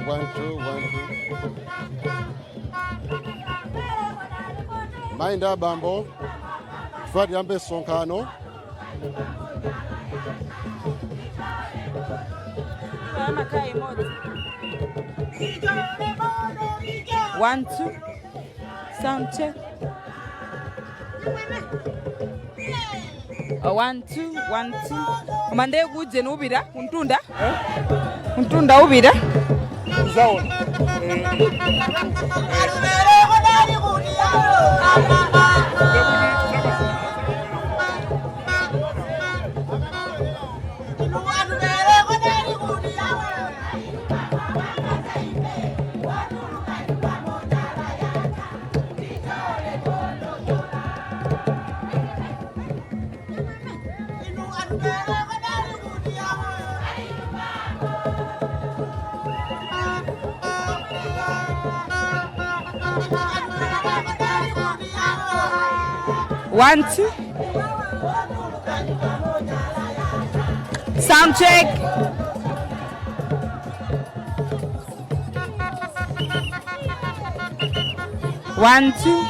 1 2 1 2. Mayi ndi abambo, tifuna tiyambe msonkhano. One, two. Sound check. Oh, one, two, one, two. Koma ndiye kuje niupita kuntunda, kuntunda upita. Zaona. One, two. Sound check. One, two.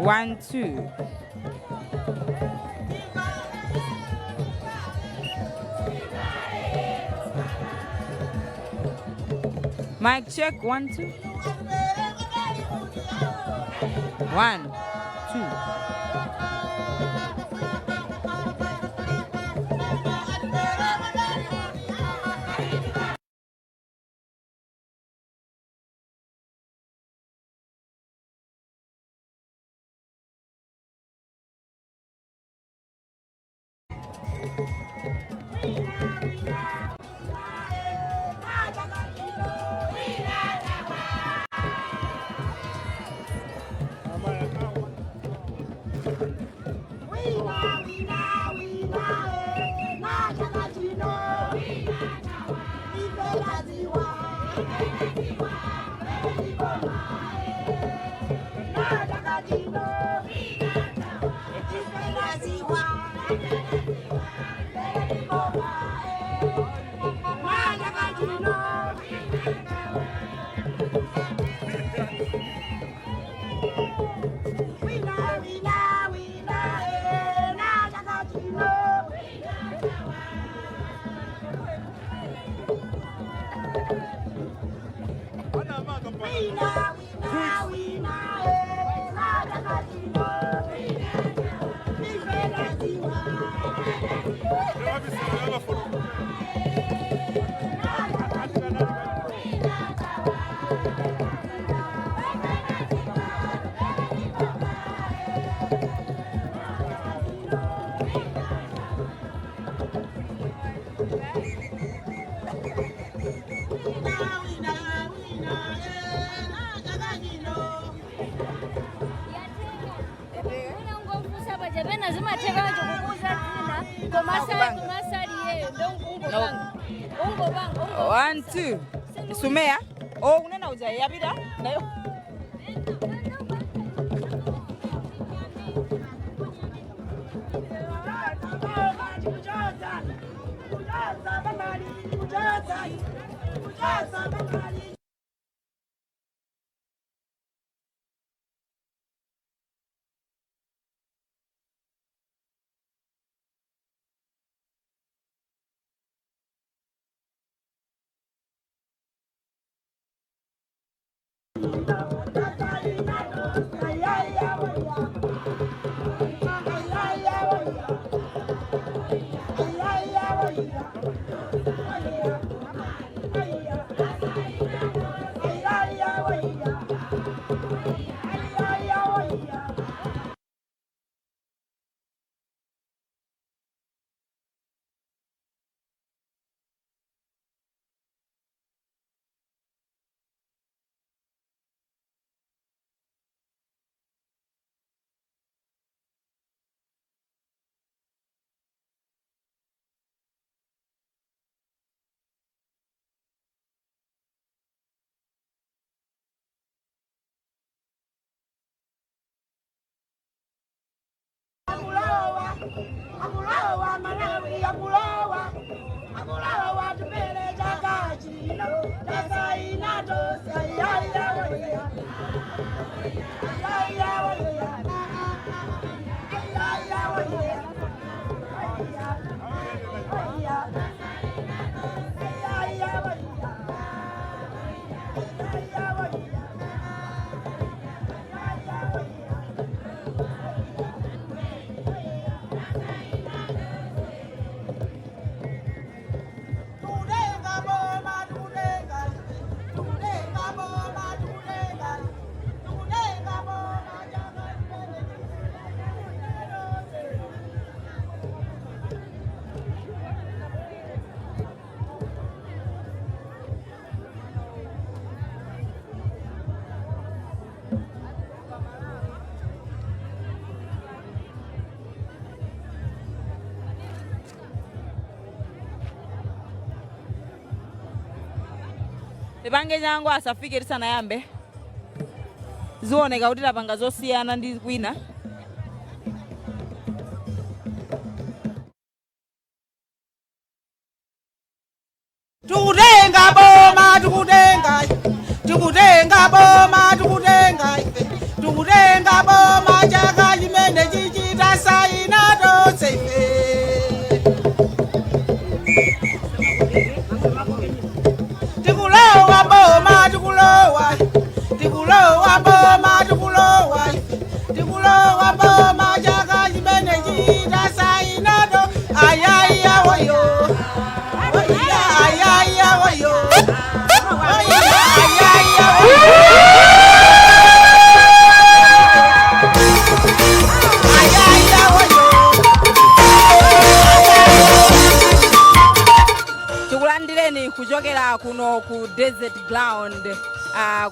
One, two. Mic check. One, two. One, two. One, two. Sumea. Oh, unena uja yapita nayo. Akulowa Malawi, akulowa, akulowa tupele chaka chino tasaina tose. Ayaya, ayaya, ayaya, ayaya, Tudenga boma, tudenga, tudenga boma, tudenga, tudenga boma, chaka chimene. Tipange changu asafike tisanayambe. Zioneka kuti tapanga zosiyana ndi kwina. Tukutenga boma, tukutenga, tukutenga boma, tukutenga, tukutenga boma chaka chimene chichita saina tonse ife. Tikulowa boma, tikulowa, tikulowa boma, tikulowa, tikulowa boma chaka chimene chichita saina to ayaya woyo. Tikulandireni kuchokera kuno ku Desert Ground,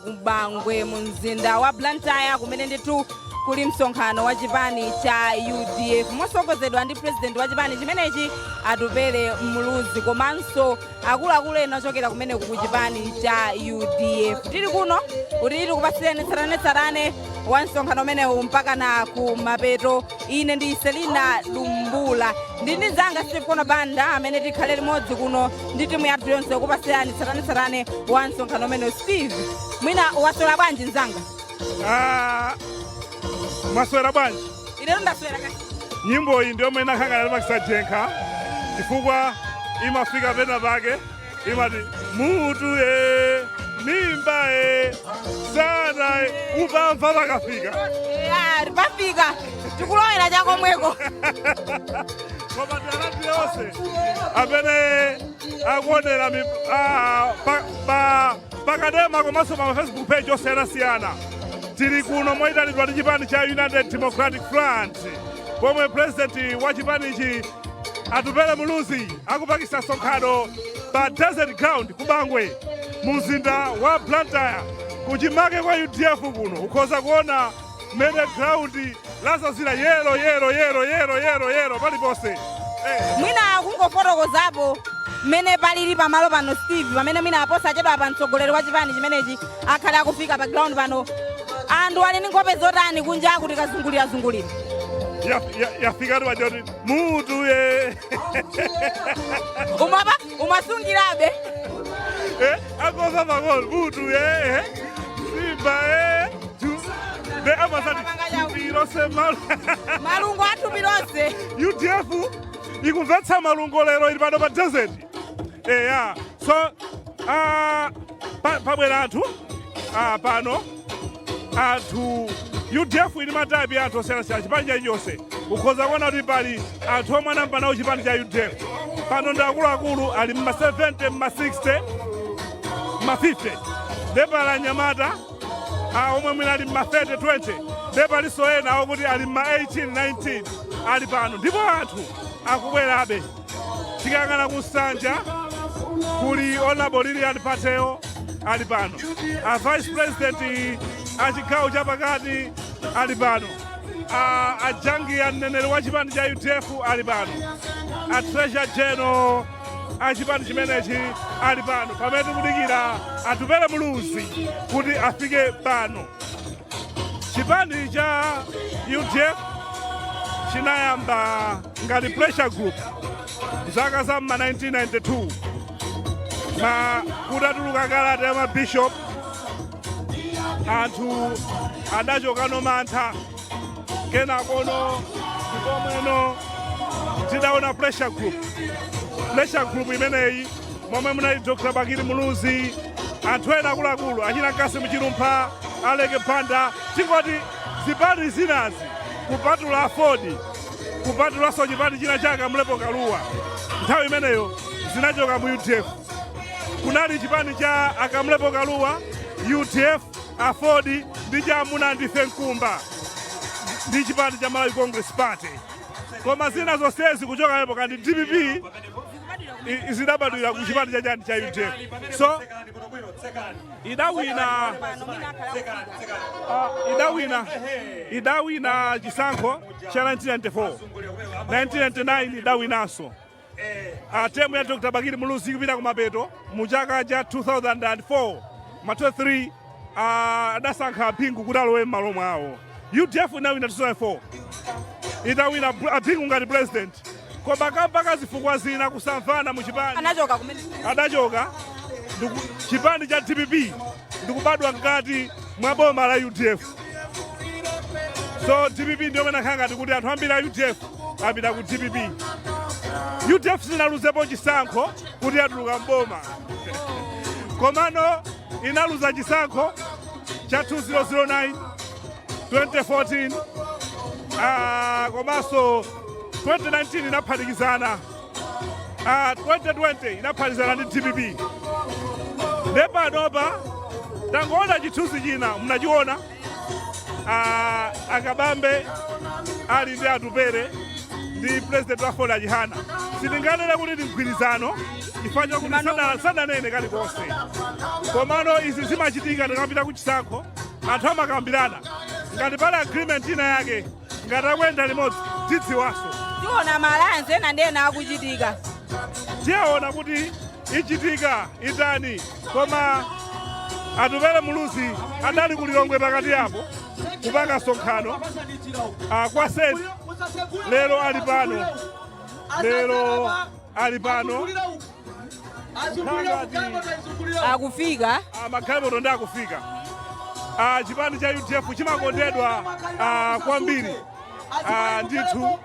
ku Bangwe mu mzinda wa Blantyre, kumene ndithu kuli msonkhano wa chipani cha UDF mosogozedwa ndi president wa chipani chimenechi, Atupele Muluzi, komanso akuluakulu ena ochokera kumeneku ku chipani cha UDF. Tili kuno kuti tikupatsireni tsatanetsatane wa msonkhano umenewu mpaka na ku mapeto. Ine ndi Selina Lumbula, ndi mnzanga Steve Kono Banda, amene tikhale limodzi kuno ndi timu yathu yonse kupatsirani tsatanetsatane wa msonkhano umenewu. Steve, mwina waswera bwanji mzanga? Ah, mwaswera bwanji? Inetu ndaswera ka. Nyimbo iyi ndiyo mwene akhangana limakisajenkha chifukwa imafika pena pake imati mutu e mimba e sana e upamva pakafika. Ya, pafika, tikulowera chakomweko. Koma tialandire onse amene akuonera pakadema komanso pa Facebook page osiyanasiyana. Tili kuno moyitanidwa ndi chipani cha United Democratic Front, pomwe president wa chipanichi, Atupele Muluzi, akupangisa msonkhano pa Desert Ground ku Bangwe mu mzinda wa Blantyre, kuchimake kwa UDF. Kuno ukhoza kuona mmene ground lazazira yellow, yellow, yellow, yellow, yellow, yellow paliponse. Mwina kungofotokozapo mmene palili pamalo pano, Steve, pamene mwina aposachedwa pa mtsogoleri wa chipani chimenechi akhale akufika pa ground pano, anthu ali ndi nkhope zotani kunjaku tikazungulirazungulira? Yafikatu paja kuti mutu ye. Umapa umasungirabe. Akoza pang'ono mutu ye, simba e de amasati tilose malo. Malungo athupi lonse. UDF ikumvetsa malungo lero, ili pano pa desert eya. So pabwera anthu pano anthu. UDF ili ma type anthu osiyanasiyana. Chipani chalichonse ukhoza kuona kuti pali anthu omwe anayamba nawo chipani cha UDF. Pano ndi akuluakulu ali mma 70, mma 60, mma 50, nde pali anyamata omwe mwina ali mma 30, 20, nde palinso ena okuti ali mma 18, 19 ali pano. Ndipo anthu akubwerabe. Tikayang'ana kusanja kuli Honorable Lilian Pateo ali pano, a vice president a chigawo chapakati ali pano, a ajangi a mneneri wa chipani cha UDF ali pano, a treasurer general a chipani chimenechi ali pano, pamene tikudikira Atupele Muluzi kuti afike pano. Chipani cha UDF. Chinayamba ngati pressure group zaka za ma 1992, ma kutatuluka kalata ya mabishop, anthu adachokano mantha. Kenakono ndipomweno tidaona pressure group. Pressure group imeneyi momwe munali Dr Bakili Muluzi, anthu ena akuluakulu, achina Cassim Chilumpha, Aleke Banda, tingoti zipani zinazi kupatula AFORD, kupatulanso chipani china chake Kamlepo Kalua, nthawi imeneyo zinachoka mu UDF. Kunali chipani cha a Kamlepo Kalua, UDF, AFORD ndi cha Amuna Ndife Nkumba ndi chipani cha Malawi Congress Party. Koma zina zonsezi kuchoka apo kandi DPP zidabadwira ku chipani cha chani, cha UDF. So idawina chisankho cha 1994, 1999 idawinanso. Term ya Dr Bakili Muluzi kupita kumapeto mu chaka cha 2004 ma 23, adasankha Bingu kuti alowe m'malo mwawo. UDF inawina 2004, itawina Bingu ngati president, koma kamba zifukwa zina, kusamvana mu chipani, anachoka kumene. Adachoka chipani cha DPP ndikubadwa mkati mwa boma la UDF. So DPP ndiyo mene akhala ngati kuti anthu ambiri a UDF apita ku DPP. UDF sinaluzepo chisankho kuti yatuluka mboma, komano inaluza chisankho cha 2009, 2014, komanso 2019 inaphatikizana, 2020 inaphatikizana ndi DPP. Ndepanopa tangoona chithunzi china mnachiona, akabambe ali ndi Atupere ndi president wa AFORD a Chihana. Sitinganene kuti ndi mgwirizano chifukwa chakuti sadanene kalikonse, komano izi zimachitika tikapita ku chisankho, anthu amakambirana. Ngati pali agreement ina yake, ngati akuyenda limodzi, tidziwaso. Tiona ma alliance ena ndi ena akuchitika. Tiyaona kuti ichitika itani. Koma Atupere Muluzi adali ku Lilongwe pakati apo kupanga sonkhano kwa sesi. Lero ali pano, lero ali pano. Akufika. Magalimoto ndi akufika. Chipani cha UDF chimakondedwa kwambiri, ndithu,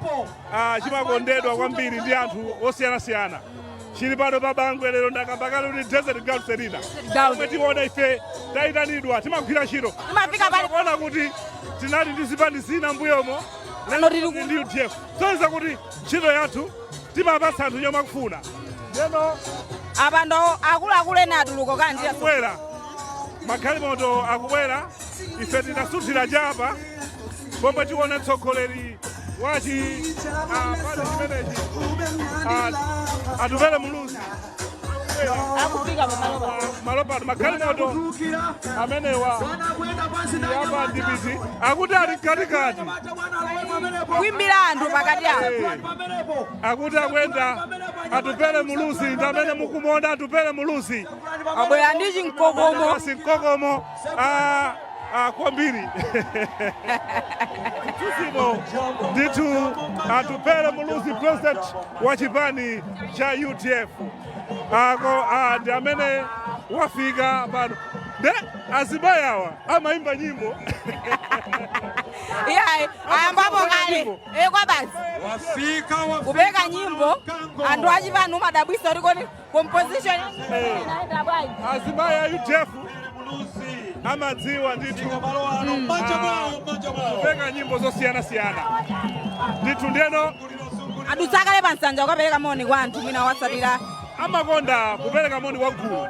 chimakondedwa kwambiri ndi anthu osiyanasiyana. Chili pano pa Bangwe lero. Ndakamba kale kuti Desert Ground, Selina. Ground. Omwe tiona ife tayitanidwa, timagwira ntchito. Timafika pali. Kuona kuti tinali ndi zipani zina mbuyomo, Pano tili ndi UDF, sonza kuti ntchito yathu timapatsa anthu chomwe akufuna. Ndeno apa ndo akuluakulu ena atuluka kanjira. Akubwera, magalimoto akubwera. Ife tinasunthira chapa pomwe tiona mtsogoleri wachi pali chimenechi, Atupere Muluzi. Akufika pamalo pa. Malo pano magalimoto amenewa yapa ndipiti akuti ali mkatikati Kuimbira anthu pakati apo. Akuti akuyenda Atupere Muluzi, ndi amene mukumuona Atupere Muluzi. Abwera ndi chinkokomo. Basi, mkokomo kwambiri tusimo ndithu. Atupere Muluzi, president wa chipani cha UDF, ako ndi amene wafika pano. Nde azimayi awa amayimba nyimbo. Iyayi, ayambapo kale. Kwa basi. Wafika, wafika. Kupeka nyimbo anthu achipani, umadabwisa kuti kodi composition inaenda bwanji? Azimayi a UDF amadziwa ndithu Malo ano manja mwawo, manja mwawo. kupeka nyimbo zosiyanasiyana ndithu. Ndeno Adutsakale pa nsanja kukapereka moni kwa anthu mwina watsatira. Amakonda kupereka moni kwa gulu.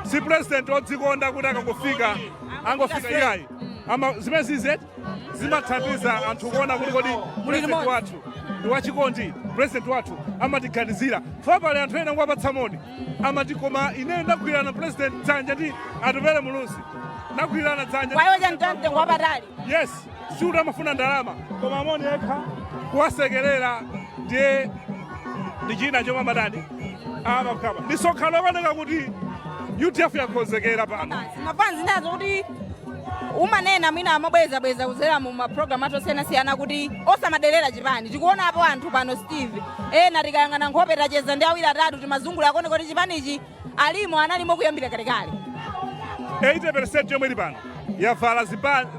Si president odzikonda kuti akangofika angofika, iyayi. Ama zimene zize zimathandiza anthu kuona kuti kodi president limodzi. wathu ndi wachikondi, president wathu amatiganizira. Fa pali anthu ena kuwapatsa moni amati, "Koma ine ndagwirana president dzanja ndi Atupere Muluzi, ndagwirana dzanja." Kwa iwo chantamtengo wapatali. Yes, sikuti amafuna ndalama, koma moni yekha kuwasekerera ndiye ndi china chomwe amatani, amakhala. Misonkhano ikuoneka kuti UDF yakonzekera pano. Mafanzi nazo kuti Umanena mwina amabwezabweza kuzera mu mapulogalamu athu osiyanasiyana kuti osamaderera chipani. Tikuonapo anthu pano, Steve, ena tikayang'ana nkhope, tacheza ndi awiri atatu, timazungulira kuone kuti chipanichi alimo, analimo kuyambira kalekale. 80% yomwe ili pano yavala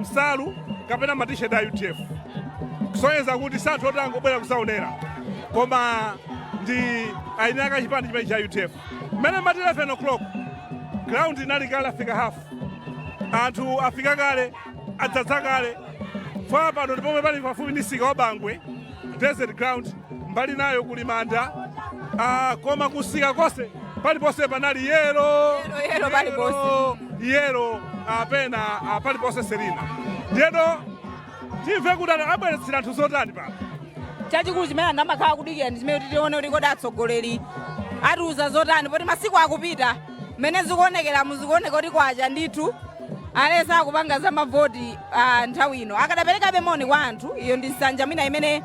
nsalu kapena matisheti a UDF, kusonyeza kuti si anthu oti angobwera kusaonera, koma ndi eni ake chipani chimene cha UDF. Mmene mati 11 o'clock, ground inali kale afika half, anthu afika kale, adzadza kale. Fa pano ndi pomwe pali pafupi ndi msika wa Bangwe Desert Ground, mbali nayo kuli manda. Koma kusika konse paliponse panali yellow. Yellow, yellow paliponse. Yellow apena paliponse serina. Ndiyeno timve kuti abweretsera anthu zotani pano. Chachikulu chimene anthu amakhala kudikira ndi chimene kuti tione kuti kodi atsogoleri atiuza zotani, poti masiku akupita. Mmene zikuonekera, muzikuoneka kuti kwacha ndithu, alesa akupanga za mavoti. Nthawi ino akadaperekabe moni kwa anthu. Iyo ndi nsanja mwina imene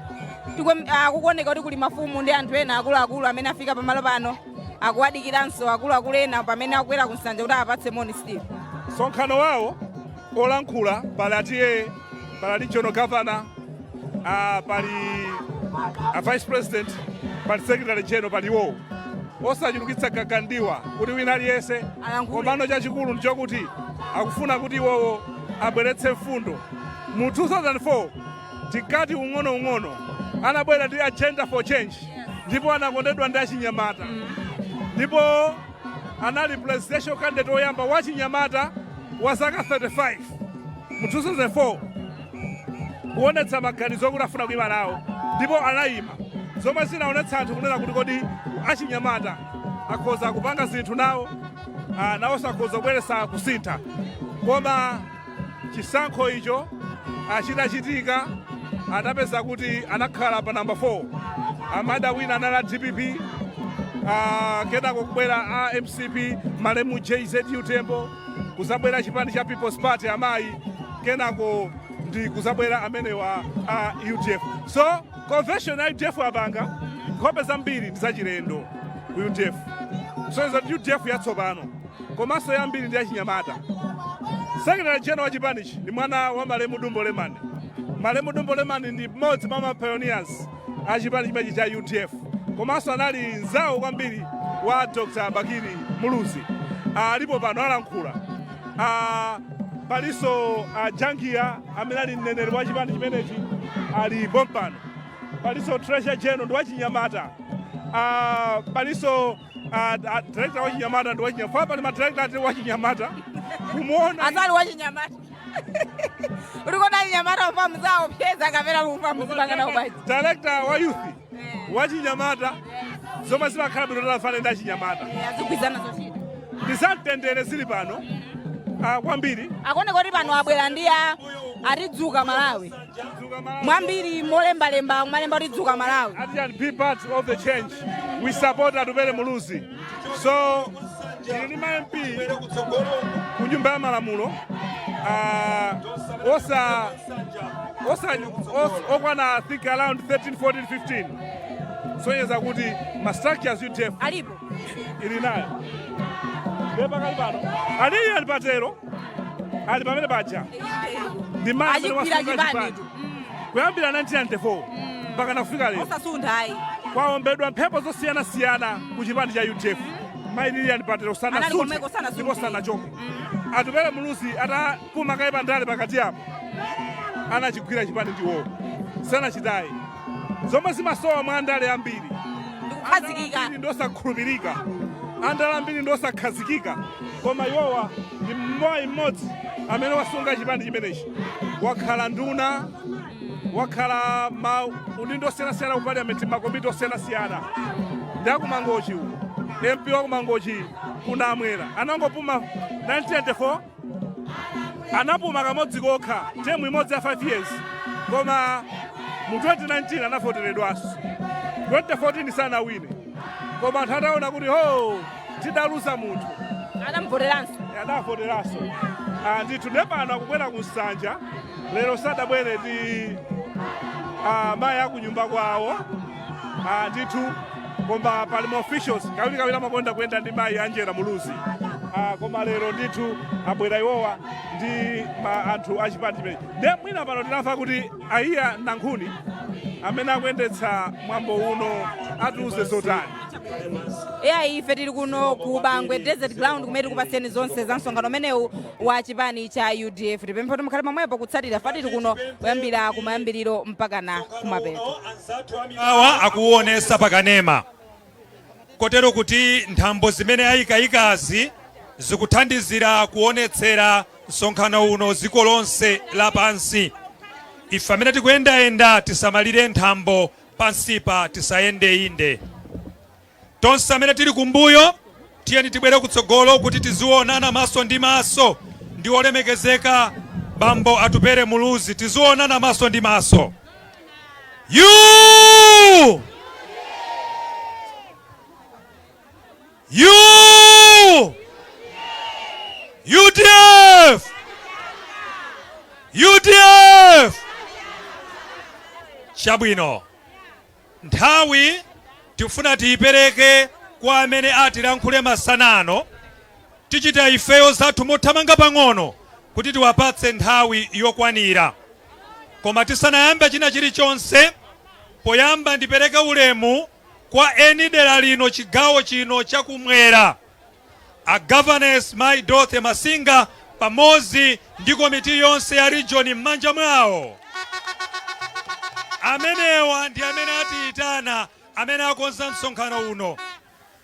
kukuoneka kuti kuli mafumu ndi anthu ena akuluakulu amene afika pamalo pano, akuwadikiranso akuluakulu ena pamene akukwera ku nsanja kuti apatse moni, Steve. Msonkhano wawo olankhula pali atiye, pali regional governor, pali a vice president, pali secretary general, pali iwowo. Osachulukitsa gagandiwa kuti wina aliyense alankhule. Komano chachikulu ndichokuti akufuna kuti iwowo abweretse mfundo. Mu 2004 tinkati ung'onoung'ono anabwera ndi Agenda for Change, ndipo anakondedwa ndi achinyamata, ndipo anali presidential candidate woyamba wachinyamata wa zaka 35 mu 2004 kuonetsa maganizo okuti afuna kuyima nawo, ndipo anayima, zomwe zinaonetsa anthu kunena kuti kodi achinyamata akhoza kupanga zinthu nawo, nawonso akhoza kubweretsa kusintha. Koma chisankho icho achitachitika, anapeza kuti anakhala pa namba 4. Amada wina anali a DPP, kenako kubwera a MCP, malemu JZU Tembo, kuzabwera chipani cha People's Party, amayi, kenako ndi kuzabwera amenewa a UDF. So convention ya UDF apanga nkhope zambiri ndi zachilendo ku UDF, kusonyeza kuti UDF yatsopano, komanso yambiri ndi yachinyamata. Secretary general wa chipanichi ndi mwana wa malemu Dumbo Lemani. Malemu Dumbo Lemani ndi mmodzi mwa ma pioneers a chipani chimenechi cha UDF, komanso anali mzawo kwambiri wa Dr Bakili Muluzi. Alipo pano, alankhula. Palinso Jangiya amene ali mneneri wa chipani chimenechi, alipo pano. Palinso treasurer general ndi wachinyamata. Palinso director wachinyamata ndi wachinyamata. Pali madirector ati wachinyamata kumuona. Azali wachinyamata, ulikona chinyamata ufa mzawo pyeza kapena ufa muzipangana ubwaji. Director wa youth wachinyamata, zomwe zimakhala bwino tafane ndi achinyamata. Azigwizana zochita. Ndi zamtendere zili pano kwambiri. Akuoneka kuti pano abwera ndi a atidzuka Malawi mwambiri, molembalemba kumalemba kuti "Dzuka Malawi". Ati "Be part of the change, we support Atupele Muluzi." So tili ndi ma MP ku Nyumba ya Malamulo osa okwana I think around 13, 14, 15, sonyeza kuti ma structures UDF alipo. Ili nayo. Ndiye pakali pano aliyi ali patero, ali pamene paja ndi mayi amene achigwira wasunga chipani. chipani kuyambira 1994 mpaka nafika lero. Osasuntha ayi. Kwaombedwa mphepo zosiyanasiyana ku chipani cha UDF, mayi Lilian Patero Anali sanasunthe komweko, sanasunthe. ndipo sanachoke. Atupele Muluzi atapuma kaye pandale pakati apo, anachigwira chipani ndiwowo, sanachitaye, zomwe zimasowa mwa andale ambiri. Ndikukhazikika. Ambiri ndiosakhulupirika, andale ambiri ndiosakhazikika, koma iwowa ndi mmayi mmodzi amene wasunga chipani chimenechi. Wakhala nduna, wakhala ma udindo osiyanasiyana ku parliament, makomiti osiyanasiyana. Ndi akumangochi uko, MP wakumangochi kunamwera. Anangopuma 1994, anapuma kamodzi kokha, term imodzi ya 5 years, koma mu 2019 anavoteredwanso. 2014 sanawine, koma anthu ataona kuti ho, tidaluza munthu, anamuvoteranso. Adavoteranso. Ndithu, ndiye pano akukwera ku nsanja. Lero sadabwere ndi mayi akunyumba kwawo. Ndithu, koma pali ma officials. Kawirikawiri amakonda kuyenda ndi mayi Angela Muluzi. Koma lero ndithu abwera iwowa ndi ma anthu achipani chimenechi. Nde mwina pano tinamva kuti aiya Nankhuni amene akuyendetsa mwambo uno atiuze zotani. Eya, ife tili kuno ku Bangwe Desert Ground kumene tikupatseni zonse za msonkhano umenewu wa chipani cha UDF. Tipempha kuti mukhale pomwepo kutsatira fa tili kuno kuyambira kumayambiriro mpaka na kumapeto. Awa akuonesa pakanema, kotero kuti nthambo zimene ayikayikazi zikuthandizira kuonetsera msonkhano uno dziko lonse lapansi. Ife amene tikuyendayenda tisamalire nthambo pansipa, tisayende inde. Tonse amene tili kumbuyo, tiyeni tibwere kutsogolo kuti tizionana maso ndi maso ndi olemekezeka Bambo Atupele Muluzi. Tizionana maso ndi maso. You You UDF UDF. Chabwino, nthawi tifuna tiyipereke kwa amene atilankhule masanano. Tichita ifeyo zathu mothamanga pang'ono kuti tiwapatse nthawi yokwanira. Koma tisanayambe china chilichonse, poyamba ndipereke ulemu kwa eni dera lino, chigawo chino chakumwera, a Governess Mai Dorothy Masinga pamodzi ndi komiti yonse ya region m'manja mwawo. Amenewa ndi amene atiyitana, amene akonza msonkhano uno,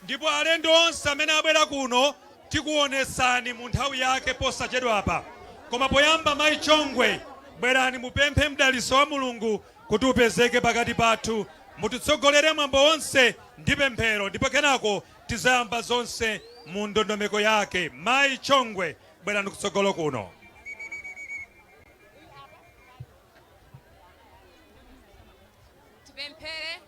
ndipo alendo onse amene abwera kuno tikuonesani mu nthawi yake posachedwapa. Koma poyamba, Mayi Chongwe, bwerani mupemphe mdaliso wa Mulungu kuti upezeke pakati pathu, mutitsogolere mwambo wonse ndi pemphero, ndipo kenako tizayamba zonse mu ndondomeko yake. Mayi Chongwe, bwerani kutsogolo kuno. Tipemphere.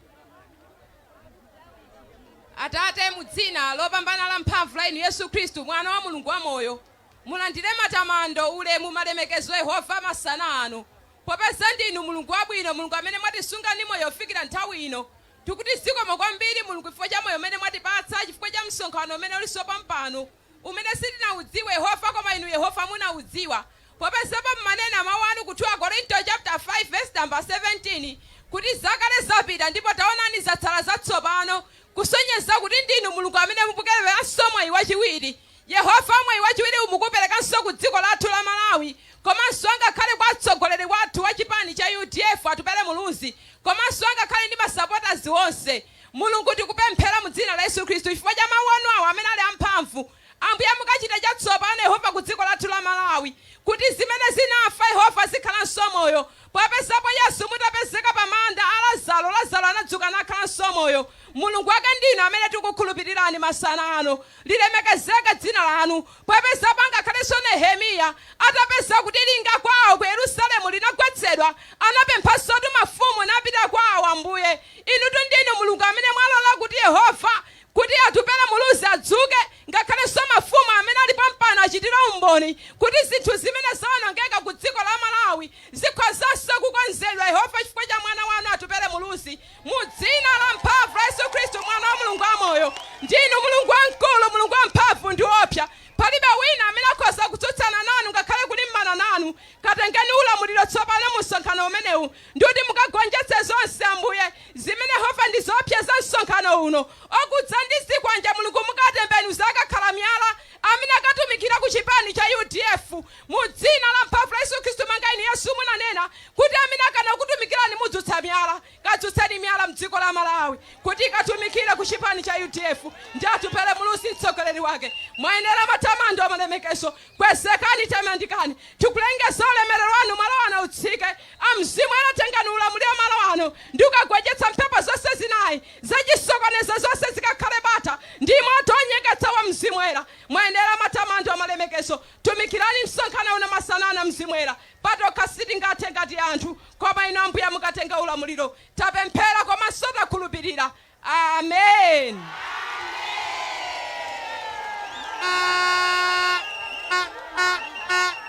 Atate, mu dzina lopambana la mphamvu la inu Yesu Khristu, mwana wa Mulungu wamoyo, mulandire matamando, ulemu, malemekezo, Yehova, masana ano, popeza ndinu Mulungu wabwino, Mulungu amene mwatisunga ndi moyo kufikira nthawi ino. Tikuti zikomo kwambiri, Mulungu, chifukwa cha moyo umene mwatipatsa, chifukwa cha msonkhano umene ulinso pampano, umene sitinaudziwe, Yehova, koma inu, Yehova, munaudziwa, popezapo mmanena mawu anu ku 2 Korinto chapter 5 verse number 17 kuti zakale zapita ndipo taonani zatsala zatsopano, kusonyeza kuti ndinu Mulungu amene mukuperekanso mwayi wachiwiri. Yehova, mwayi wachiwiri mukuperekanso ku dziko lathu la Malawi, komanso angakhale kwa mtsogoleri wathu wa chipani cha UDF, Atupele Muluzi, komanso angakhale ndi masupporters onse. Mulungu, tikupemphera mu dzina la Yesu Khristu chifukwa cha mawu anu awa amene ali amphamvu. Ambuye, mukachita chatsopano, Yehova, ku dziko lathu la Malawi, kuti zimene zinafa, Yehova, zikhalanso moyo, popezapo Yesu mutapezeka pa manda a Lazaro, Lazaro anadzuka nakhalanso moyo. Mulungu wake ndinu amene tikukhulupirirani masana ano. Lilemekezeke dzina lanu. Popezapo angakhalenso Nehemiya atapeza kuti linga kwawo ku Yerusalemu linagwetsedwa, anapemphansotu mafumu napita kwawo. Ambuye, inutu ndinu Mulungu amene mwalola kuti, Yehova, kuti Atupele Muluzi adzuke, ngakhalenso mafumu amene ali pampano achitire umboni kuti zinthu zimene zawonongeka ku dziko la Malawi zikhozanso kukonzedwa, Yehova, chifukwa cha mwana wanu Atupele Muluzi. Mu dzina la mphamvu la Yesu Khristu, mwana wa Mulungu wamoyo, ndinu Mulungu wamkulu, Mulungu wamphamvu ndi woopsa. Palibe wina amene akhoza kutsutsana nanu ngakhale kulimbana nanu. Katengeni ulamuliro tsopano mu msonkhano umenewu ndi kuti mukagonjetse zonse, Ambuye, zimene, Yehova, ndi zoopseza msonkhano uno. Okudza ndi zikwanje, Mulungu, mukatembenuza akakhala miyala, amene akatumikira ku chipani cha UDF. Mu dzina la mphamvu la Yesu Khristu, monga inu Yesu munanena kuti amene akana kutumikirani mudzutsa miyala, kadzutseni miyala mdziko la Malawi kuti ikatumikire ku chipani cha UDF ndi Atupele Muluzi mtsogoleri wake. Mwayenera matamando, malemekezo. Kwezekani, tamandikani. Tikulengeza ulemerero wanu malo ano utsike. A Mzimu Woyera, tengani ulamuliro malo ano ndi kukagonjetsa mphepo zonse zinayi zachisokonezo, zonse zikakhale bata ndi moto onyeketsa wa Mzimu Woyera. Mwayenera matamando, malemekezo. Tumikirani msonkhano uno masana ano, Mzimu Woyera. Patokha sitingathe ngati anthu, koma inu, Ambuye, mukatenga ulamuliro. Tapemphera komanso takhulupirira. Amen.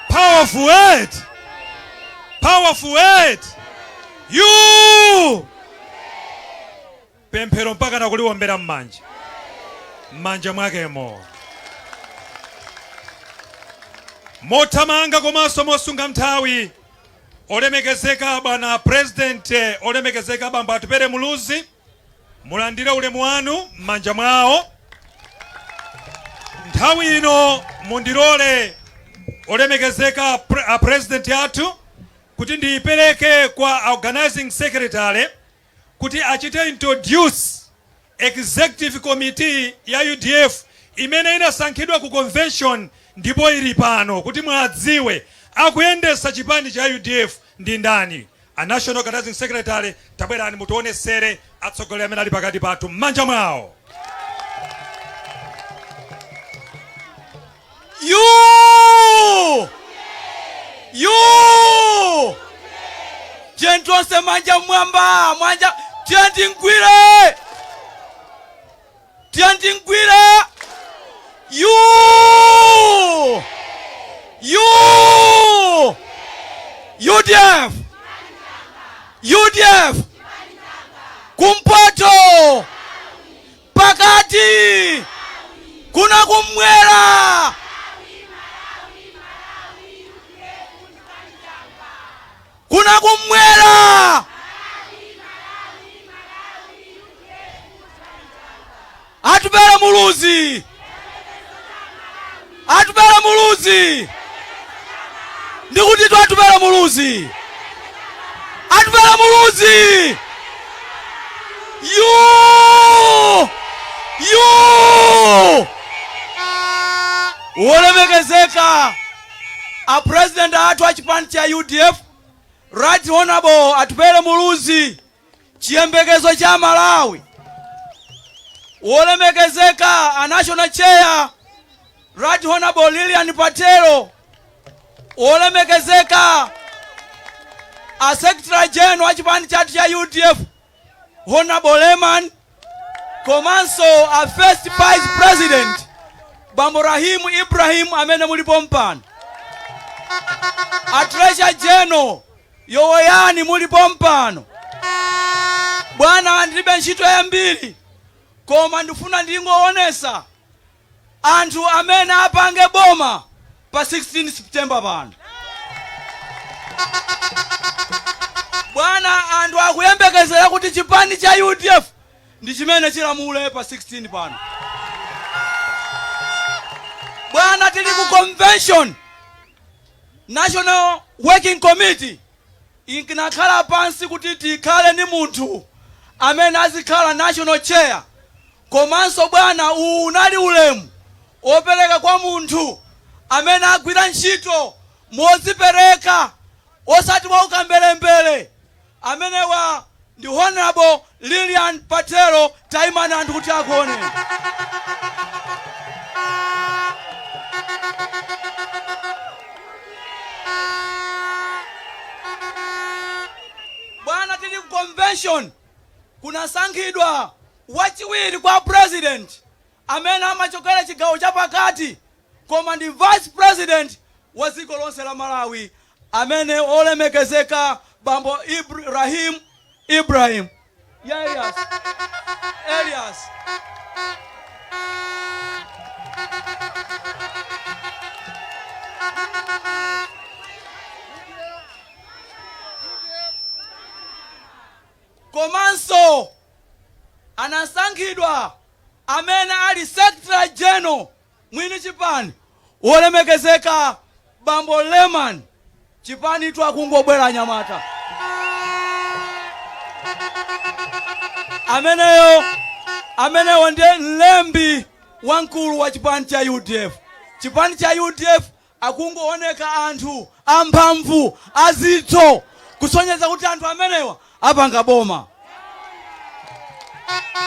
Powerful word. Powerful word. You. Pemphero mpaka nakuliwombera m'manja. M'manja mwakemo. Mothamanga komanso mosunga nthawi, olemekezeka bwana President, olemekezeka bambo Atupele Muluzi, mulandire ulemu wanu m'manja mwawo. Nthawi ino mundilole, olemekezeka a President athu, kuti ndiyipereke kwa organizing secretary kuti achite introduce executive committee ya UDF imene inasankhidwa ku convention ndipo ili pano kuti mwadziwe akuyendesa chipani cha UDF ndi ndani. A national organizing secretary, tabwerani mutionesere atsogoleri amene ali pakati pathu m'manja mwawo. You! You! Tiyeni tonse manja mwamba, manja tiyeni tingwire. Tiyeni tingwire. You! You! UDF! UDF! Kumpoto! Pakati! Kuno kumwera! Kuno kumwera! Atupele Muluzi! Atupele Muluzi! Ndikuti Atupele Muluzi! Atupele Muluzi! You! You! Wolemekezeka a president athu a chipani cha UDF, Right Honorable Atupele Muluzi, chiyembekezo cha Malawi. Wolemekezeka a national chair, Right Honorable Lilian Patel. Wolemekezeka a secretary general a chipani chathu cha UDF, Honorable Lehman, komanso a first vice president, Bambo Rahim Ibrahim, amene mulipo mpano, a treasurer general Yowoyani, mulipo mpano. Bwana, ndilibe ntchito yambiri, koma ndifuna ndingoonesa anthu amene apange boma pa 16 September pano. Bwana, anthu akuyembekezera kuti chipani cha UDF ndi chimene chilamule pa 16 pano. Bwana, tili ku convention. National Working Committee inakhala pansi kuti tikhale ndi munthu amene azikhala national chair. Komanso bwana, uwu unali ulemu opereka kwa munthu amene agwira ntchito modzipereka, osati waukambelembele. Amenewa ndi Honorable Lilian Patel. Taimani anthu kuti akuoneni. Bwana, tili ku convention, kunasankhidwa wachiwiri kwa president amene amachokera chigawo chapakati koma ndi vice president wa dziko lonse la Malawi, amene olemekezeka bambo Ibrahim Ibrahim Elias Elias. Komanso anasankhidwa amene ali secretary general mwini chipani, wolemekezeka bambo Lehman. Chipani tu akungobwera anyamata ameneyo. Ameneyo ndiye mlembi wamkulu wa chipani cha UDF. Chipani cha UDF akungooneka anthu amphamvu azitso, kusonyeza kuti anthu amenewa apanga boma.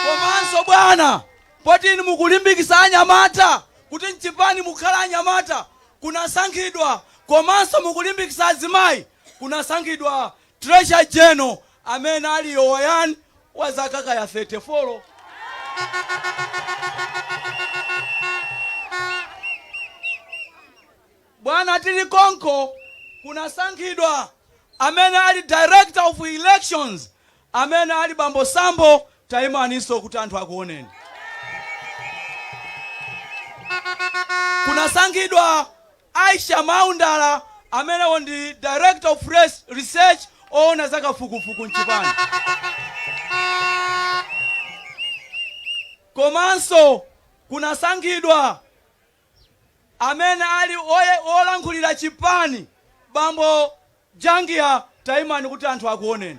Komanso bwana, poti inu mukulimbikisa anyamata kuti mchipani mukhala anyamata, kunasankhidwa, komanso mukulimbikisa azimayi, kunasankhidwa treasurer general amene ali Yowoyani wa zaka kaya 34. Bwana, tili konko, kunasankhidwa amene ali director of elections, amene ali bambo Sambo. Tayimaninso kuti anthu akuoneni. Kunasankhidwa Aisha Maundala amenewo ndi director of research oona zakafukufuku mchipani. Komanso kunasankhidwa amene ali olankhulira chipani bambo Jangiya, taimani kuti anthu akuoneni.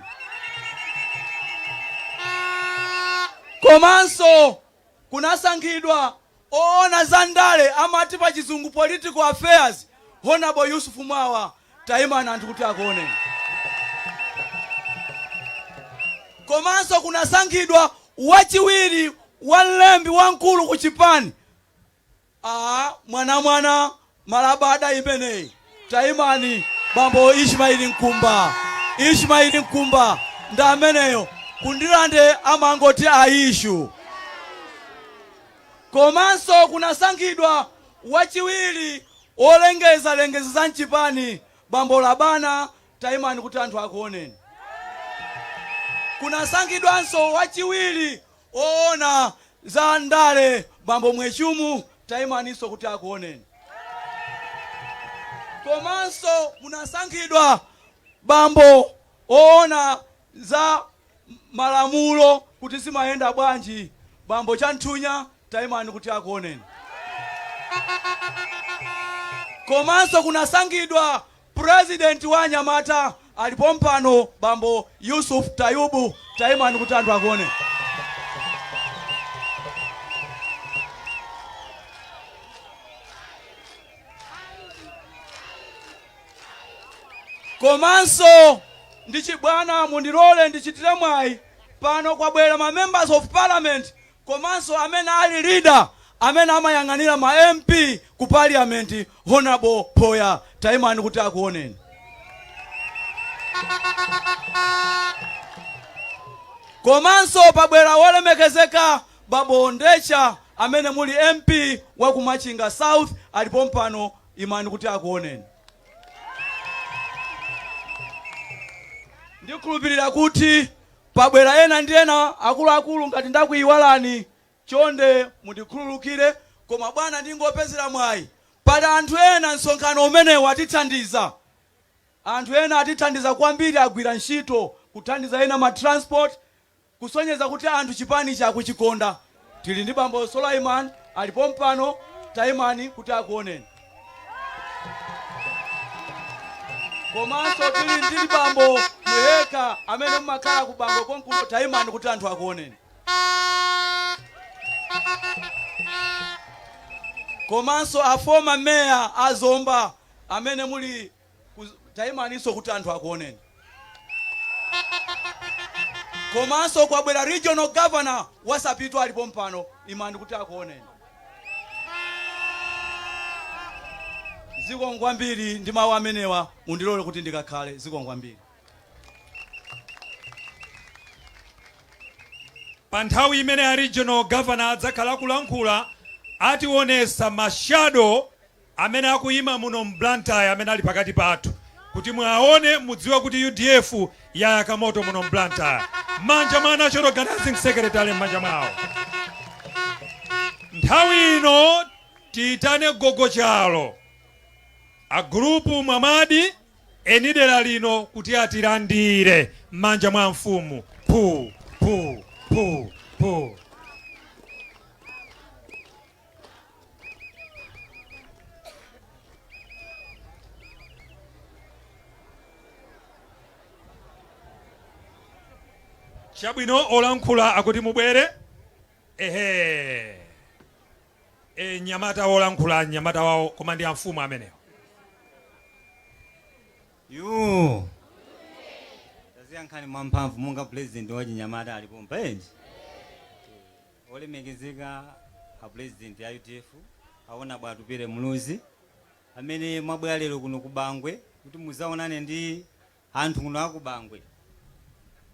Komanso kunasankhidwa oona za ndale, amati pa chizungu political affairs, Honorable Yusuf Mwawa, taimani anthu kuti akuoneni. Komanso kunasankhidwa wachiwiri wa mlembi wamkulu ku chipani, Aaa mwanamwana malabada imeneyi taimani bambo Ishmael Mkumba Ishmael Mkumba ndi ameneyo ku Ndirande amangoti aishu. Komanso kunasankhidwa wachiwiri wolengeza lengeza za mchipani bambo Labana taimani kuti anthu akuoneni. Kunasankhidwanso wachiwiri Oona za ndale bambo Mwechumu taimaninso kuti akuoneni. Komanso munasankhidwa bambo oona za malamulo kuti zimayenda bwanji bambo Chanthunya taimani kuti akuoneni. Komanso kunasankhidwa President wa anyamata ali pompano bambo Yusuf Tayubu taimani kuti anthu akuone. Komanso ndichibwana mundilole ndichitire mwayi pano kwabwera ma members of parliament Komanso amene ali leader amene amayang'anira ma MP ku parliament Hon Phoya taimani kuti akuoneni. Komanso pabwera wolemekezeka bambo Ndecha amene muli MP wa ku Machinga South ali pompano imani kuti akuoneni. Ndikhulupirira kuti Pabwera ena ndi ena akuluakulu ngati ndakuiwalani chonde mundikhululukire koma bwana ndingopezera mwayi pali anthu ena msonkhano umenewu atithandiza anthu ena atithandiza kwambiri agwira ntchito kuthandiza ena ma transport kusonyeza kuti anthu chipanichi akuchikonda tili ndi bambo Sulaiman ali pompano taimani kuti akuoneni. Komanso tili ndi bambo Muheka amene mumakhala ku Bangwe konkuno taimani kuti anthu akuoneni. Komanso a former mayor a Zomba amene muli taimaninso kuti anthu akuoneni. Komanso kwabwera regional governor wa Sapitwa ali pompano imani kuti akuoneni. Zikomo kwambiri ndi mawu amenewa mundilole kuti ndikakhale. Zikomo kwambiri. Pa nthawi imene a regional governor adzakhala akulankhula ationesa ma shadow amene akuyima muno m'Blantyre amene ali pakati pathu kuti mwaone mudziwe kuti udf yayaka moto muno m'Blantyre. M'manja mwa National Organizing Secretary m'manja mwawo. Nthawi ino tiyitane gogo chalo a group Mwamadi eni dera lino kuti atilandire m'manja mwa mfumu. Phu phu phu phu. Chabwino, olankhula akuti mubwere. Ehe, e, mnyamata wolankhula mnyamata wawo koma ndi amfumu amenewo. Yu. Taziyankhani mwamphamvu monga president wa chinyamata alipo mpenji. Olemekezeka a president a udf a Honourable Atupele Muluzi amene mwabwera lero kuno ku Bangwe kuti muzaonane ndi anthu kuno aku Bangwe.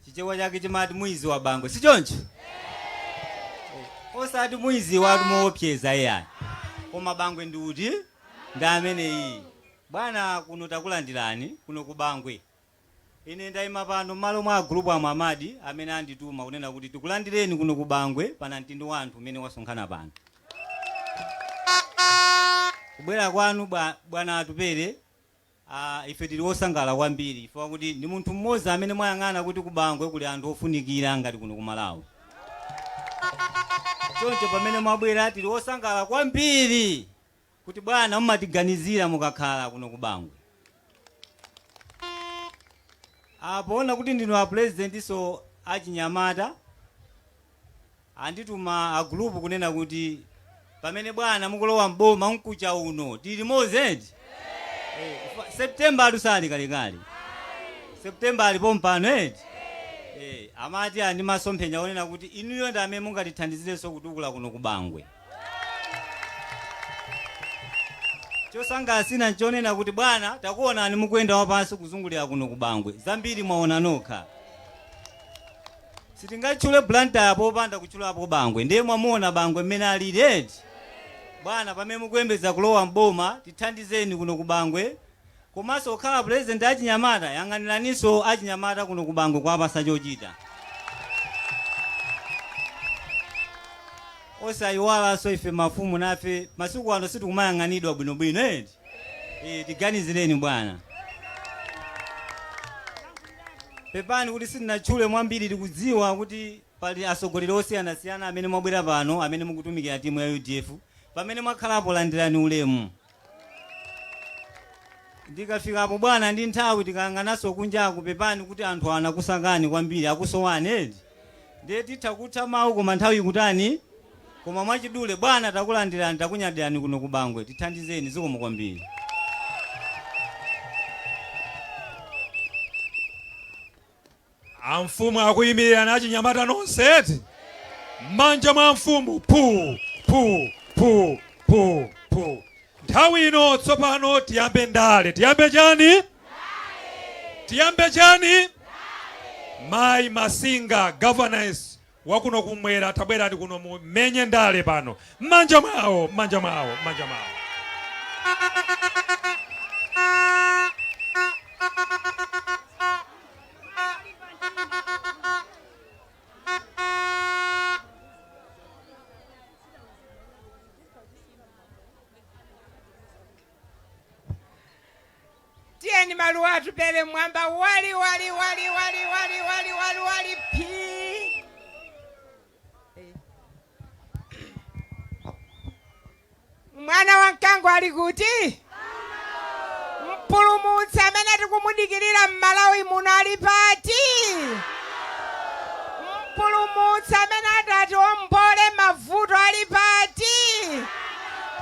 Chichewa chake chimati muiziwa Bangwe, si choncho? Osati muiziwa moopseza iyayi. Koma Bangwe ndi uti? Ndi ameneyi. Bwana kuno takulandirani kuno ku Bangwe. Ine ndaima pano mmalo mwa a group a Mwamadi amene andituma kunena kuti tikulandireni kuno ku Bangwe pa namtindi wa anthu umene wasonkhana pano. Kubwera kwanu bwana Atupele, ife tili osangala kwambiri chifukwa kuti ndi munthu mmodzi amene mwayang'ana kuti kubangwe kuli anthu ofunikira ngati kuno ku Malawi. Choncho pamene mwabwera tili osangala kwambiri kuti bwana mumatiganizira mukakhala kuno ku Bangwe. Poona kuti ndinu a president so achinyamata, andituma a group kunena kuti pamene bwana mukulowa mboma mkucha uno tili limodzi eti? September atusali kalekale, September alipo mpano eti? Amati andi masomphenya onena kuti inuyo ndi amene mungatithandizirenso kutukula kuno ku Bangwe. Chosangalatsa nchonena kuti bwana takuonani mukuyenda wapansi kuzungulira kuno ku Bangwe, zambiri mwaona nokha. Sitingatchule Blantyre popanda kutchulapo Bangwe, ndiye mwamuona Bangwe mmene alili eti? Bwana pamene mukuyembekeza kulowa mboma tithandizeni kuno ku Bangwe, komanso kukhala president achinyamata, yang'aniraninso achinyamata kuno ku Bangwe kuwapasa chochita. Osayiwalanso ife mafumu nafe masiku ano sitikumayang'anidwa bwinobwino eti? Tiganizireni bwana. Pepani kuti sitinatchule mwambiri, tikudziwa kuti pali atsogoleri osiyanasiyana amene mwabwera pano amene mukutumikira timu ya UDF. Pamene mwakhalapo landirani ulemu. Ndikafikapo bwana ndi nthawi tikayang'ananso kunjaku, pepani kuti anthu anakusakani kwambiri, akusowani eti? Ndiye titha kutha mawu koma nthawi ikutani? Koma mwachidule bwana takulandirani, takunyadirani kuno ku Bangwe, tithandizeni, zikomo kwambiri. Amfumu akuyimirira na achinyamata nonse eti? M'manja mwa mfumu pu pu pu pu pu. Nthawi ino tsopano tiyambe ndale. Tiyambe chani? Tiyambe chani? Mayi Masinga, governess wakuno kumwera, tabwerani kuno mumenye ndale pano. M'manja mwawo, m'manja mwawo, m'manja mwawo. Tiyeni maluwa Atupele mwamba wali wali wali wali wali wali wali wali pi. Mwana wa mkango ali kuti? Mpulumutsi amene tikumudikirira m'Malawi muno ali pati? Mpulumutsi amene atati ombole mavuto ali pati?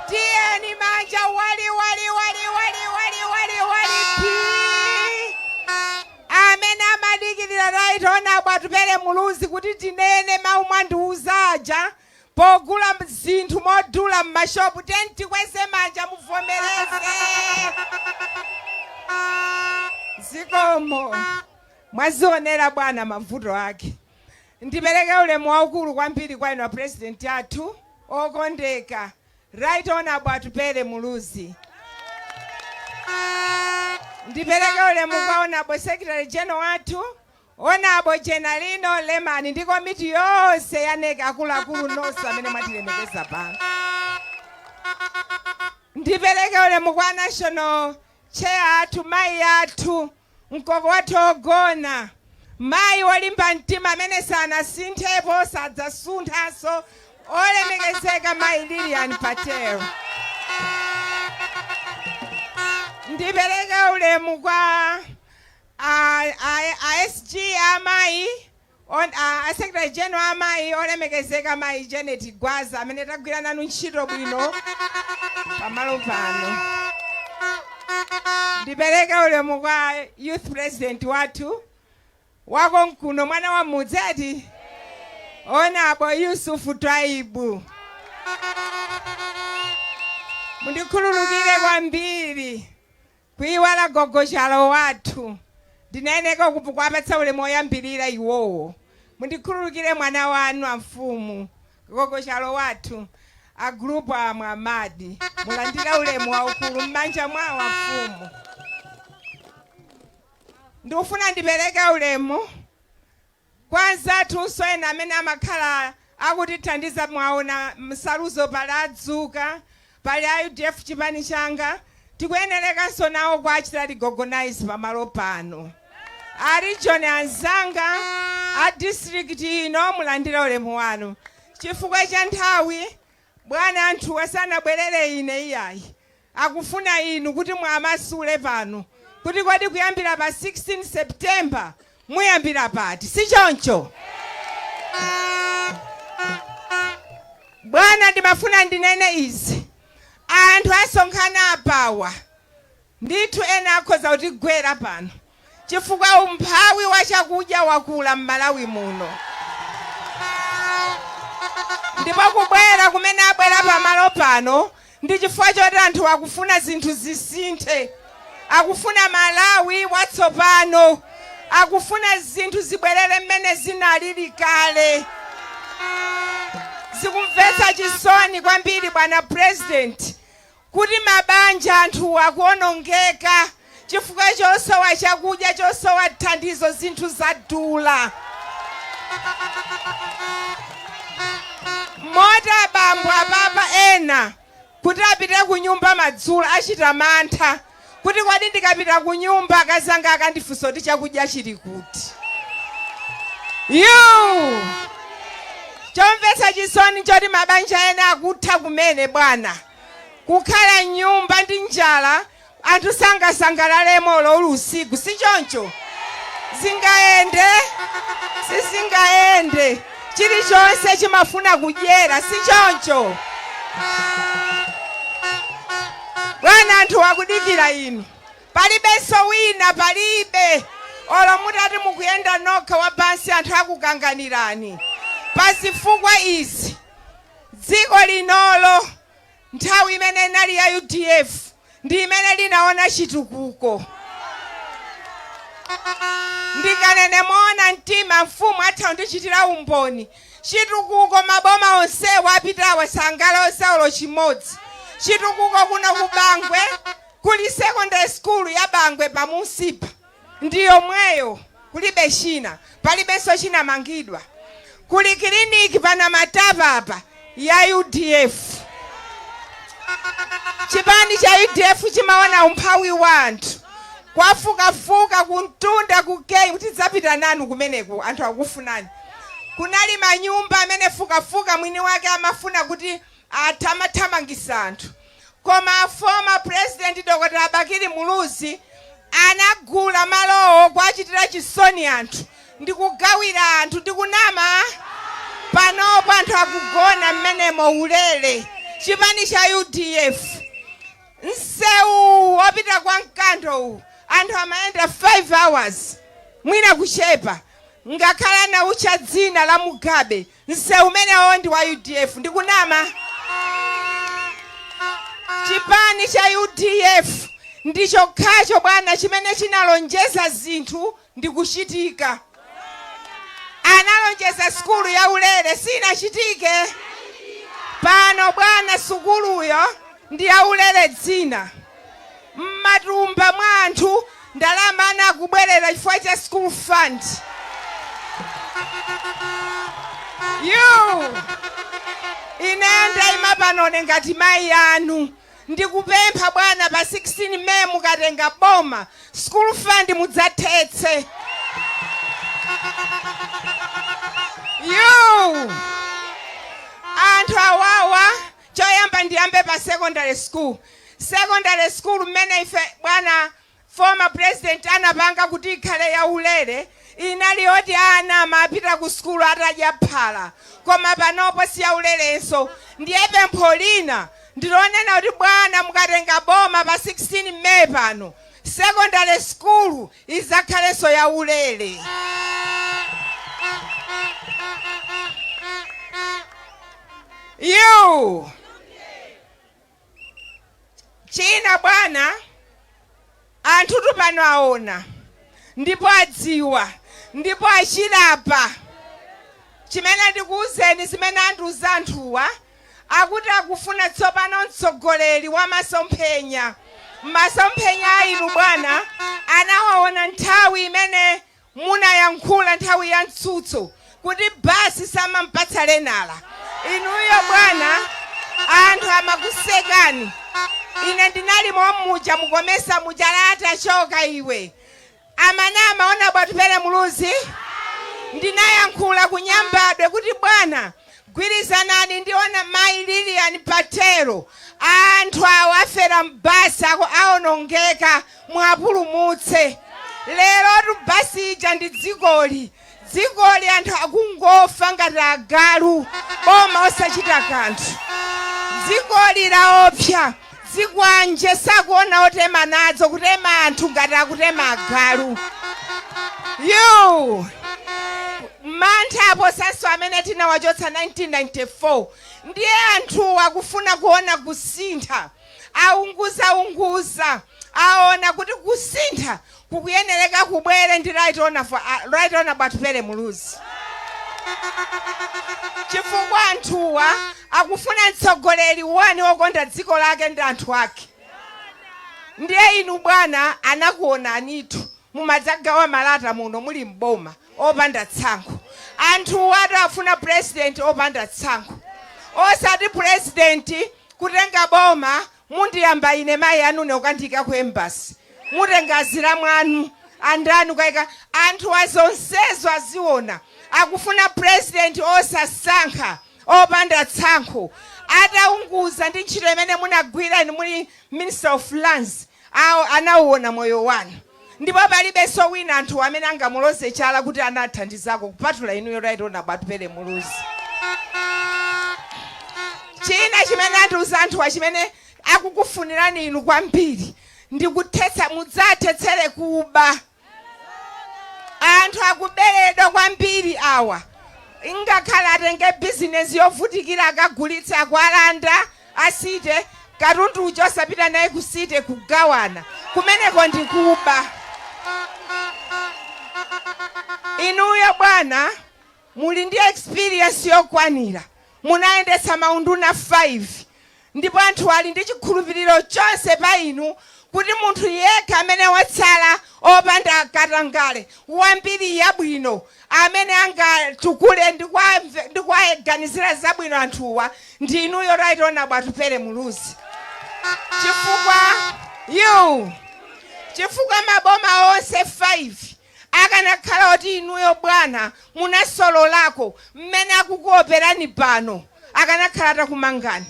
Tiyeni manja wali wali wali wali wali wali wali pi. Amene amadikirira Right Honorable Atupele Muluzi kuti tinene mawu mwandiuza aja pogula zinthu modula m'mashopu, tiyeni tikweze manja muvomereze. Zikomo. Mwazionera bwana mavuto ake. Ndipereke ulemu waukulu kwambiri kwa inu a president athu okondeka Right Honorable Atupele Muluzi. Ndipereke ulemu kwa Honorable Secretary General wathu Honorable Jenalino Lemani ndi komiti yonse ya NEC, akuluakulu nonse amene mwatilemekeza pano. Ndipereke ulemu kwa National Chair athu, mayi athu, mkoko wathu ogona, mayi wolimba mtima amene sanasinthepo, sadzasunthanso, olemekezeka mayi Lilian Patel. Ndipereke ulemu kwa a SG amayi, a Secretary General amayi, olemekezeka mayi Janet Gwaza amene tagwira nanu ntchito bwino pamalo pano. Ndipereke ulemu kwa Youth President wathu wakonkuno, mwana wa mudzeti, Honorable Yusuf Twaibu. Mundikhululukire kwambiri kuiwala gogochalo wathu, ndinayeneka kuwapatsa ulemu oyambirira iwowo. Mundikhululukire mwana wanu amfumu, gogochalo wathu, a group a Mwamadi, mulandira ulemu waukulu m'manja mwawo amfumu. Ndikufuna ndipereke ulemu kwa anzathunso ena amene amakhala akutithandiza. Mwaona msaluzo pali adzuka, Pali a UDF chipani changa, tikuyenerekanso nawo kuachita recognize pamalo pano. A region anzanga, a district ino, mulandire ulemu wanu. Chifukwa cha nthawi, bwana, anthu asanabwerere ine iyayi, akufuna inu kuti mwamasule pano kuti kodi kuyambira pa 16 September muyambira pati, si choncho? Bwana, ndimafuna ndinene izi. Anthu asonkhana apawa ndithu, ena akhoza kutigwera pano chifukwa umphawi wa chakudya wakula m'Malawi muno. Ndipo kubwera kumene abwera pamalo pano ndi chifukwa choti anthu akufuna zinthu zisinthe, akufuna Malawi watsopano, akufuna zinthu zibwerere mmene zinalili kale. Zikumvetsa chisoni kwambiri, bwana President, kuti mabanja anthu akuonongeka chifukwa chosowa chakudya, chosowa thandizo, zinthu zadula. Moti abambo apapa ena kuti apite ku nyumba madzulo achita mantha kuti kodi ndikapita ku nyumba akazanga akandifunsa kuti chakudya chili kuti? Yu! Chomvetsa chisoni choti mabanja ena akutha kumene, bwana, kukhala mnyumba ndi njala. Anthu sangasangalalemo olo uli usiku, si choncho? Zingayende? Sizingayende. Chilichonse chimafuna kudyera, si choncho, bwana? Anthu akudikira inu, palibenso wina, palibe. Olo mutati mukuyenda nokha wapansi, anthu akukanganirani pa zifukwa izi. Dziko linolo nthawi imene inali ya UDF ndi imene linaona chitukuko. Ndikanene moona mtima, mfumu atha kundichitira umboni, chitukuko maboma onsewa apitawa sangaloza olo chimodzi. Chitukuko kuno ku Bangwe kuli secondary school ya Bangwe pamunsipa, ndiyomweyo, kulibe china, palibenso chinamangidwa. Kuli kiliniki pana Matapa apa ya UDF. Chipani cha UDF chimaona umphawi wa anthu. Kwafukafuka kumtunda kukei kuti tidzapita nanu kumeneku, anthu akufunani. Kunali manyumba amene fukafuka mwini wake amafuna kuti athamathamangisa anthu, koma former President Dr Bakili Muluzi anagula malowo kuachitira chisoni anthu ndikugawira anthu. Ndikunama? Panopo anthu akugona mmenemo ulere, chipani cha UDF. Msewu wopita kwa Mkando uwu anthu amayenda 5 hours, mwina kuchepa, ngakhale anawutcha dzina la Mugabe. Msewu umenewo ndi wa UDF, ndikunama? Chipani cha UDF ndi chokhacho, bwana, chimene chinalonjeza zinthu ndi kuchitika. Analonjeza sukulu ya ulere, sinachitike? Pano, bwana, sukuluyo ndi yaulere dzina. Mmatumba mwa anthu ndalama anakubwerera chifukwa cha school fund. You, ineyo ndayima panone ngati mayi anu, ndikupempha, bwana, pa 16 May mukatenga boma, school fund mudzathetse. You, anthu awawa, choyamba ndiyambe pa secondary school. Secondary school mmene ife, bwana, former President anapanga kuti ikhale yaulere, inali yoti ana amapita ku sukulu atadya phala, koma panopo si yaulerenso. Ndiye pempho lina ndilonena kuti, bwana, mukatenga boma pa 16 May pano, secondary school izakhalenso yaulere. You, china, bwana, anthutu pano aona ndipo adziwa ndipo achilapa. Chimene ndikuwuzeni, zimene andiuza anthuwa, akuti akufuna tsopano mtsogoleri wa masomphenya. Masomphenya a inu, bwana, anawaona nthawi imene munayankhula nthawi ya mtsutso kuti basi samampatsa lenala. Inuyo, bwana, Anthu amakusekani. Ine ndinali mommuja mu COMESA muja atachoka iwe. Amanama Honourable Atupele Muluzi? Ndinayankhula ku Nyambadwe kuti bwana gwirizanani ndi ona mayi Lilian Patel anthu awo afera m'basi ako aonongeka muwapulumutse. Lerotu basi ija ndi dzikoli. Dzikoli anthu akungofa ngati agalu boma osachita kanthu. Dzikoli laopsa zikwanje sakuona otema nadzo kutema anthu ngati akutema agalu. You! Mantha aposanso amene tinawachotsa 1994 ndiye anthuwa akufuna kuona kusintha. Aunguzaunguza aona kuti kusintha kukuyenereka kubwere ndi Right Honourable Atupele Muluzi chifukwa anthuwa akufuna mtsogoleri wani wokonda dziko lake ndi anthu ake. Ndiye inu bwana anakuonanitu mumadzagawa malata muno muli m'boma opanda tsankho. Anthuwatu afuna president opanda tsankho osati president kutenga boma Mundiyamba ine mayi anune kukandiika ku embassy mutenga azilamu anu andani kukaika anthuwa zonsezo aziona akufuna president osasankha opanda tsankho ataunguza ndi ntchito imene munagwira inu muli minister of lands awo anauona moyo wanu ndipo palibenso wina anthu amene angamuloze chala kuti anathandizako kupatula inuyo Right Honourable Atupele Muluzi. China chimene andiuza anthuwa chimene akukufunirani inu kwambiri ndi kuthetsa mudzathetsere kuba. Anthu akuberedwa kwambiri awa ngakhale atenge bizinesi yovutikira akagulitse akuwalanda a city katundu uja osapita naye ku city kugawana kumeneko ndi kuba. Inuyo bwana muli ndi experience yokwanira munayendetsa maunduna 5 ndipo anthu ali ndi chikhulupiriro chonse pa inu kuti munthu yekha amene watsala opanda katangale wa mbiri yabwino amene angatukule ndi kuwaganizira zabwino anthuwa ndi inuyo Right Honourable Atupele Muluzi chifukwa you chifukwa maboma onse 5 akanakhala oti inuyo bwana munasololako mmene akukuoperani pano akanakhala atakumangani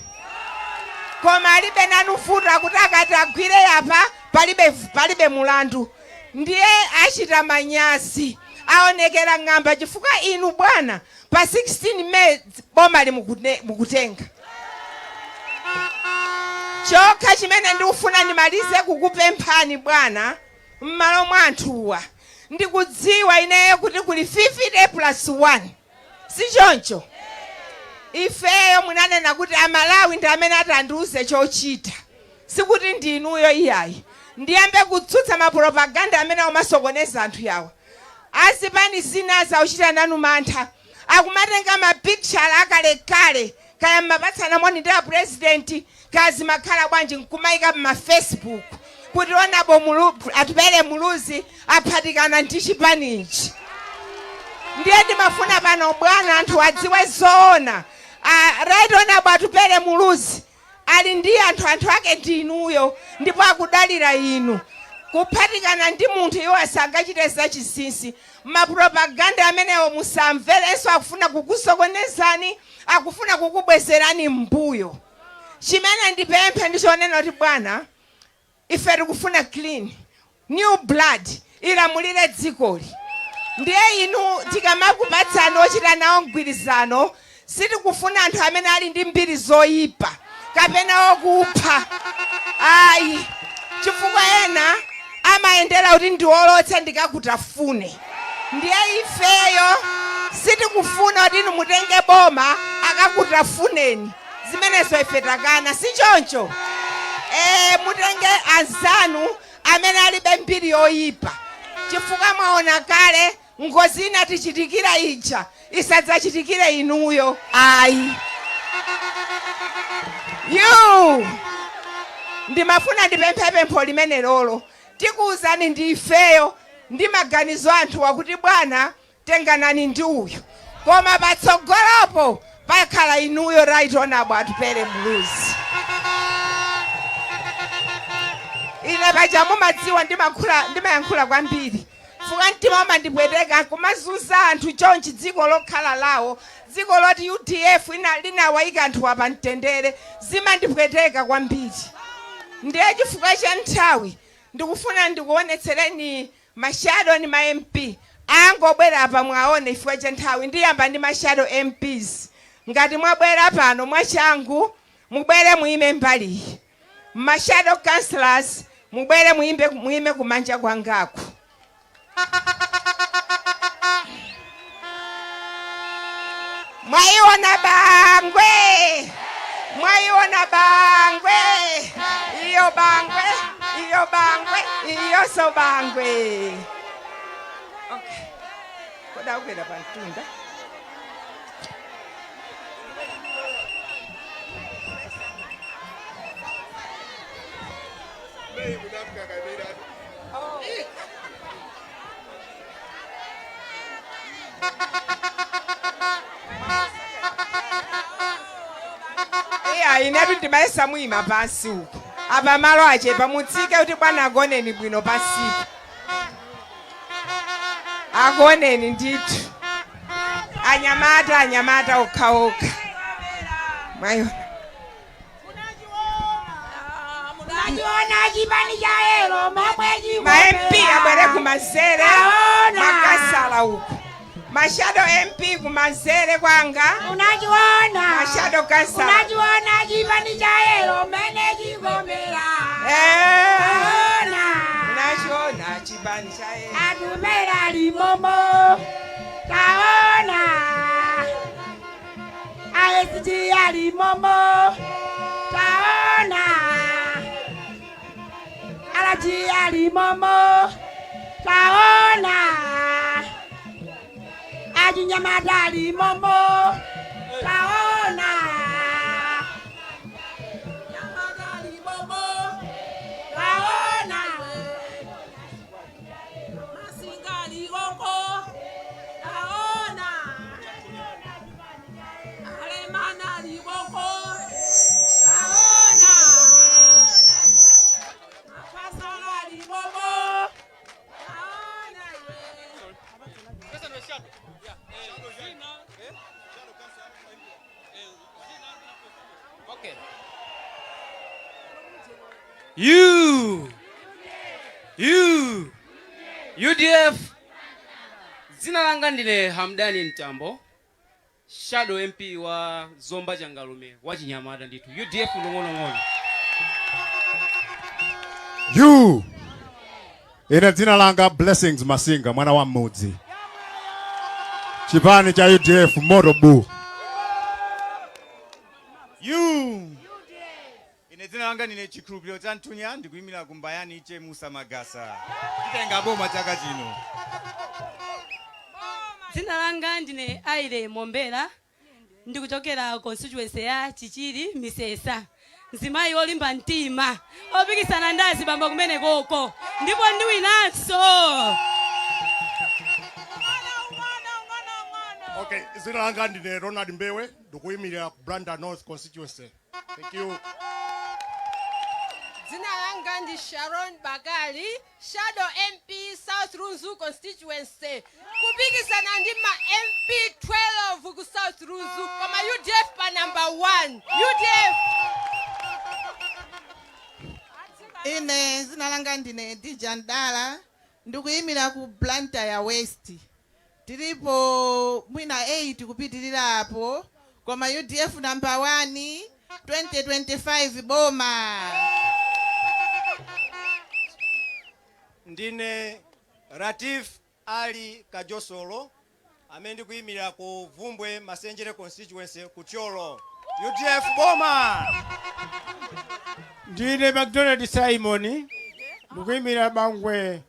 koma alibe nanu vuto akuti akati agwire apa palibe palibe mulandu ndiye achita manyazi aonekera ng'amba chifukwa inu bwana pa 16 May bomali mukutenga chokha chimene ndikufuna ndimalize kukupemphani bwana mmalo mwa anthuwa ndikudziwa ineyo kuti kuli 50 plus 1 si choncho ifeyo munanena kuti amalawi ndi amene atandiuze chochita sikuti ndi inuyo iyayi ndiyambe kutsutsa mapropaganda amene amasokoneza anthu yawa azipani zinazi akuchita nanu mantha akumatenga mapicture akalekale kaya mmapatsana moni ndi a president kaya zimakhala bwanji nkumayika mma facebook kuti Honourable Atupele Muluzi aphatikana ndi chipanichi ndiye ndimafuna pano bwana anthu adziwe zoona Right Honourable Atupele Muluzi ali ndi anthu anthu ake ndi inuyo ndipo akudalira inu kuphatikana ndi munthu iwo asangachite zachinsinsi mapropaganda amenewo musamverenso akufuna kukusokonezani akufuna kukubwezerani mbuyo chimene ndipemphe ndichonena kuti bwana ife tikufuna clean new blood ilamulire dzikoli ndiye inu tikamakupatsani ochita nawo mgwirizano sitikufuna anthu amene ali ndi mbiri zoyipa kapena okupha ayi chifukwa ena amayendera kuti ndiwolotse ndikakutafune ndiye ifeyo sitikufuna kuti inu mutenge boma akakutafuneni zimenezo ife takana si choncho e, mutenge anzanu amene alibe mbiri yoyipa chifukwa mwaona kale ngozi inatichitikira ija isadzachitikire inuyo ayi yu ndimafuna ndipemphe pempho limene lolo tikuwuzani ndi ifeyo ndi maganizo anthu wakuti bwana tenganani ndi uyu koma patsogolopo Pakhala inuyo, Right Honorable Atupele Muluzi. Ine paja mumadziwa ndimayankhula kwambiri fuka mtima umandipweteka kumazunza anthu chonchi, dziko lokhala lawo, dziko loti UDF linawayika anthu apa mtendere, zimandipweteka kwambiri. Ndiye chifukwa cha nthawi ndikufuna ndikuonetsereni ma shadow ni ma MP angobwera apa mwaone. Chifukwa cha nthawi ndiyamba ndi ma shadow MPs. Ngati mwabwera pano mwachangu, mubwere muime mbaliyi. Ma shadow councillors, mubwere muimbe, muime kumanja kwangaku. Mwayiona Bangwe, mwayiona Bangwe, iyo Bangwe, iyo Bangwe, iyonso Bangwe. Okay, koda kukwera pa mtunda. Iya, inetu ndimayesa muyima pansi uku. Apa malo achepa, mutsike kuti bwana agoneni bwino pansipo, agoneni ndithu. Anyamata, anyamata okhaokha, mwayiona. Unachiona chipani cha yellow momwe? Ma MP abwere kumanzere, makasala uku, ma shadow MP kumanzere kwanga. Unachiona. Ma shadow councillor. Unachiona chipani cha yellow mene chikomera? Eh. Ona. Unachiona chipani cha yellow. Atumera limomo, taona ASG alimomo, taona Alaji alimomo, taona Ajinyamada alimomo, taona Nyamada alimomo, taona Masinga aliwoko, taona Alemana aliwoko, taona Mapasala aliwoko, taona iwe. Okay. U U UDF. Dzina langa ndine Hamdani Mtambo, shadow MP wa Zomba Changalume, wa Chinyamata ndithu. UDF nong'onong'ono. You Ine dzina langa Blessings Masinga, mwana wa mmudzi. Chipani cha UDF moto bu. You Ine dzina langa ndine Chikhulupiriro cha Nthunya, ndikuyimira kumbayani che Musa Magasa. Titenga boma chaka chino. Dzina langa ndine Aile Mombera, ndikuchokera constituency ya Chichiri Misesa, mzimayi wolimba mtima opikisana ndi azibambo kumene koko, ndipo ndiwinanso. Okay, dzina langa ndine Ronald Mbewe, ndikuyimirira ku Blantyre North constituency. Thank you. Dzina langa ndi Sharon Bakali, shadow MP, South Lunzu constituency, kupikisana ndi ma MP 12 ku South Lunzu, koma UDF pa number 1, UDF. Ine zina langa ndine Dija Ndala, ndikuyimira ku Blantyre West. Tilipo mwina 8 kupitirira apo, koma UDF number 1, 2025 boma. Ndine Ratif Ali Kajosolo, amene ndikuyimirira ku Vumbwe Masenjere constituency ku Thyolo. UDF boma. Ndine McDonald Simon, ndikuyimira Bangwe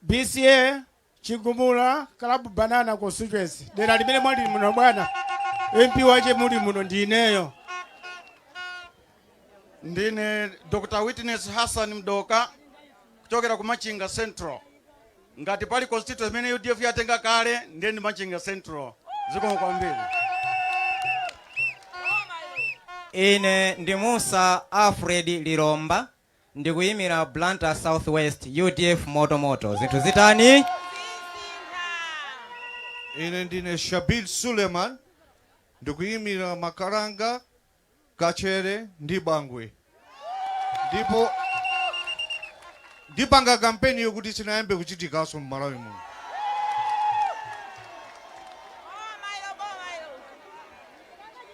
BCA Chigumula Club Banana constituency, dera limene mwali muno bwana MP wache muli muno ndi ineyo. Ndine Dr Witness Hassan Mdoka, kuchokera ku Machinga Central. Ngati pali constituency imene UDF yatenga kale, ndiye ndi Machinga Central. Zikomo kwambiri. Ine ndi Musa Alfred Lilomba, ndikuyimira Blantyre South West, UDF motomoto. Zinthu zitani? Ine ndine Shabil Suleiman, ndikuyimira Makaranga, Kachere ndi Bangwe, ndipo ndipanga kampeni yokuti sinayambe kuchitikanso m'Malawi muno.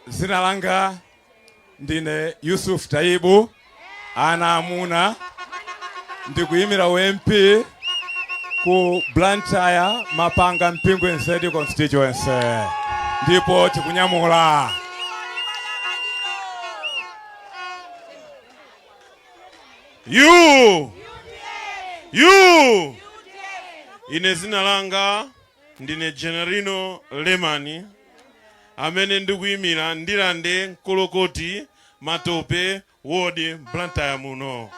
Zina langa ndine Yusuf Taibu, ana amuna, ndikuyimira MP ku Blantyre Mapanga Mpingwe Third constituency, ndipo tikunyamula. U U Ine zina langa ndine Generino Lemani, amene ndikuyimira Ndirande Nkolokoti Matope Ward, Blantyre muno.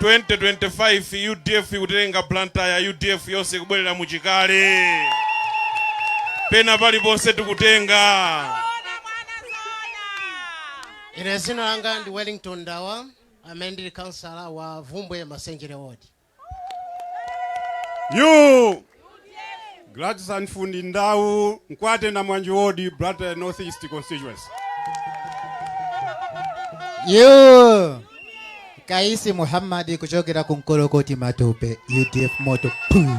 2025 UDF ikutenga Blantyre, UDF yonse ikubwerera muchikale, pena paliponse tikutenga. Ine zina langa ndi Wellington Ndawa, amene ndili kansala wa Vumbwe Masenjere Ward. U Gladson Fundi Ndau, Nkwate na Mwanji Ward, Blantyre North East constituency. Yo Kaisi Muhammad kuchokera ku Nkolokoti Matope, UDF moto puu.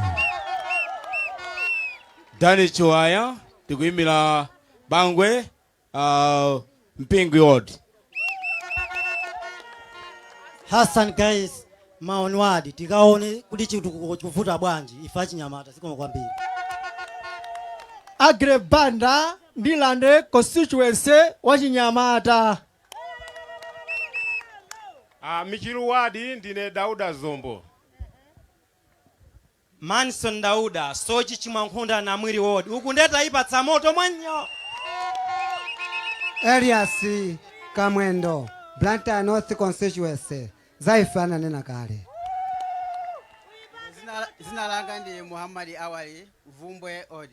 Dani Chiwaya, ndikuyimira Bangwe Mpingwe Ward. Hassan Guys Maoni Ward, tikaone kuti chitukuko chikuvuta bwanji ife achinyamata. Zikomo kwambiri. Agre Banda, Ndirande constituency, wachinyamata. Michiru Ward, ndine Dauda Zombo. Manson Dauda, Soche Chimwankhunda Namwiri Ward, uku ndeta ipatsa moto mwanyo. Elias Kamwendo, Blantyre North constituency, zaife ananena kale. Zina langa ndi Muhammad Awali, Vumbwe Ward.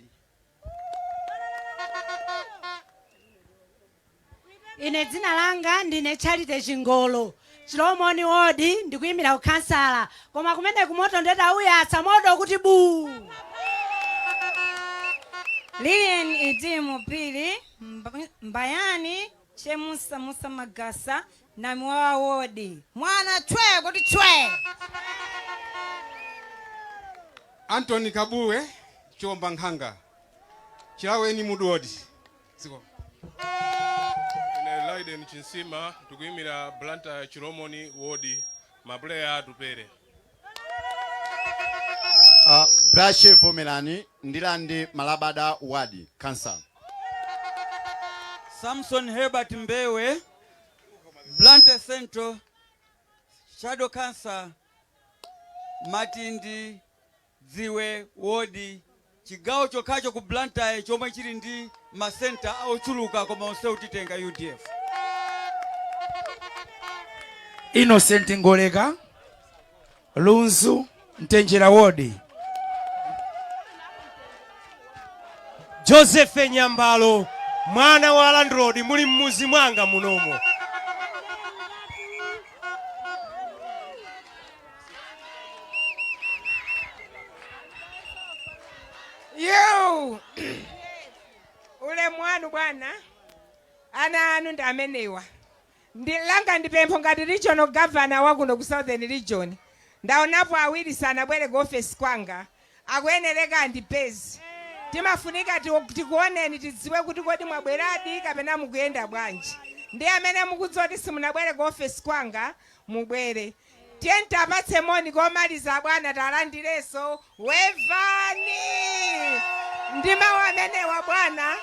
Ine dzina langa ndine Charity Chingolo, Chilomoni Ward, ndikuyimira kukhansala, koma kumene kumoto ndeta uyatsa moto kuti buu. Lilian Idimu Pili, Mbayani Chemusa Musa Magasa, Namiwawa Ward. Mwana chwe kuti chwe. Anthony Kabuwe, Chomba Nkhanga, Chilaweni Mudu Ward. Ziko. Ine Laiden Chinsima, ndikuyimira Blantyre Chilomoni Ward, mapuleya atupere. Brashe Vomelani, Ndirande Malabada Ward, Council. Samson Herbert Mbewe, Blantyre Central, Shadow Council, Matindi Dziwe Ward, chigawo chokhacho ku Blantyre chomwe chili ndi masenta ochuluka, koma onse utitenga UDF. Innocent Ngoleka, Lunzu Mtenjera Ward. Joseph Nyambalo, mwana wa landlord, muli mmuzi mwanga munomo. Yo! Ulemu wanu bwana, ana anu ndi amenewa. Ndi langa ndipempho ngati regional governor wakuno ku Southern Region. Ndaonapo awiri sanabwere ku office kwanga, akuyenereka andipeze. Timafunika tikuoneni, tidziwe kuti kodi mwabweradi kapena mukuyenda bwanji. Ndi amene mukudziwa kuti simunabwere ku office kwanga, mubwere. Tiyeni tapatse moni komaliza bwana, talandireso wevani. Ndi mawu amenewa bwana,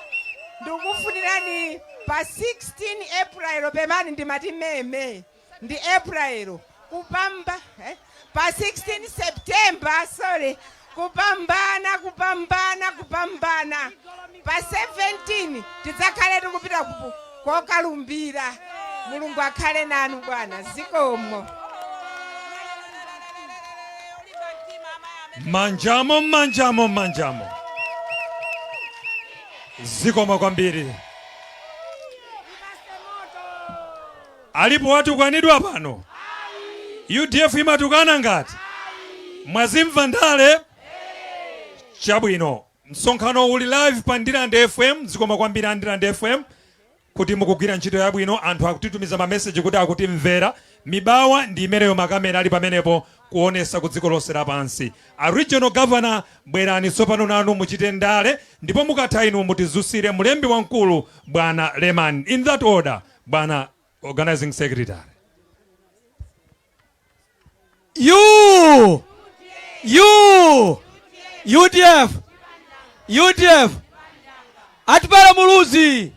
ndikufunirani pa 16 April, pemani ndimati meme ndi April, kupamba pa 16 September, sorry, kupambana, kupambana, kupambana. Pa 17 tidzakhale tikupita kokalumbira. Mulungu akhale nanu bwana, zikomo. Manjamo, manjamo, manjamo. Zikomo kwambiri. Alipo watukwanidwa pano? UDF imatukana ngati? Mwazimva ndale? Chabwino. Msonkhano uli live pa Ndirande FM. Zikomo kwambiri a Ndirande FM kuti mukugwira ntchito yabwino. Anthu akutitumiza mameseji kuti akutimvera. Mibawa ndi imeneyo, makamera ali pamenepo kuonesa ku dziko lonse lapansi. A regional governor, bwerani tsopano nanu muchite ndale, ndipo mukatha inu mutizusire mulembi wamkulu bwana Leman. In that order, bwana organizing secretary. U U UDF UDF. Atupele Muluzi,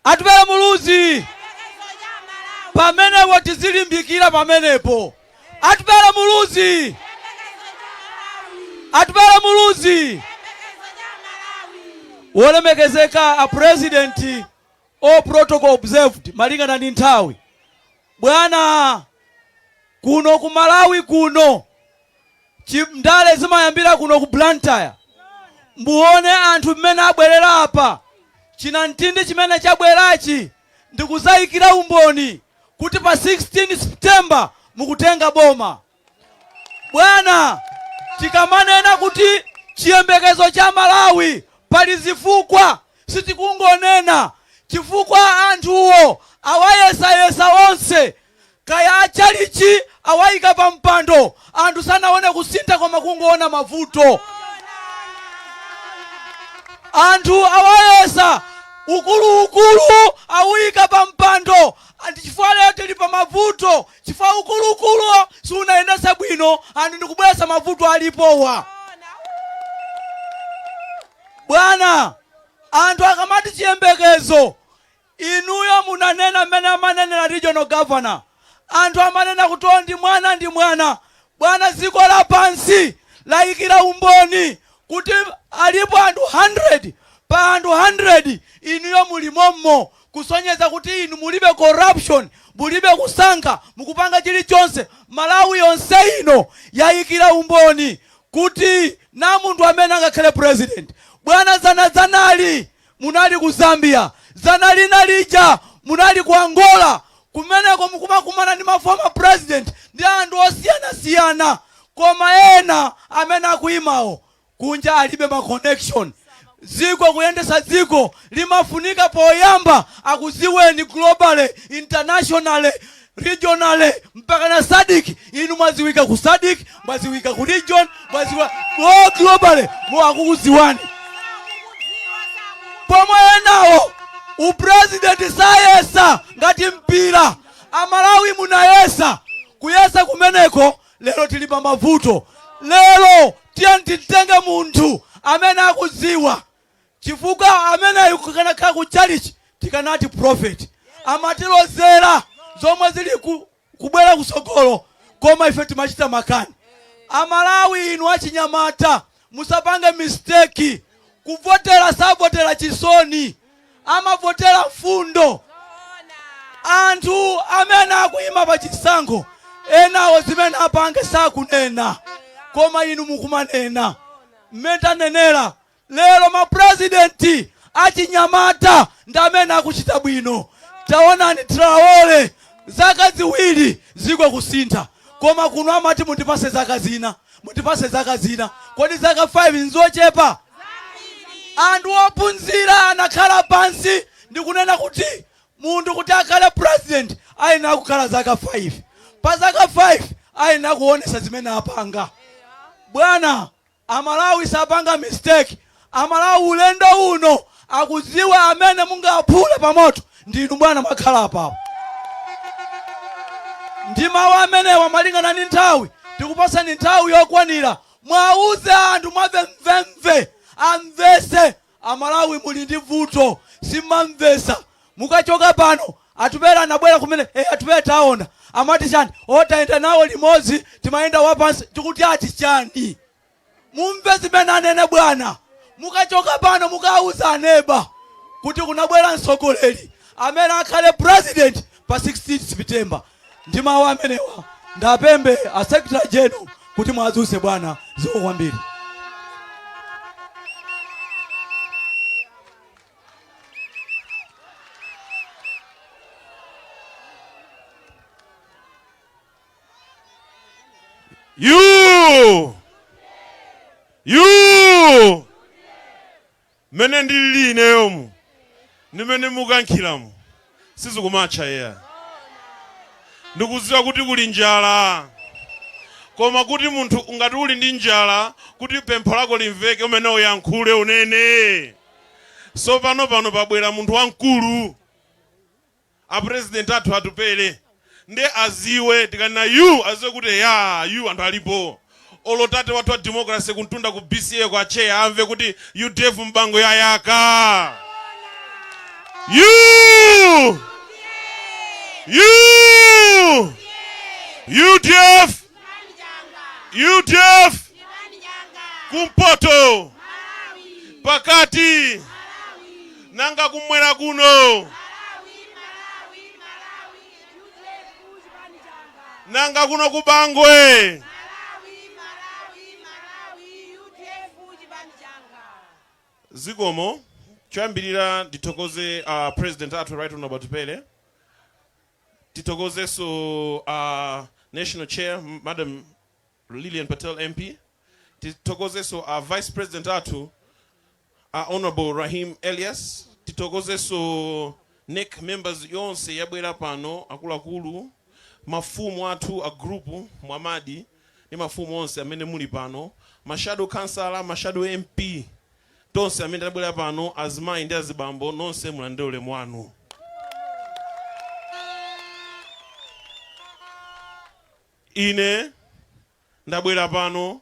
Atupele Muluzi, pamenepo tizilimbikira pamenepo. Atupele Muluzi, Atupele Muluzi. Wolemekezeka a president, all protocol observed. Malingana ndi nthawi, bwana, kuno ku Malawi kuno ndale zimayambira kuno ku Blantyre. Muone anthu mmene abwerera apa. Chinamtindi chimene chabwerachi ndikuzayikira umboni kuti pa 16 September mukutenga boma. Bwana, tikamanena kuti chiyembekezo cha Malawi, pali zifukwa. Sitikungonena chifukwa anthuwo awayesayesa onse, kaya achalichi awayika pa mpando, anthu sanaone kusintha koma kungoona mavuto. Anthu awayesa ukuluukulu, awuyika pa mpando, ndi chifukwa lero tili pa mavuto, chifukwa ukuluukulu sunayendese bwino anthu ndikubweretsa mavuto alipowa. Bwana, anthu akamati chiyembekezo, inuyo munanena mmene amanenera regional governor, anthu amanena kuti o, ndi mwana, ndi mwana. Bwana, dziko lapansi layikira umboni kuti alipo anthu 100, pa anthu 100 inuyo muli mommo, kusonyeza kuti inu mulibe corruption, mulibe kusankha, mukupanga chilichonse. Malawi yonse ino yayikira umboni kuti na munthu amene angakhale president. Bwana, zanadzanali munali ku Zambia, zana lina lija munali ku Angola. Kumeneko mukumakumana ndi ma former president ndi anthu osiyanasiyana, koma ena amene akuyimawo kunja alibe ma connection. Dziko, kuyendesa dziko limafunika poyamba akuziweni globally, internationally, regionally, mpaka na SADC. Inu mwaziwika ku SADC, mwaziwika ku region, mwaziwika oh, globally mo akukuziwani, pomwe enawo upresident sayesa ngati mpira. Amalawi, munayesa kuyesa kumeneko, lero tili pa mavuto. Lero tiye titenge munthu amene akudziwa, chifukwa ameneyu kukanakhala ku chalichi tikanati prophet, amatilozera zomwe zili kubwera kusogolo, koma ife timachita makani. Amalawi, inu achinyamata, musapange mistake kuvotera. Savotera chisoni, amavotera mfundo. Anthu amene akuyima pa chisankho enawo zimene apange sakunena, koma inu mukumanena. Mmene tanenera lero, mapurezidenti achinyamata ndi amene akuchita bwino. Taonani Traore, zaka 2 ziko kusintha, koma kuno amati mundipase zaka zina, mundipase zaka zina. Kodi zaka 5 nzochepa? Anthu ophunzira anakhala pansi ndikunena kuti munthu kuti akhale president ayenera kukhala zaka 5. Pa zaka 5 ayenera kuonesa zimene apanga. Bwana, Amalawi sapanga mistake. Amalawi ulendo uno akudziwa amene mungaphule pamoto ndinu bwana mwakhala apapo. Ndi mawu amenewa, malingana ndi nthawi, tikupasani nthawi yokwanira mwauze anthu mwamvemvemve, amvese. Amalawi, muli ndi vuto, simamvesa. Mukachoka pano, Atupele anabwera kumene, Atupele taona amati chani? Otayenda nawo limodzi, timayenda wapansi, tikuti ati chani? Mumve zimene anene bwana. Mukachoka pano mukauza aneba kuti kunabwera mtsogoleri amene akhale president pa 16 September. Ndi mawu amenewa ndapembe a secretary general kuti mwadzuse bwana. Zikomo kwambiri. Mene ndilili ineyomu ndi mene mukankhiramu sizikumatcha yeah. Ndikudziwa kuti kuli njala, koma kuti munthu ngati uli ndi njala, kuti pempho lako limveke umene uyankhule unene. So pano pano pabwera munthu wamkulu, a president athu Atupele, nde aziwe tikanena yu aziwe kuti ya yu anthu alipo. Olo tate wathu wa democracy kuntunda ku BCA kwa chair amve kuti UDF mbango yayaka. U U UDF UDF kumpoto, pakati, nanga kumwera kuno, nanga kuno kubangwe. Zikomo. Choyambirira ndithokoze president athu Right Honorable Atupele, tithokozenso national chair Madam Lilian Patel MP, tithokozenso vice president athu Honorable Rahim Elias, tithokozenso NEC members yonse yabwera pano, akuluakulu, mafumu athu a group Mwamadi ndi mafumu onse amene muli pano, ma shadow councillor, ma shadow MP, tonse amene tabwera pano, azimayi ndi azibambo nonse, mulandire ulemu wanu. Ine ndabwera pano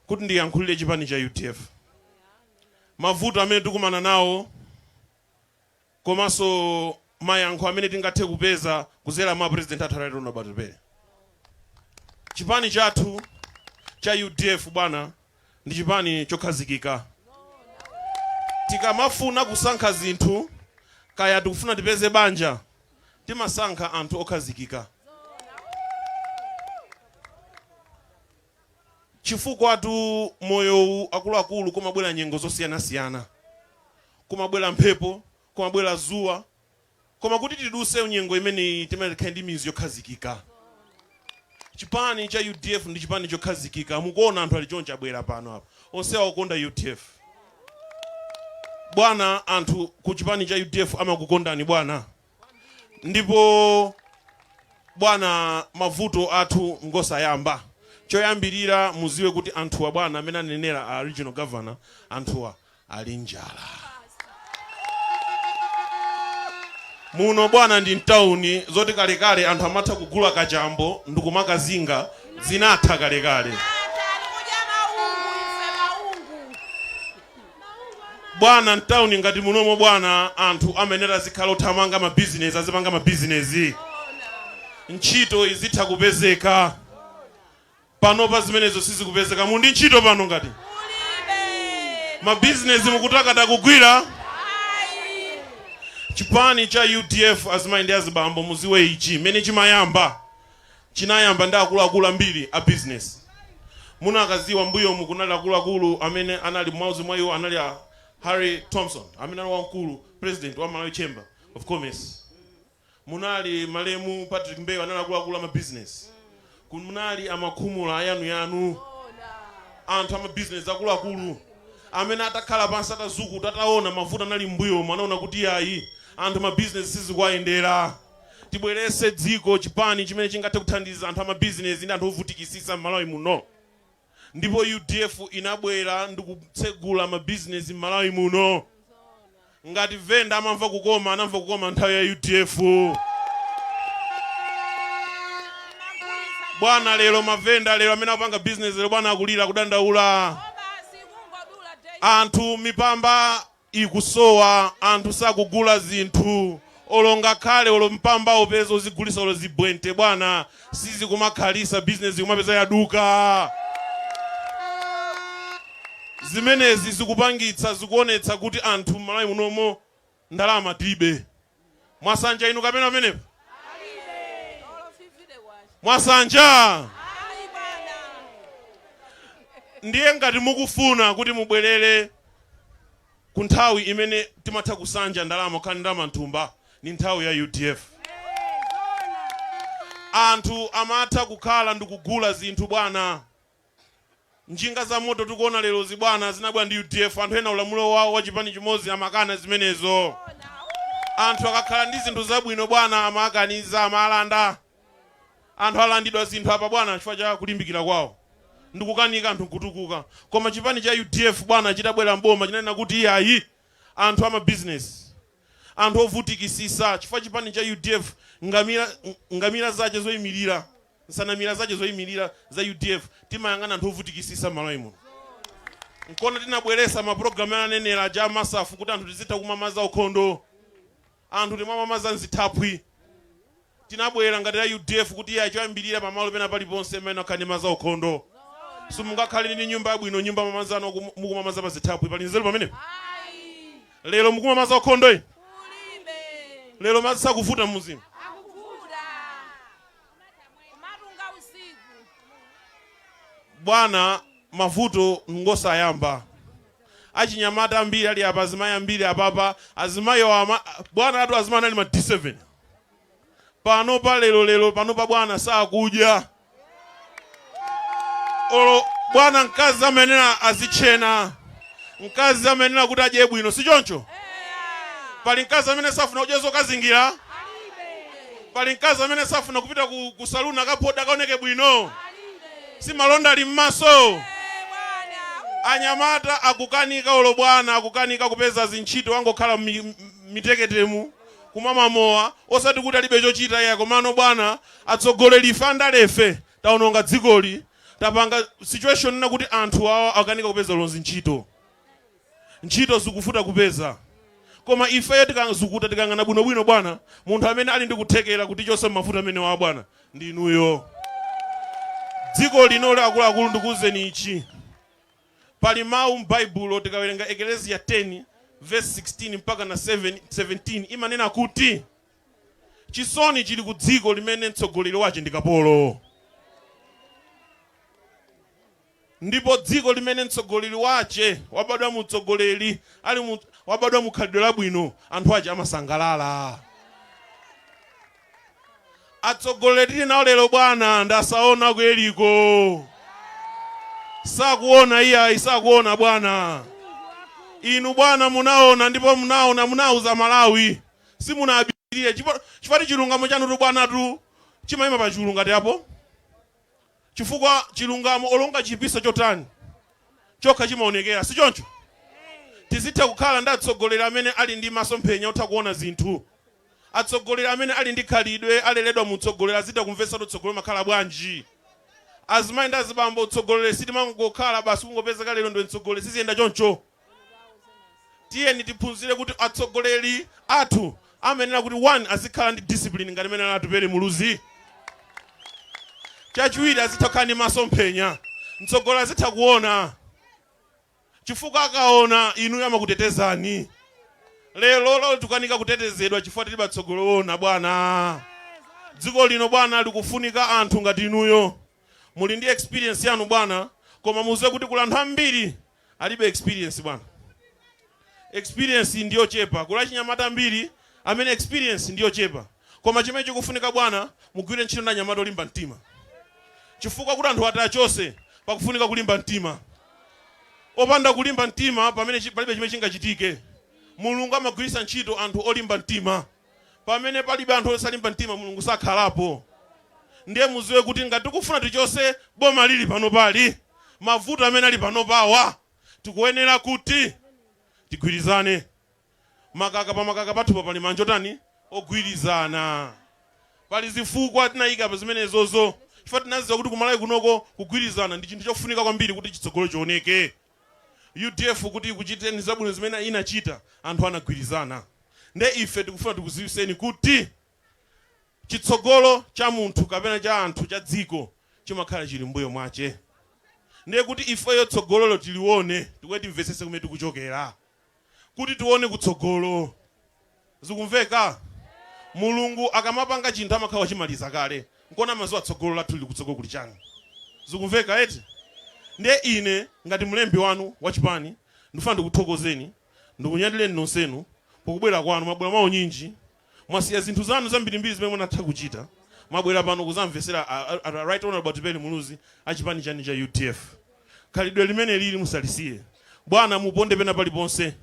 kuti ndiyankhulire chipani cha UDF, mavuto amene tikumana nawo komanso mayankho amene tingathe kupeza kuzera mwa president athu Right Honorable Atupele. Chipani chathu cha UDF, bwana, ndi chipani chokhazikika. Tikamafuna kusankha zinthu, kaya tikufuna tipeze banja, timasankha anthu okhazikika, chifukwa tu moyowu, akuluakulu, kumabwera nyengo zosiyanasiyana, kumabwera mphepo, kumabwera zuwa, koma kuti tiduse nyengo imeneyi timakhala ndi mizu yokhazikika. Chipani cha UDF ndi chipani chokhazikika. Mukuona anthu ali chonchi abwera pano apa, onsewa akukonda UDF, bwana. Anthu ku chipani cha UDF amakukondani, bwana. Ndipo bwana, mavuto athu ngosayamba. Choyambirira muziwe kuti anthuwa, bwana, amene anenera a regional governor, anthuwa ali njala. Muno, bwana, ndi mtawuni. Zoti kalekale anthu amatha kugula kachambo ndikumakazinga zinatha kalekale, bwana. Mtawuni ngati munomo, bwana, anthu amayenera azikhala othamanga mabizinesi, azipanga mabizinesi, ntchito izitha kupezeka. Panopa zimenezo sizikupezeka. Mundi ntchito pano? Ngati mabizinesi mukutakata kugwira. Chipani cha UDF, azimayi ndi azibambo, muziwe ichi: mmene chimayamba, chinayamba ndi akuluakulu ambiri a business. Munakaziwa mbuyomu kunali akuluakulu amene anali, mmodzi mwa iwo anali a Harry Thompson amene ali wamkulu, president wa Malawi Chamber of Commerce. Munali malemu Patrick Mbewe, anali akuluakulu ama business. Kunali amakhumula ayanuyanu, anthu ama business akuluakulu amene atakhala pansi, atazukuta, ataona mavuto anali mbuyomu, anaona kuti ayi, anthu ma business sizikuwayendera, tibwerese dziko chipani chimene chingathe kuthandiza anthu ama business ndi anthu ovutikisisa m'Malawi muno. Ndipo UDF inabwera ndikutsegula mabizinesi m'Malawi muno. Ngati venda amamva kukoma, anamva kukoma nthawi ya UDF, bwana. Lero mavenda lero amene akupanga business lero, bwana, akulira, kudandaula. Anthu mipamba ikusowa, anthu sakugula zinthu, olo ngakhale olo mpamba upeza uzigulisa olo zibwente, bwana, sizikumakhalisa, business ikumapeza yaduka. Zimenezi zikupangitsa, zikuonetsa kuti anthu m'Malawi munomo ndalama tilibe. Mwasanja inu kapena pamenepo mwasanja? Ndiye ngati mukufuna kuti mubwerere ku nthawi imene timatha kusanja ndalama, kukhala ndalama mthumba, ni nthawi ya UDF. Anthu amatha kukhala ndikugula zinthu, bwana. Njinga za moto tikuona lerozi bwana zinabwera ndi udf. Anthu ena ulamuliro wawo wa chipani chimodzi amakana zimenezo. Anthu akakhala ndi zinthu zabwino bwana amakaniza, amalanda. Anthu alandidwa zinthu apa bwana chifukwa cha kulimbikira kwawo ndikukanika anthu nkutukuka. Koma chipani cha udf bwana chitabwera mboma chinanena kuti iyayi, anthu ama business, anthu ovutikisisa, chifukwa chipani cha udf ngamira, ngamira zache zoyimirira, nsanamira zache zoyimirira za udf, timayang'ana anthu ovutikisisa m'Malawi muno. Nkona tinabweresa mapulogalamu anenera aja amasafu kuti anthu tizitha kumwa madzi aukhondo, anthu timamwa madzi amzithaphwi. Tinabwera ngati ya udf kuti iye achoyambirira pamalo pena paliponse amene akhale ndi madzi aukhondo. Simungakhale ndi nyumba yabwino, nyumba mamadzi anu mukumwa madzi apazithaphwi. Pali nzeru pamenepo? Lero mukumwa madzi aukhondo inu? Lero madzi sakuvuta mmuzimu? Bwana, mavuto ngosayamba. Achinyamata ambiri ali apa, azimayi ambiri apapa, azimayi awa bwana atu azimayi anali ma D7. Pano pa lero lero pano pa bwana sakudya. Olo bwana mkazi amayenera azitchena, mkazi amayenera kuti adye bwino, si choncho? Pali mkazi amene safuna kudya zokazingira? Pali mkazi amene safuna kupita ku saluni akaphoda akaoneke bwino? Si malonda ali mmaso? Anyamata akukanika, olo bwana akukanika kupeza zintchito, angokhala miteketemu kumamwa mowa, osati kuti alibe chochita iye, komano bwana atsogoleri ife andalefe taononga dzikoli, tapanga situation ina kuti anthu awa akanika kupeza lonzi ntchito. Ntchito zikuvuta kupeza. Koma ifeyo tikazukuta, tikang'ana bwinobwino bwana, munthu amene ali ndi kuthekera kutichotsa m'mavuto amene wa bwana ndi inuyo. Dziko linoli akuluakulu, ndikuwuzeni ichi, pali mawu m'Baibulo, tikawerenga Ekeleziya 10 verse 16 mpaka na 7, 17, imanena kuti chisoni chili ku dziko limene mtsogoleri wache ndi kapolo, ndipo dziko limene mtsogoleri wache wabadwa mu mtsogoleri ali mu, wabadwa mu khalidwe labwino, anthu ache amasangalala. Atsogoleri tili nawo lero bwana ndasaona ku Yeriko, sakuona iyayi, sakuona bwana. Inu bwana munaona, ndipo munaona, munauza Malawi, simunabirire chifukwa chilungamo chanu tu bwana tu chimayima pa chulu ngati apo, chifukwa chilungamo olonga chipisa chotani chokha chimaonekera, si choncho? Tizitha kukhala ndi atsogoleri amene ali ndi masomphenya otha kuona zinthu, atsogoleri amene ali ndi khalidwe, aleredwa mu utsogoleri, azitha kumvetsa kuti utsogoleri umakhala bwanji. Azimayi ndi azibambo, utsogoleri sitimangokhala basi kungopezeka lero ndiwe mtsogoleri, siziyenda choncho. Tiyeni tiphunzire kuti atsogoleri athu amayenera kuti one, azikhala ndi discipline ngati imene Atupele Muluzi. Chachiwiri, azitha kukhala ndi masomphenya, mtsogoleri azitha kuona, chifukwa akaona inuyo amakutetezani. Lero lero tikukanika kutetezedwa chifukwa tilibe atsogoleri oona bwana. Dziko lino bwana likufunika anthu ngati inuyo, muli ndi experience yanu bwana, koma muziwe kuti kuli anthu ambiri alibe experience bwana, experience ndiyochepa. Kuli achinyamata ambiri amene experience ndiyochepa, koma chimene chikufunika bwana, mugwire ntchito ndi anyamata olimba mtima, chifukwa kuti anthu ati achose pakufunika kulimba mtima. Opanda kulimba mtima pamene palibe chimene chingachitike. Mulungu amagwiritsa ntchito anthu olimba mtima. Pamene palibe anthu osalimba mtima, Mulungu sakhalapo. Ndiye muziwe kuti ngati tikufuna tichose boma lili pano, pali mavuto amene ali pano pawa, tikuyenera kuti tigwirizane. Makaka pa makaka pathupa pali manja otani? Ogwirizana. Pali zifukwa tinayika pa zimenezozo, chifukwa tinaziwa kuti kumalawi kunoko kugwirizana ndi chinthu chofunika kwambiri kuti chitsogolo chioneke. Udf kuti ikuchiteni zabwino zimene inachita, anthu anagwirizana. Nde ife tikufuna tikuziwiseni kuti chitsogolo cha munthu kapena cha anthu, cha dziko, chimakhala chili mbuyo mwache. Ndiye kuti ifeyo tsogololo tilione, tikuye timvetsese kumene tikuchokera kuti tione kutsogolo. Zikumveka? Mulungu akamapanga chinthu amakhala wachimaliza kale, nkona amaziwa tsogolo lathu lili kutsogolo kuli chani. Zikumveka eti? Ndiye ine ngati mlembi wanu wachipani ndifuna ndikuthokozeni, ndikunyadireni nonsenu pokubwera kwanu. Mwabwera mwawo nyinji, mwasiya zinthu zanu zambirimbiri zimene munatha kuchita, mwabwera pano kuzamvesera a Right Honorable Atupele Muluzi achipani chanu cha UDF. Khalidwe limene lili musalisiye. Bwana muponde pena paliponse.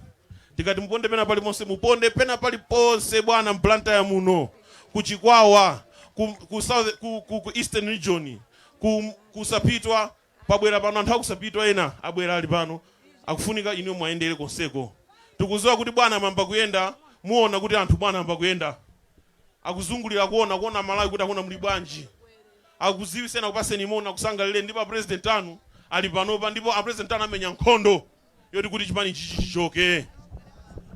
Tikati muponde pena paliponse, muponde pena paliponse bwana m'Blantyre muno, ku Chikwawa, ku, South, ku Eastern Region, ku Sapitwa, pabwera pano anthu akusapitwa ena abwera ali pano akufunika inu mwayendere konseko. Tikuziwa kuti bwana mwayamba kuyenda, muona kuti anthu bwana ayamba kuyenda akuzungulira kuona Malawi kuti akuona muli bwanji, akuziwisena kupaseni moni, akusangalire. Ndipo a president anu ali panopa, ndipo a president anu amenya nkhondo yoti kuti chipani chichi chichoke.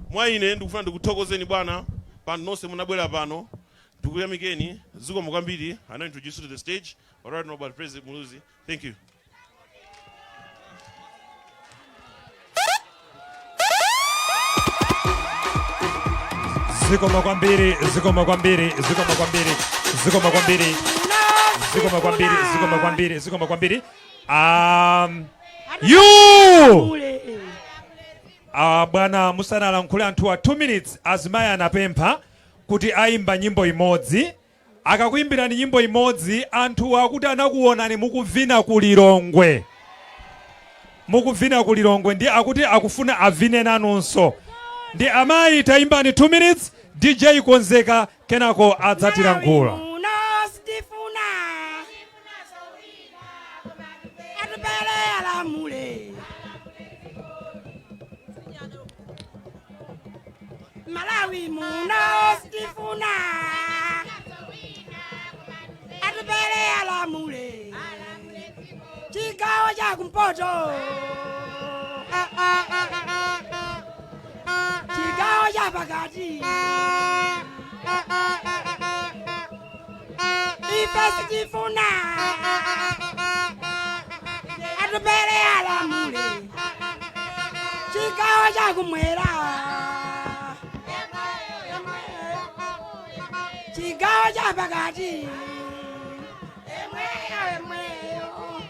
Mwa ine ndikufuna ndikuthokozeni bwana pano nonse munabwera pano, ndikuyamikeni, zikomo kwambiri. I now introduce you to the stage but right now about President Muluzi. Thank you. Zikomo kwambiri, zikomo kwambiri, zikomo kwambiri, zikomo kwambiri, zikomo kwambiri, zikomo kwambiri, zikomo kwambiri. You bwana, musanalankhule anthu a 2 minutes, azimayi anapempha kuti ayimba nyimbo imodzi. Akakuyimbirani nyimbo imodzi, anthu akuti anakuonani mukuvina ku Lilongwe, mukuvina ku Lilongwe, ndi akuti akufuna avine nanunso. Ndi amayi, tayimbani 2 minutes. DJ konzeka, kenako adzatilankhula. Muno sitifuna Atupele alamule Malawi muno sitifuna Atupele alamule chigawo cha kumpoto, chigawo cha pakati, ife sitifuna Atupele alamule chigawo cha kumwera, chigawo cha pakati, emweyo emweyo,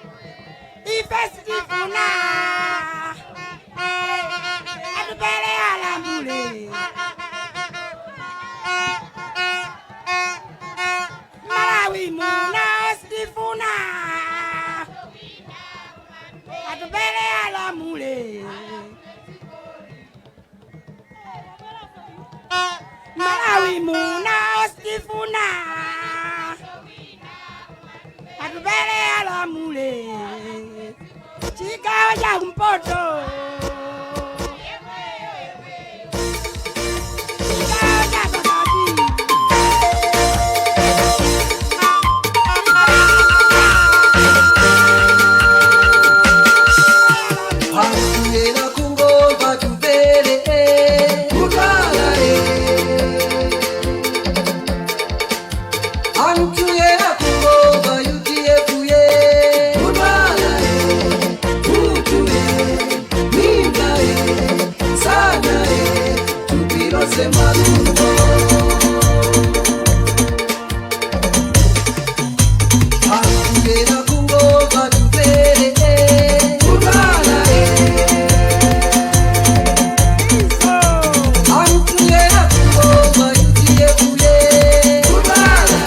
ife sitifuna Atupele alamule Malawi muno sitifuna Atupele alamule Malawi muno sitifuna Atupele alamule chigawo cha kumpoto, chigawo cha pakati. Hakuyera kungomva tupere kudwala, antuyera kungomva UDF ye kudwala, mutuye mimba sana tupirose malungo. Hakuyera kungomva tupere kudwala, antuyera kungomva UDF ye kudwala.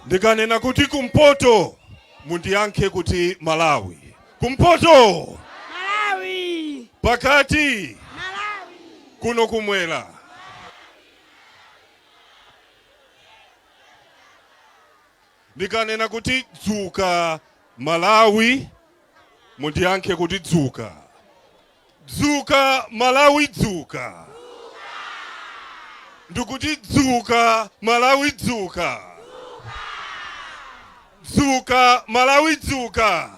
Ndikanena kuti kumpoto, mundiyankhe kuti Malawi. Kumpoto? Malawi. Pakati? Kuno kumwera? Ndikanena kuti dzuka Malawi, mundiyankhe kuti dzuka. Dzuka Malawi, dzuka. Ndikuti dzuka Malawi, dzuka. Dzuka Malawi, dzuka.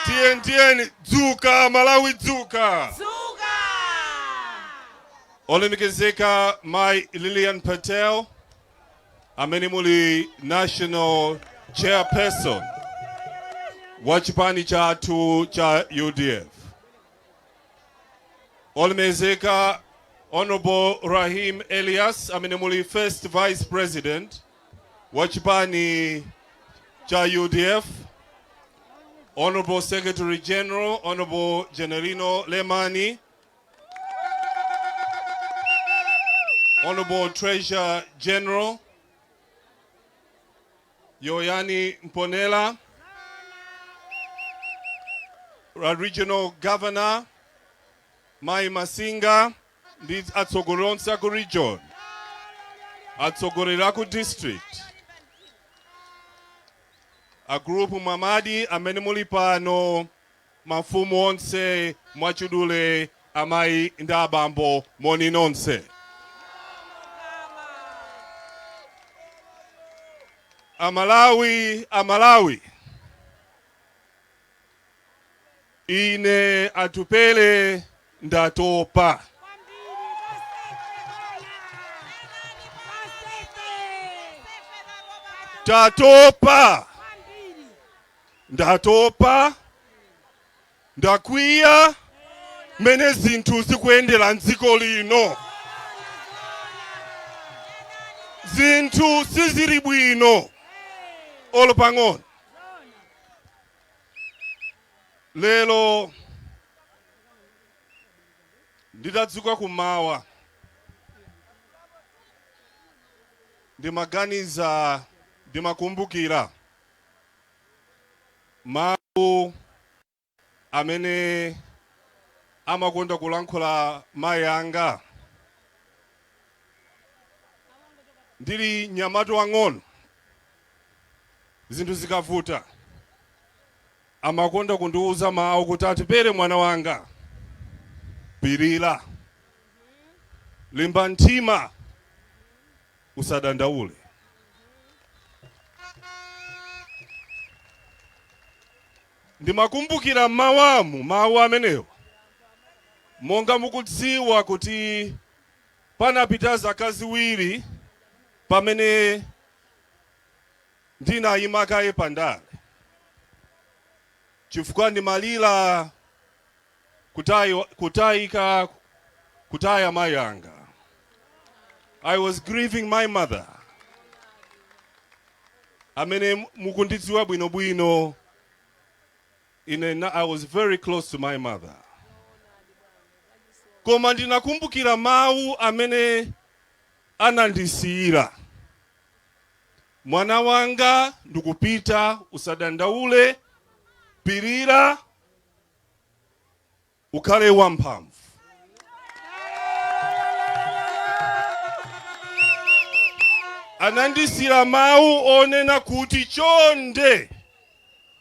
Tiyeni tiyeni, dzuka Malawi dzuka. Olemekezeka Mai Lilian Patel amene muli national chairperson wa chipani chathu cha UDF. Olemekezeka Honorable Rahim Elias amene muli first vice president wa chipani cha UDF. Honorable Secretary General, Honorable Generino Lemani, Honorable Treasurer General Yoyani Mponela, Regional Governor Mai Masinga ndi atsogoleri onse aku region, atsogoleri aku district, a group Mwamadi amene muli pano, mafumu onse mwachidule, amayi ndi abambo, moni nonse. Amalawi, Amalawi, ine Atupele ndatopa. Tatopa, ndatopa, ndakwiya mene zinthu zikuyendera mdziko lino. Zinthu sizili bwino olo pang'ono. Lero nditadzuka kumawa ndimaganiza, ndimakumbukira mawu amene amakonda kulankhula mayi anga ndili mnyamata wang'ono. Zinthu zikavuta amakonda kundiuza mawu kuti, "Atupele mwana wanga, pirira, limba mtima, usadandaule." Ndimakumbukira mawamu mawu amenewa. Monga mukudziwa kuti panapita zaka 2 pamene ndinayima kaye pandale chifukwa ndimalira kutayika kutaya mayi anga. I was grieving my mother. Amene mukundidziwa bwinobwino, ine I was very close to my mother. Koma ndinakumbukira mawu amene anandisiyira: "Mwana wanga, ndikupita, usadandaule, pirira, ukhale wamphamvu." Anandisiyira mawu onena kuti, "Chonde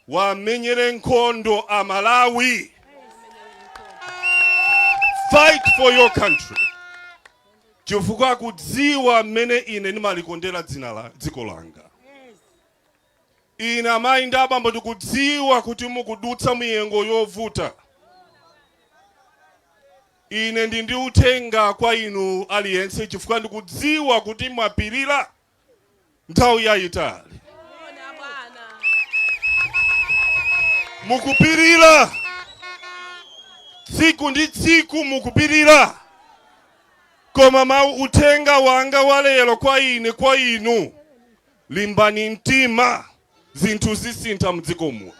wamenyere nkhondo Amalawi, fight for your country," chifukwa kudziwa mmene ine ndimalikondera dzina la dziko langa. Ine amayi ndi abambo ndikudziwa kuti mukudutsa miyengo yovuta. Ine ndi ndi uthenga kwa inu aliyense, chifukwa ndikudziwa kuti mwapirira nthawi yayitali, mukupirira tsiku ndi tsiku, mukupirira. Koma mawu uthenga wanga wa lero kwa ine, kwa inu, limbani mtima, zinthu zisintha mdziko muno.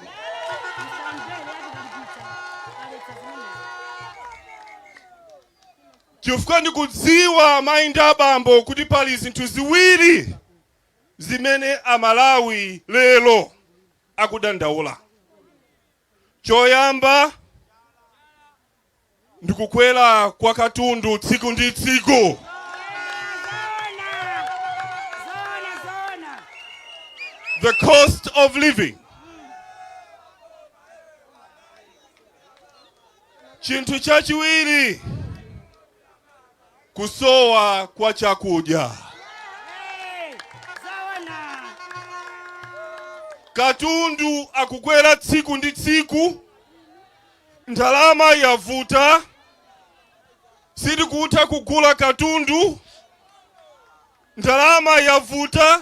Chifukwa ndikudziwa, amayi ndi abambo, kuti pali zinthu ziwiri zimene Amalawi lero akudandaula. Choyamba ndikukwera kwa katundu tsiku ndi tsiku. The cost of living. Chinthu chachiwiri, kusowa kwa chakudya. Katundu akukwera tsiku ndi tsiku. Ndalama yavuta, sitikutha kugula katundu, ndalama yavuta,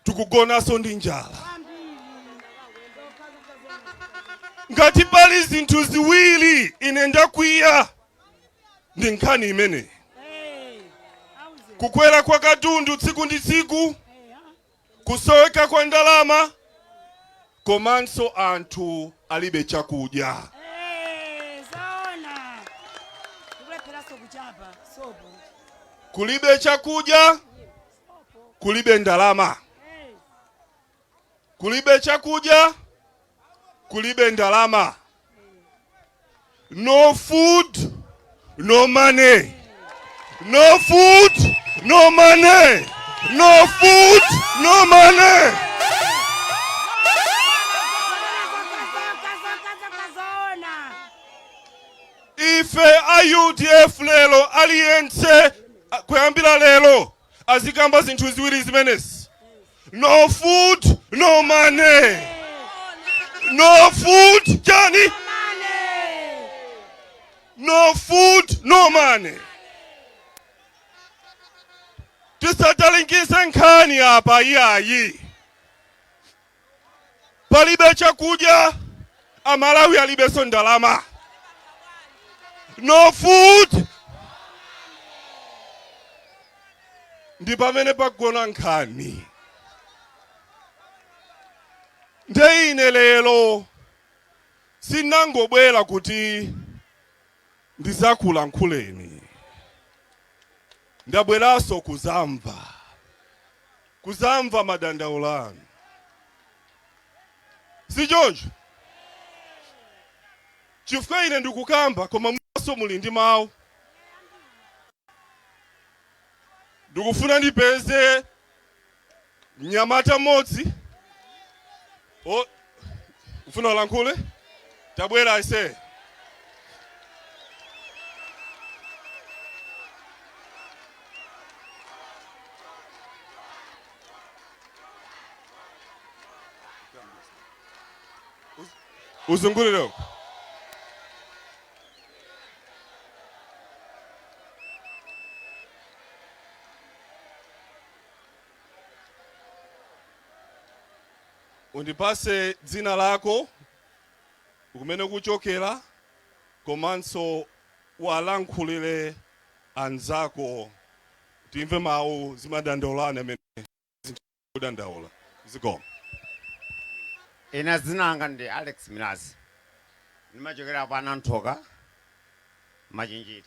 tikugonanso ndi njala. Ngati pali zinthu ziwiri ine ndakwiya ndi nkhani imeneyi: kukwera kwa katundu tsiku ndi tsiku, kusoweka kwa ndalama, komanso anthu alibe chakudya. Zoona. Tikulepheranso kuchapa sopo. Kulibe chakudya, kulibe ndalama. Kulibe chakudya, kulibe ndalama. No food, no money. No food, no money. No food, no money. Zoona. Ife a UDF lero, aliyense kuyambira lero azikamba zinthu ziwiri zimenezi: no food, no money. No food chani? No food, no money. Tisatalikitse nkhani apa iyayi. Palibe chakudya, Amalawi alibenso ndalama. No food, ndi pamene pagona nkhani. Nde ine lero sinangobwera kuti ndizakulankhuleni, ndabweranso kuzamva madandaulo anu, si choncho? Chifukwa ine ndikukamba, koma mwinanso muli ndi mawu. Ndikufuna ndipeze mnyamata mmodzi. O, ufuna ulankhule? Tabwera aise. Uzungulire uko. Undipase dzina lako, kumene kuchokera, komanso walankhulire anzako, timve mawu zimadandaulana amene kudandaula. Zikomo. Ine dzina langa ndi Alex Milazi, ndimachokera pa Nanthoka, Machinjiri.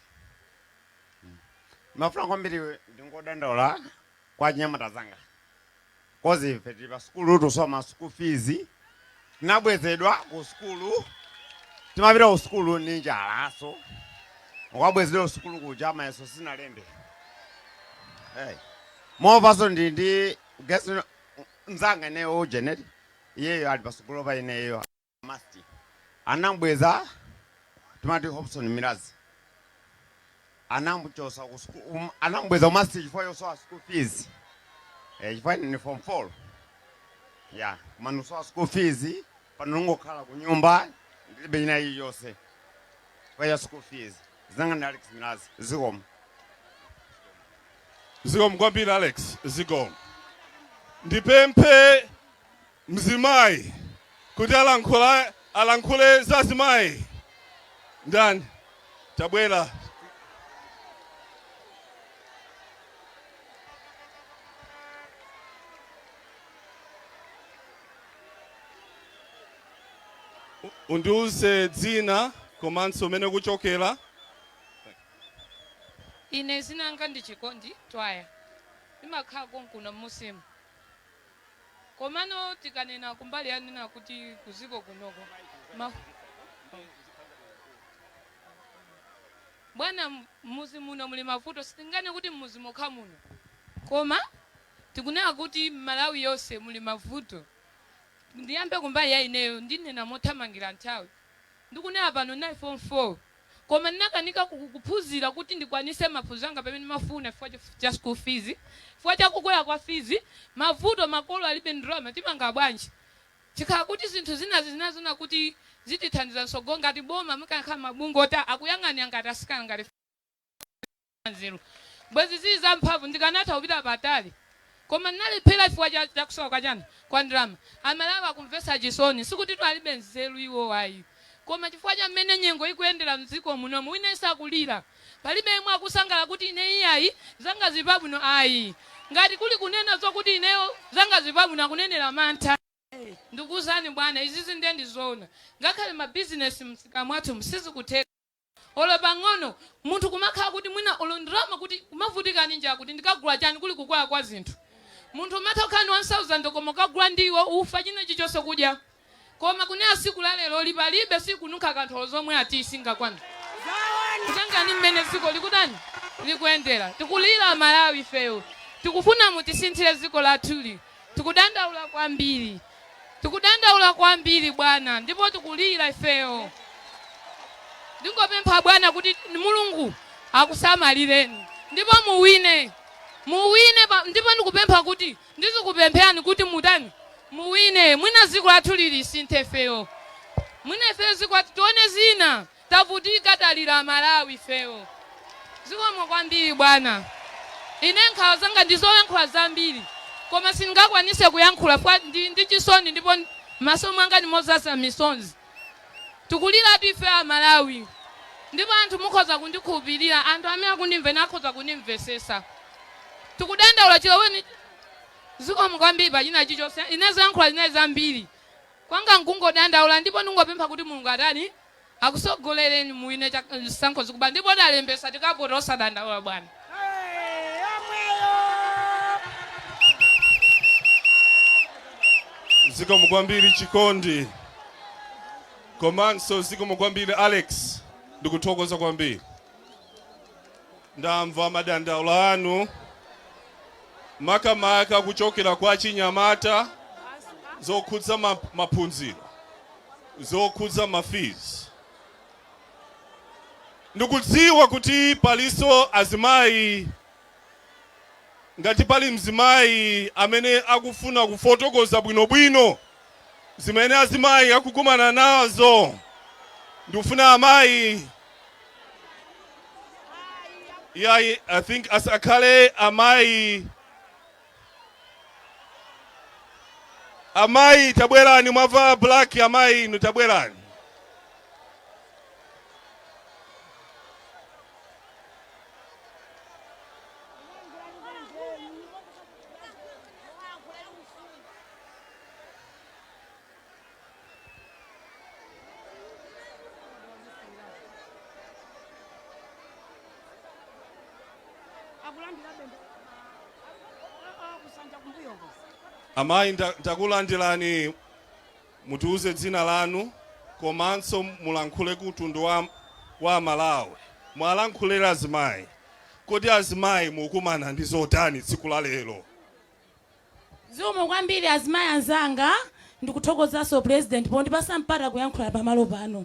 Ndimafuna kwambiri ndingodandaula kwa anyamata zanga, 'cause ife tili pa sukulu, tusoma school fees, tinabwezedwa ku sukulu. Timapita ku sukulu ndi njalaso, ukabwezedwa ku sukulu kuja, mayeso sinalembe. Hey. Movaso ndi gesi mzanga ineyo Janet, iyeyo ali pasukulu pa ineyo masti anambweza, timati Hobson Milazi, anamuchosa ku anambweza ku MUST chifukwa chosowa school fees, chifukwa ine ni form 4 ya koma ndikusowa school fees pano, ndingokhala ku nyumba, ndilibe china chilichonse chifukwa cha school fees. Zanga ndi Alex Milazi, zikomo. Zikomo kwambiri Alex, zikomo. Ndipemphe mzimayi kuti alankhule za azimayi. Ndani? Tabwera. Undiuze dzina komanso umene kuchokera. Ine zina langa ndi Chikondi Twaya, ndimakhala konkuno mmusimu. Komano tikanena kumbali yanena kuti kuziko kunoko bwana, mmuzi muno muli mavuto. Sitingane kuti mmuzi mokha muno, koma tikunena kuti Mmalawi yonse muli mavuto. Ndiyambe kumbali ya ineyo, ndinena mothamangira nthawi. Ndikunena pano ndinali form 4, koma ndinakanika kuphunzira kuti ndikwanise maphunziro anga pamene ndimafuna chifukwa cha school fees, chifukwa cha kukwera kwa fees, mavuto, makolo alibe ndalama, timanga bwanji? Chikhala kuti zinthu zinazi zinazona kuti Zitithandiza mtsogolo ngati boma mukanakhala mabungwe oti akuyang'anira ngati asikana ngati nzeru bwezi zili zamphamvu ndikanatha kupita patali koma ndinalephera chifukwa cha cha kusowa kwa chani kwa ndalama. Amalawi akumvetsa chisoni sikutitu alibe nzeru iwo ayi koma chifukwa cha mmene nyengo ikuyendera mdziko munomu wina aliyense akulira palibe yemwe akusangalala kuti ine iyayi zanga zili pabwino ayi ngati kuli kunena zokuti ineyo zanga zili pabwino akunenera mantha. Ndikuuzani bwana izizi ndiye ndi zoona ngakhale ma business msika mwathumu sizikutheka olo pang'ono munthu kumakhala kuti mwina olo ndalama kuti kumavutika ndi njala kuti ndikagula chani kuli kukwera kwa zinthu munthu umatha kukhala ndi 1000 koma ukagula ndiwo ufa china chilichonse kudya koma kunena tsiku la leroli palibe sikununkha kanthu olo zomwe ati singakwane kutengera ndi mmene dziko likutani likuyendera tikulira amalawi ifeyo tikufuna mutisinthire dziko lathuli Tikudandaula kwambiri. Tikudandaula kwambiri bwana ndipo tikulira ifeyo. Ndingopempha bwana kuti Mulungu akusamalireni ndipo muwine. Muwine pa, ndipo ndikupempha kuti ndizikupempherani kuti mutani muwine. Mwina dziko lathu lisinthe ifeyo. Mwina ifeyo dziko lathu tione zina. Tavutika talira amalawi ifeyo. Zikomo kwambiri bwana. Ine nkhawa zanga ndi zoyankhula zambiri koma sindingakwanise kuyankhula chifukwa ndili ndi chisoni ndipo mmaso mwanga ndi mozaza misonzi. Tikuliratu ifeyo amalawi ndipo anthu mukhoza kundikhulupilira anthu amene akundimva ine akhoza kundimvesesa. Tikudandaula chiloweni Zikomo kwambiri pa china chilichonse. Ine zoyankhula zinali zambiri. Kwanga nkungodandaula ndipo ndingopempha kuti Mulungu atani? Akusogolereni muwine zisankho zikubwera ndipo talembesa tikavota osadandaula bwana. Zikomo kwambiri Chikondi, komanso zikomo kwambiri Alex, ndikuthokoza kwambiri. Ndamva madandaulo anu makamaka kuchokera kwa achinyamata zokhudza maphunziro, zokhudza ma fees. Ndikudziwa kuti palinso azimayi, ngati pali mzimayi amene akufuna kufotokoza bwinobwino zimene azimayi akukumana nazo, ndikufuna amayi iyayi, I think asakhale amayi. Amayi tabwerani, mwavala black, amayi inu tabwerani. Amayi ndakulandirani, mutiuze dzina lanu komanso mulankhule ku mtundu wa Malawi. Mwalankhulira azimayi. Kodi azimayi mukumana ndi zotani tsiku la lero? Zikomo kwambiri azimayi anzanga, ndikuthokozanso president pondipasa mpata kuyankhula pamalo pano.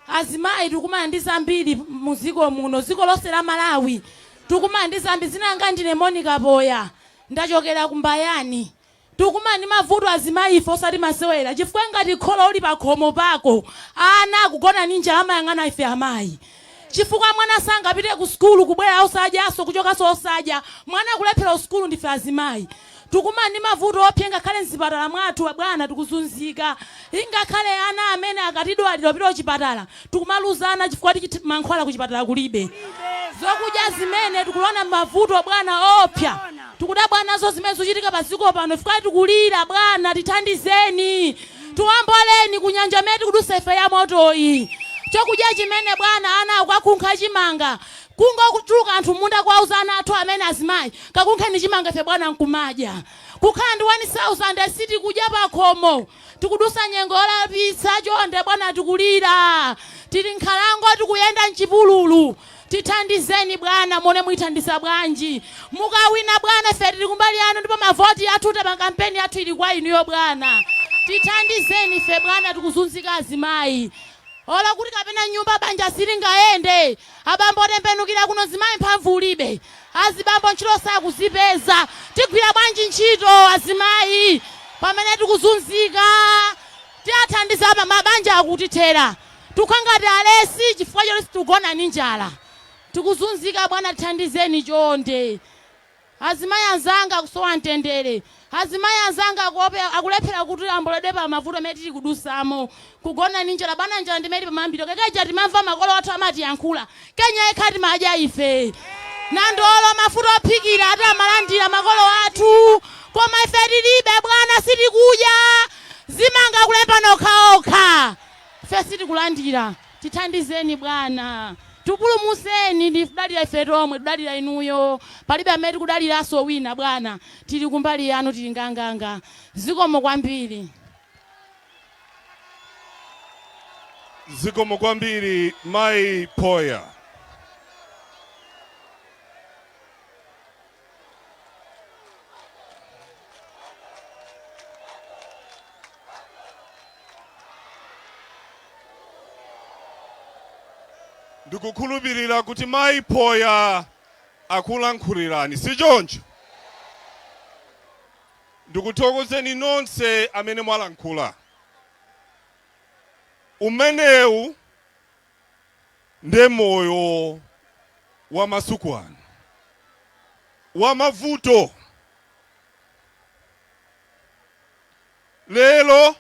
Azimayi tikukumana ndi zambiri muziko muno, ziko lonse la Malawi tikukumana ndi zambiri. Dzina langa ndine Monica Poya, ndachokera ku Mbayani. Tikukumana ndi mavuto azimayi ife osati masewera chifukwa ngati kholo uli pakhomo pako ana akugona ndi njala amayang'ana ife amayi. Chifukwa mwana sangapite ku sukulu kubwera osadyanso kuchokanso osadya. Mwana kulephera ku sukulu ndife azimayi. Tukumana ndi mavuto oopsa ngakhale mzipatala mwathu abwana tikuzunzika. Ingakhale ana amene akatidwalira kupita kuchipatala tikumaluza ana chifukwa mankhwala kuchipatala kulibe. Zokudya zimene tikuona mavuto bwana oopsa. Tikudabwa nazo zimene zikuchitika padziko pano chifukwa tikulira bwana tithandizeni. Tiwomboleni ku nyanja imene tikudusa ife ya motoyi. Chokudya chimene bwana ana akukakunkha chimanga. Kungotuluka anthu mmunda kuwauza ana athu amene azimayi kakunkheni chimanga ife bwana nkumadya. Kukhala ndi 1000 sitikudya pakhomo. Tikudusa nyengo yolapitsa chonde bwana tikulira. Tili nkhalango tikuyenda mchipululu. Tithandizeni bwana muone muithandiza bwanji. Mukawina bwana ife tili kumbali yanu ndipo mavoti athu tapanga kampeni yathu ili kwa inuyo bwana. Tithandizeni ife bwana tikuzunzika azimayi. Olo kuti kapena nyumba banja silingayende. Abambo tembenukira kuno mzimayi mphamvu ulibe. Azibambo ntchito sakuzipeza. Tigwira bwanji ntchito azimayi pamene tikuzunzika. Tiathandiza apa mabanja akutithera. Tukhala ngati alesi chifukwa choti sitikugona ndi njala. Tikuzunzika bwana tithandizeni chonde. Azimayi anzanga akusowa mtendere. Azimayi anzanga akuope akulephera kuti aomboledwe pa mavuto amene tili kudusamo. Kugona ndi njala bwana njala ndimene ili pamayambiriro. Keke ija timamva makolo athu amatiyankhula. Kenya yekha timadya ife. Nandolo mafuta ophikira ati amalandira makolo athu. Koma ife tilibe bwana sitikudya. Zimanga kulemba nokhaokha. Ife sitikulandira. Tithandizeni bwana. Tipulumuseni tikudalira ife tomwe tikudalira inuyo. Palibe amene tikudaliranso wina bwana. Tili kumbali yanu tili nganganga. Zikomo kwambiri. Zikomo kwambiri Mai Phoya. Ndikukhulupirira kuti Mai Phoya akulankhulirani, si choncho? Ndikuthokozeni nonse amene mwalankhula. Umenewu nde moyo wa masiku ano, wa mavuto. Lero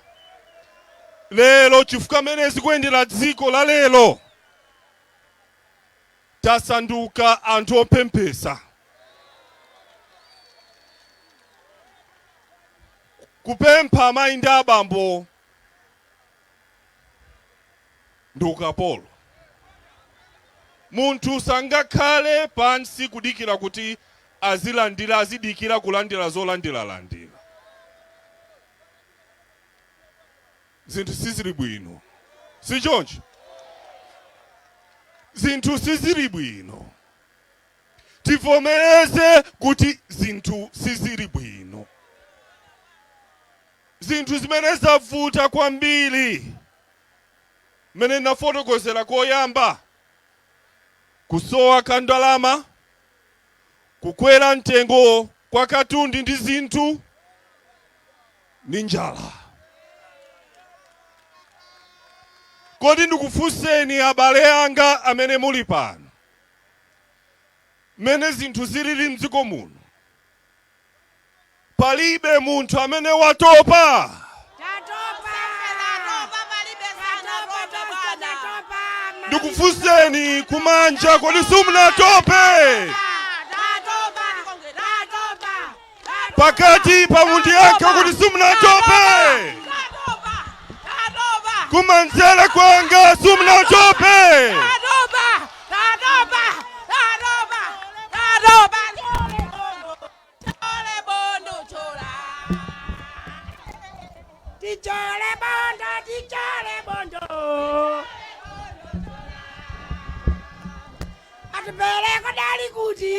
lero chifukwa mmene zikuyendera dziko la lero, tasanduka anthu opemphesa. Kupempha amayi ndi abambo ndi ukapolo. Munthu sangakhale pansi kudikira kuti azilandira, azidikira kulandira zolandiralandira. Zinthu sizili bwino, si choncho? Zinthu sizili bwino. Tivomereze kuti zinthu sizili bwino. Zinthu zimene zavuta kwambiri, mmene ndinafotokozera koyamba, kusowa ka ndalama, kukwera mtengo kwa katundu ndi zinthu, ndi njala. Kodi ndikufunseni abale anga amene muli pano, mmene zinthu zilili mdziko muno, palibe munthu amene watopa? Ndikufunseni kumanja, kodi simunatope? Pakati pa mundiyankhe kuti simunatope. Kumanzere kwanga simunatope. Tichole bondo, tichole bondo. Atupele kodali kuti.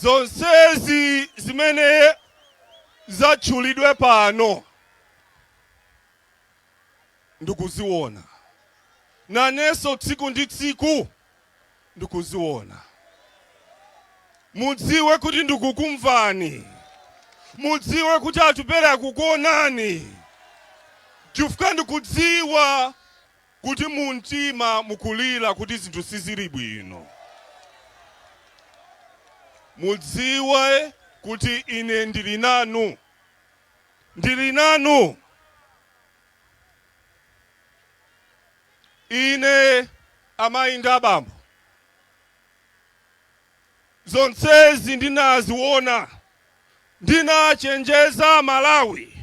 Zonsezi zimene zatchulidwe pano ndikuziona nanenso tsiku ndi tsiku ndikuziona. Mudziwe kuti ndikukumvani, mudziwe kuti Atupele akukuonani, chifukwa ndikudziwa kuti mumtima mukulira kuti zinthu sizili bwino. Mudziwe kuti ine ndili nanu, ndili nanu. Ine amayi ndi abambo, zonsezi ndinaziona, ndinachenjeza Malawi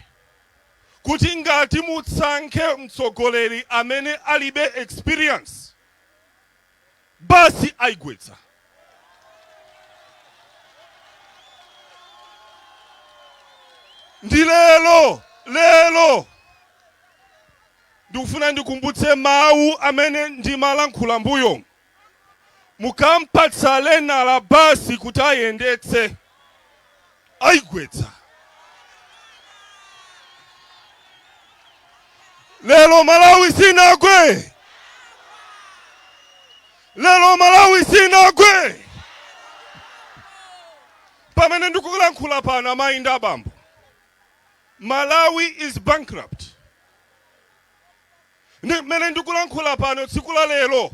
Kuti ngati mutsankhe mtsogoleri amene alibe experience, basi ayigwetsa. Ndi lero, lero ndikufuna ndikumbutse mawu amene ndimalankhula mbuyo. Mukampatsa lenala basi kuti ayendetse, ayigwetsa. Lero Malawi sinagwe, lero Malawi sinagwe. Pamene ndikulankhula pano, amayi ndi abambo, Malawi is bankrupt. Ndi mmene ndikulankhula pano tsiku la lero,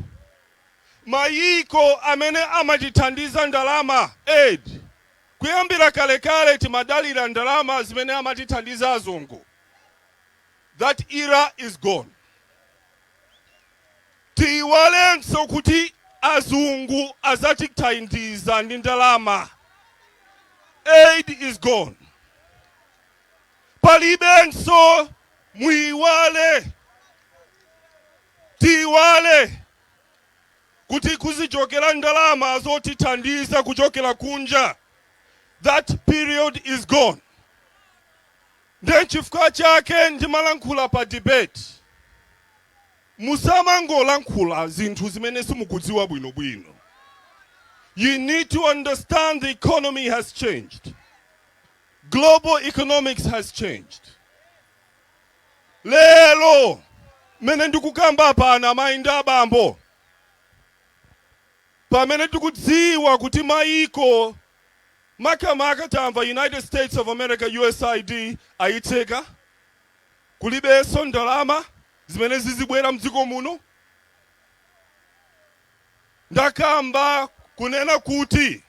mayiko amene amatithandiza ndalama, aid, kuyambira kalekale timadalira ndalama zimene amatithandiza azungu. That era is gone. Tiyiwalenso kuti azungu azatithandiza ndi ndalama. Aid is gone. Palibenso, muyiwale, tiyiwale kuti kuzichokera ndalama zotithandiza kuchokera kunja. That period is gone. Ndiye chifukwa chake ndimalankhula pa debate, musamangolankhula zinthu zimene simukudziwa bwinobwino. You need to understand the economy has changed. Global economics has changed. Lero mmene ndikukamba pano, amayi ndi abambo, pamene tikudziwa kuti mayiko, makamaka tamva United States of America, USAID ayitseka, kulibenso ndalama zimene zizibwera mdziko muno. Ndakamba kunena kuti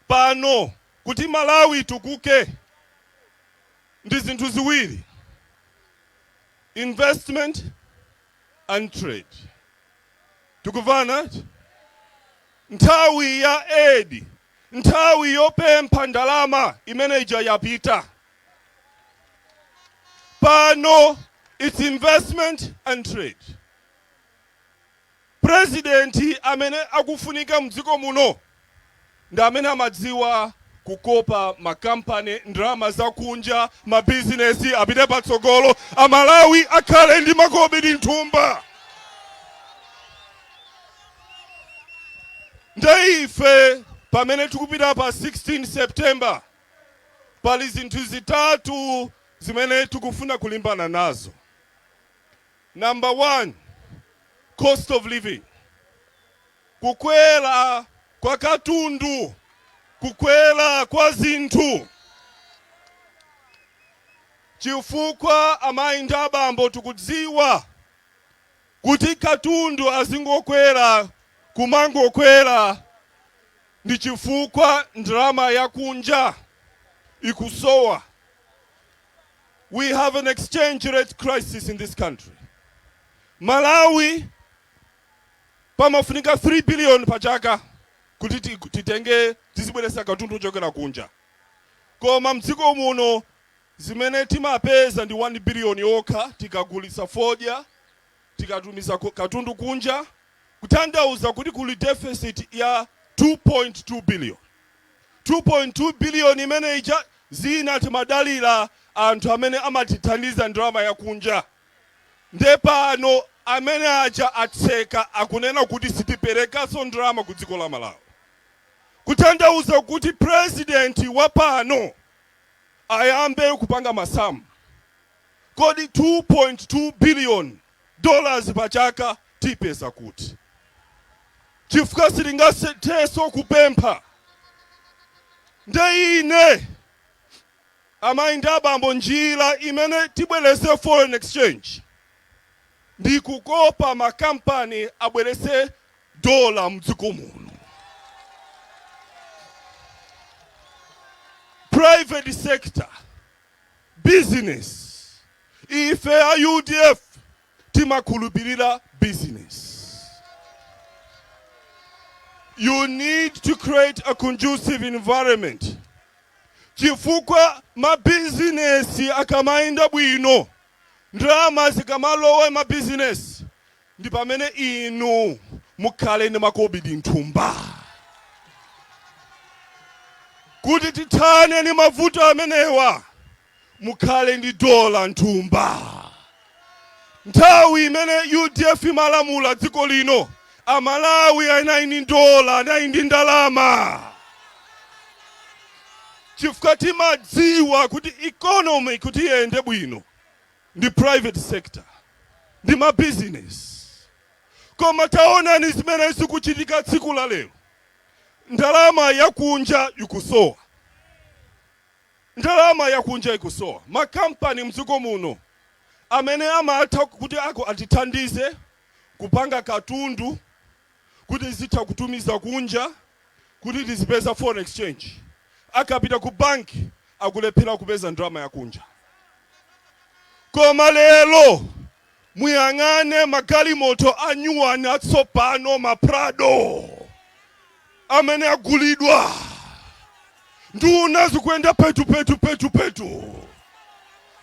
pano kuti Malawi itukuke ndi zinthu ziwiri, investment and trade. Tikuvana? Nthawi ya aid, nthawi yopempha ndalama imene ija yapita. Pano it's investment and trade. President amene akufunika mdziko muno ndi amene amadziwa kukopa makampani, ndalama zakunja, mabizinesi apite patsogolo, Amalawi akhale ndi makobiri mthumba. Nde ife pamene tikupita pa 16 September, pali zinthu zitatu zimene tikufuna kulimbana nazo. Number one, cost of living, kukwera kwa katundu, kukwera kwa zinthu. Chifukwa amayi ndi abambo, tikudziwa kuti katundu azingokwera, kumangokwera, ndi chifukwa ndalama yakunja ikusowa. We have an exchange rate crisis in this country. Malawi pamafunika 3 billion pa chaka kuti titenge, tizibweretsa katundu ochokera kunja, koma mdziko muno zimene timapeza ndi 1 billion yokha tikagulitsa fodya, tikatumiza katundu kunja, kutanthauza kuti kuli deficit ya 2.2 billion. 2.2 billion imene ija, zina timadalira anthu amene amatithandiza ndalama yakunja. Nde pano amene aja atseka, akunena kuti sitiperekanso ndalama ku dziko la Malawi, kutanthauza kuti president wa pano ayambe kupanga masamu: kodi 2.2 billion dollars pa chaka tipeza kuti? Chifukwa sitingathenso kupempha. Nde ine, amayi ndi abambo, njira imene tibweretse foreign exchange ndi kukopa makampani abweretse dola mdziko muno, private sector business. Ife a UDF timakhulupirira business. You need to create a conducive environment. Chifukwa mabizinesi akamayenda bwino, ndalama zikamalowa mabizinesi, ndi pamene inu mukhale ndi makobidi mthumba. Kuti tithane ndi mavuto amenewa, mukhale ndi dola mthumba. Nthawi imene UDF imalamula dziko lino, Amalawi anali ndi dola, anali ndi ndalama. Chifukwa timadziwa kuti economy kuti iyende bwino ndi private sector, ndi ma business. Koma taonani zimene zikuchitika tsiku la lero. Ndalama yakunja ikusowa. Ndalama yakunja ikusowa. Makampani mdziko muno amene amatha kuti ako atithandize kupanga katundu kuti zitha kutumiza kunja kuti tizipeza foreign exchange, akapita ku banki akulephera kupeza ndalama yakunja. Koma lero muyang'ane magalimoto a nyuwani atsopano, ma Prado amene agulidwa, nduna zikuyenda petu petu petu petu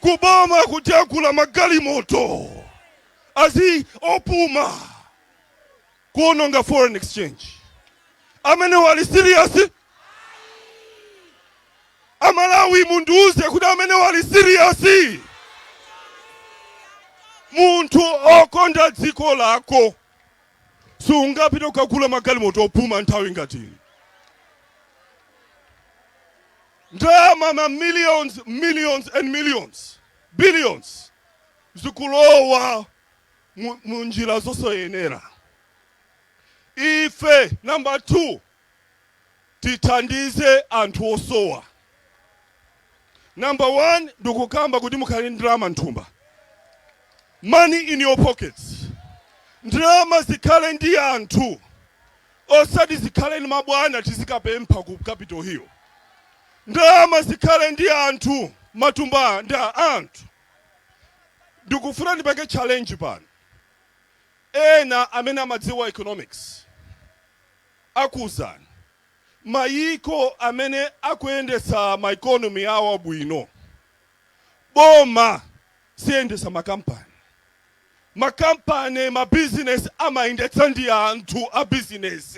kuboma kuti agula magalimoto azi opuma kuononga foreign exchange. Amene wali serious? Amalawi, mundiuze kuti amene wali serious? Munthu okonda dziko lako sungapite kukagula magalimoto opuma nthawi ngati ino. Ndalama ma millions, millions and millions, billions zikulowa mu njira zosayenera. Ife number 2, tithandize anthu osowa. Number 1, ndikukamba kuti mukhale ndalama mthumba, money in your pockets. Ndalama zikhale ndi anthu, osati zikhale ndi mabwana tizikapempha ku Capitol Hill. Ndalama zikhale ndi anthu, matumba ndi anthu. Ndikufuna ndipange challenge pano. Ena amene amadziwa economics akuwuzani, mayiko amene akuyendetsa ma economy awo bwino, boma siyendetsa makampani. Makampani, ma business amayendetsa ndi anthu a business.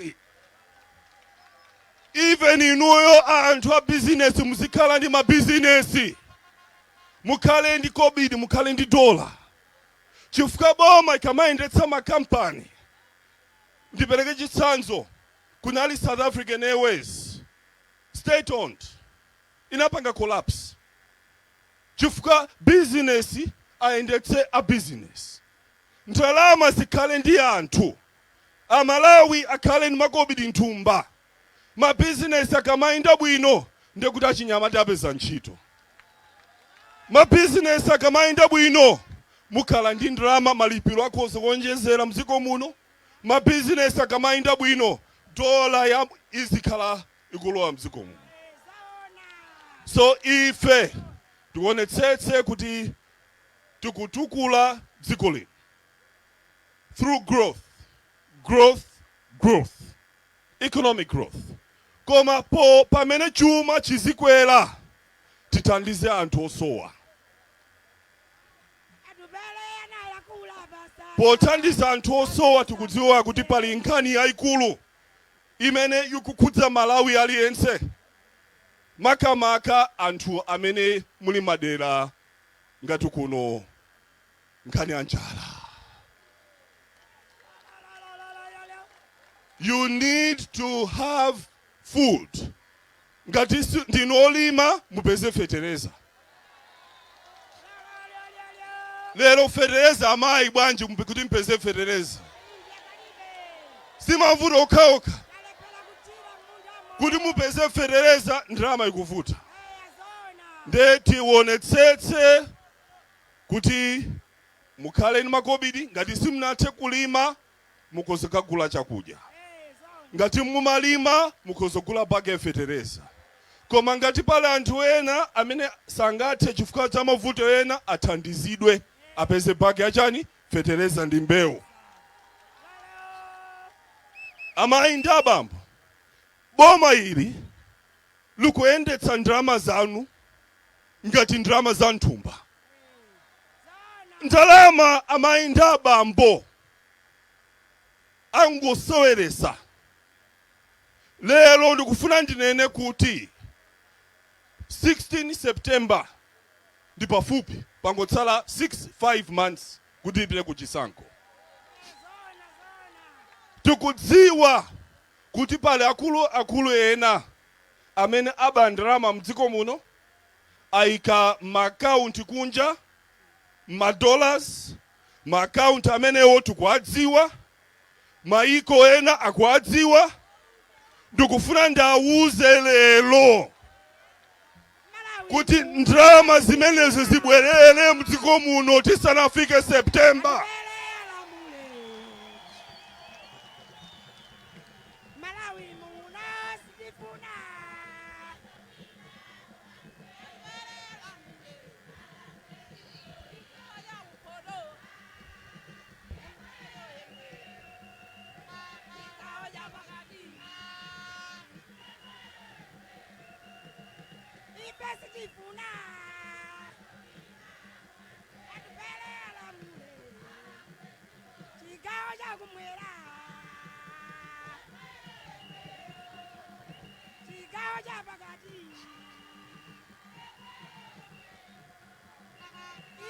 Even inuyo anthu a business muzikhala ndi ma business, mukhale ndi kobidi, mukhale ndi dola, chifukwa boma ikamayendetsa makampani. Ndipereke chitsanzo, kunali South African Airways, state owned, inapanga collapse chifukwa business ayendetse a business. Ndalama zikhale ndi anthu. Amalawi akhale ndi makobidi mthumba. Mabizinesi akamayenda bwino, ndekuti achinyamata apeza ntchito. Mabizinesi akamayenda bwino, mukhala ndi ndalama, malipiro akhoza kuonjezera mdziko muno. Mabizinesi akamayenda bwino, dola ya izikhala ikulowa mdziko muno. So ife tionetsetse kuti tikutukula dziko lino through growth, growth, growth, economic growth. Koma po pamene chuma chizikwera, tithandize anthu osowa. Pothandiza anthu osowa, tikudziwa kuti pali nkhani yayikulu imene ikukhudza Malawi aliyense, makamaka anthu amene muli madera ngati kuno, nkhani ya njala. You need to have food. Ngati ndinu olima, mupeze fetereza. Lero fetereza, amayi, bwanji kuti mpeze fetereza? Simavuto okhaokha kuti mupeze fetereza, ndalama ikuvuta. Nde tionetsetse kuti mukhale ndi makobidi. Ngati simunathe kulima, mukhoza kugula chakudya. Ngati mumalima, mukhoza kugula bagi ya fetereza. Koma ngati pali anthu ena amene sangathe chifukwa cha mavuto ena, athandizidwe apeze bagi yachani, fetereza ndi mbewu. Amayi ndi abambo, boma ili Likuyendetsa ndalama zanu ngati ndalama za nthumba. Ndalama, amayi ndi abambo, angoseweresa. Lero ndikufuna ndinene kuti 16 September ndi pafupi, pangotsala 6 5 months kuti ipite ku chisankho. Tikudziwa kuti pali akuluakulu ena amene aba ndalama mdziko muno, ayika maakaunti kunja, madollars. Maakaunti amenewo tikuwadziwa, maiko ena akuwadziwa. Ndikufuna ndawuze lero kuti ndalama zimenezo zibwerere mdziko muno tisanafike September. Malawi muno sitifuna. Ife sitifuna. Atupele alamule chigawo chakumwera, chigawo chapakati.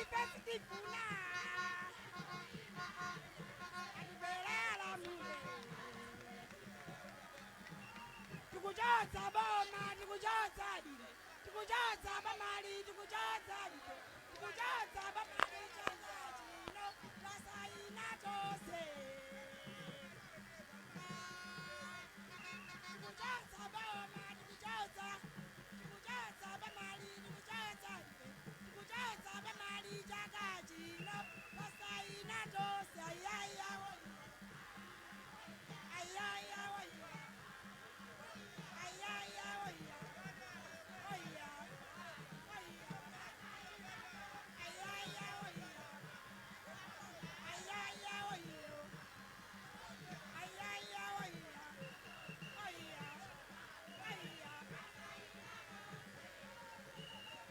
Ife sitifuna. Atupele alamule. Tikuchotsa boma, tikuchotsa dile, tikuchotsa bamali, tikuchotsa dile, tikuchotsa bamali. Chaka chino tasaina tonse. Tikuchotsa boma, tikuchotsa, tikuchotsa bamali, tikuchotsa dile, tikuchotsa bamali. Chaka chino tasaina tonse. Ayaya ayaya ayaya oya ayaya ayaya ayaya oya oya.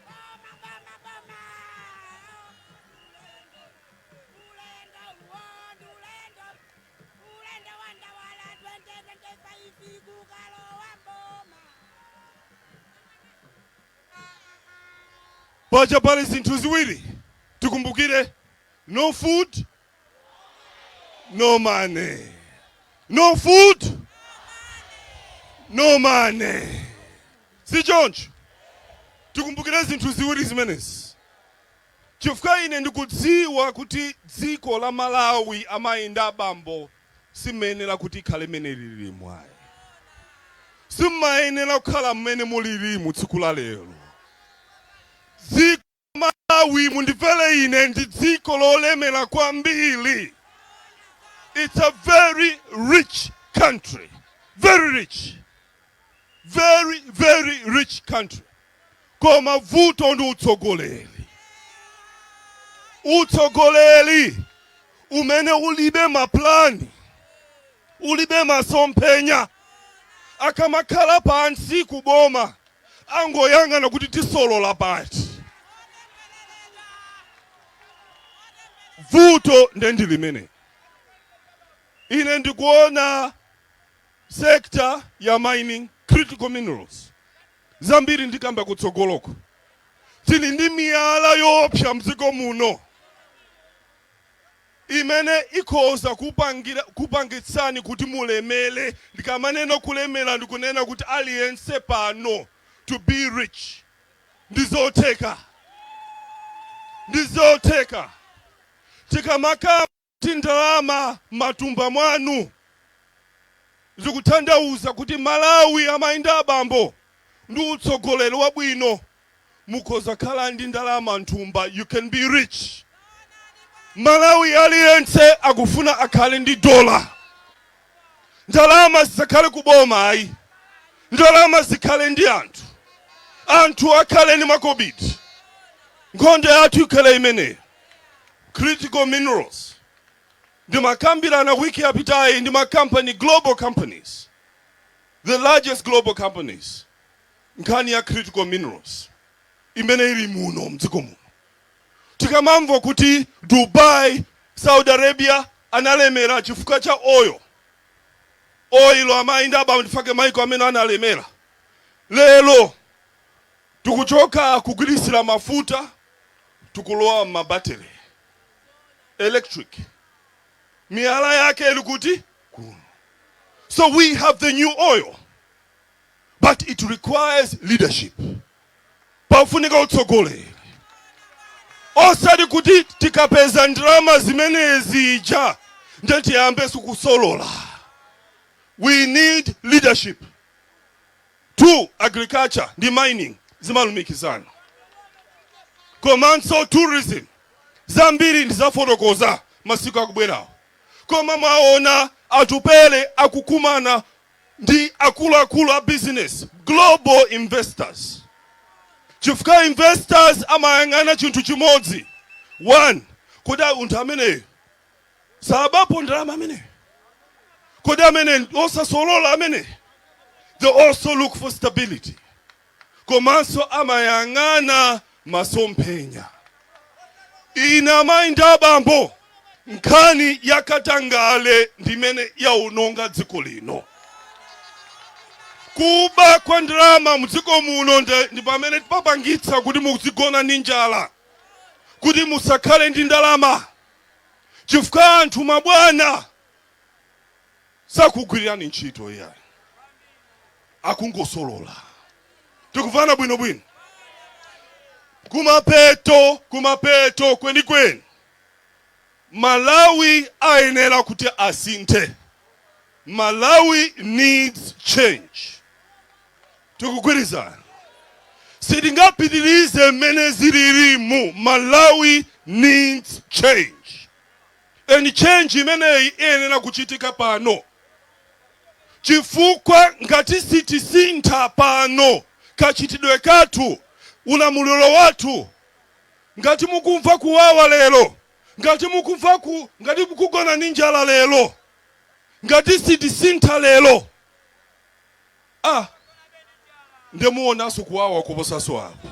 Boma, boma, boma, ulendo uwondi, ulendo, ulendo wandawala 2025 kukalowa mboma. Paja pali zinthu ziwiri tikumbukire: no food, no money, no food, no money. Si choncho? Tikumbukire zinthu ziwiri zimenezi, chifukwa ine ndikudziwa kuti dziko la Malawi, amayi ndi abambo, simayenera kuti ikhale mmene lilimo ayi. Simayenera kukhala mmene mulilimu tsiku la lero. Dziko Malawi, mundimvere ine, ndi dziko lolemera kwambiri. It's a very rich country, very rich, very very rich country. Koma vuto ndi utsogoleri, utsogoleri umene ulibe maplani, ulibe masomphenya. Akamakhala pansi kuboma, angoyang'ana kuti tisolola pati. Vuto ndendi limene ine ndikuona, sector ya mining, critical minerals. Zambiri ndikamba kutsogoloko. Tili ndi miyala yoopsa mdziko muno imene ikhoza kupangitsani kuti mulemere. Ndikamanena kulemera, ndikunena kuti aliyense pano to be rich. Ndizotheka, ndizotheka. Tikamakamba kuti ndalama matumba mwanu, zikutanthauza kuti Malawi, amayi ndi abambo, ndi utsogoleri wabwino mukhoza khala ndi ndalama nthumba. You can be rich. Malawi aliyense akufuna akhale ndi dola. Ndalama zisakhale kuboma ayi, ndalama zikhale ndi anthu, anthu akhale ndi makobidi. Nkhondo yathu ikhale imeneyo. Critical minerals, ndimakambirana wiki yapitayi ndi makampani, global companies, the largest global companies. Nkhani ya critical minerals imene ili muno mdziko muno, tikamamva kuti Dubai, Saudi Arabia analemera chifukwa cha oil, oil, amayi ndi abambo, ndifake maiko amene analemera. Lero tikuchoka kugwirisira mafuta, tikulowa mabattery electric. Miyala yake ili kuti? Kuno. So we have the new oil, but it requires leadership. Pafunika utsogoleri, osati kuti tikapeza ndalama zimenezi ija nde tiyambenso kusolola. We need leadership. Two, agriculture ndi mining zimalumikizana, komanso tourism. Zambiri ndizafotokoza masiku akubwerawo. Koma mwaona Atupele akukumana ndi akuluakulu a business, global investors, chifukwa investors amayang'ana chinthu chimodzi: one, kodi munthu ameneyo sabapo ndalama ameneyo? Kodi amene osasolola amene? They also look for stability, komanso amayang'ana masomphenya. Ine, amayi ndi abambo, nkhani yakatangale ndimene yaononga dziko lino. Kuba kwa ndalama mudziko muno ndi pamene papangitsa kuti muzigona ndi njala, kuti musakhale ndi ndalama, chifukwa anthu mabwana sakugwirirani ntchito iyayi, akungosolola. Tikuvana bwinobwino? Kumapeto, kumapeto kwenikweni, Malawi ayenera kuti asinthe. Malawi needs change. Tikugwirizana? Sitingapitirize mmene zililimu. Malawi needs change, and change imeneyi iyenera kuchitika pano, chifukwa ngati sitisintha pano kachitidwe kathu, ulamuliro wathu, ngati mukumva kuwawa lero, ngati mukugona ndi njala lero, ngati sitisintha lero, ah, ndemuonanso kuwawa kuposanso apo.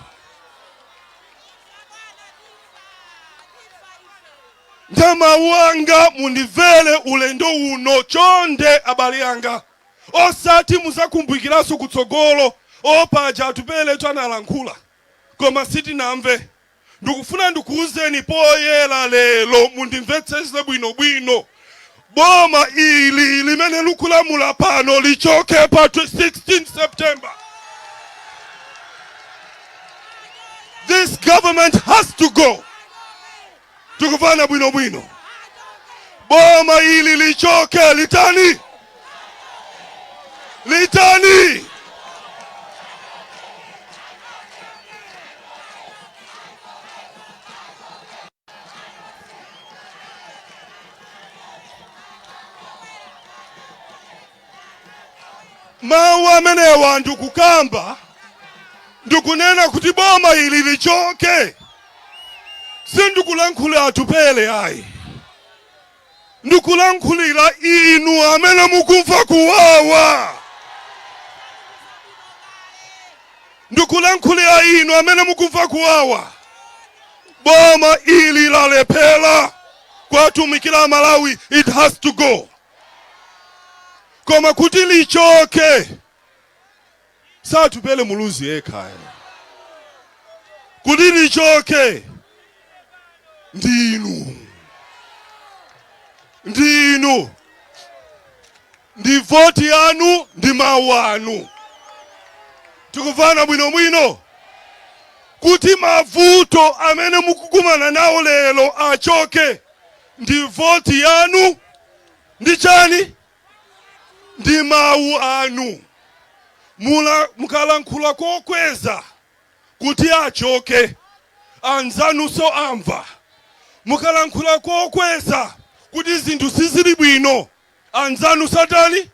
Ndamawu anga mundimvere ulendo uno chonde, abale anga, osati muzakumbukiranso kutsogolo, opaja Atupele analankhula koma sitinamve. Ndikufuna ndikuwuzeni poyera lero, mundimvetsese bwinobwino: boma ili limene likulamula pano lichoke pa 16 September. This government has to go. Tikuvana bwinobwino? Boma ili lichoke. Litani? Litani? Mawu amenewa ndikukamba, ndikunena kuti boma ili lichoke. Sindikulankhulira Atupele ayi, ndikulankhulira inu amene mukumva kuwawa. Ndikulankhulira inu amene mukumva kuwawa. Boma ili lalephera kwatumikira Malawi. It has to go. Koma kuti lichoke, satupele Muluzi yekha. Kuti lichoke ndinu, ndinu, ndi voti yanu, ndi mawu anu. Tikuvana bwinobwino? Kuti mavuto amene mukukumana nawo lero achoke ndi voti yanu, ndi chani? Ndi mawu anu. Mula mukalankhula kokweza kuti achoke, anzanunso amva. Mukalankhula kokweza kuti zinthu sizili bwino, anzanu satani.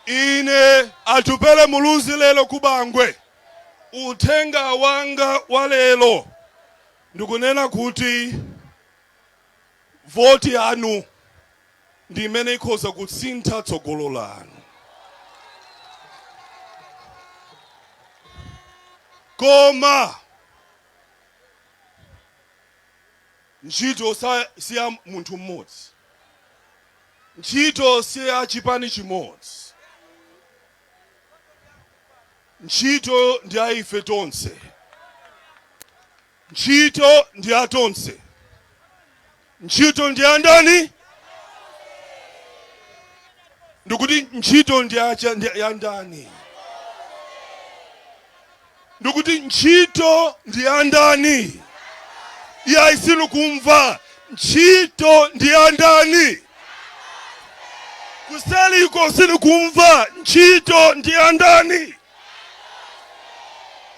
Ine Atupele Muluzi lero ku Bangwe, uthenga wanga wa lero ndikunena kuti voti yanu ndi imene ikhoza kusintha tsogolo lanu. Koma ntchito si ya munthu mmodzi, ntchito si ya chipani chimodzi, ntchito ndi ya ife tonse, ntchito ndi ya tonse. Ntchito ndi ya ndani? Ndikuti ntchito ndi ya ndani? Ndikuti ntchito ndi ya ndani? Iyayi, sindikumva. Ntchito ndi ya ndani? Kuseliko sindikumva. Ntchito ndi ya ndani?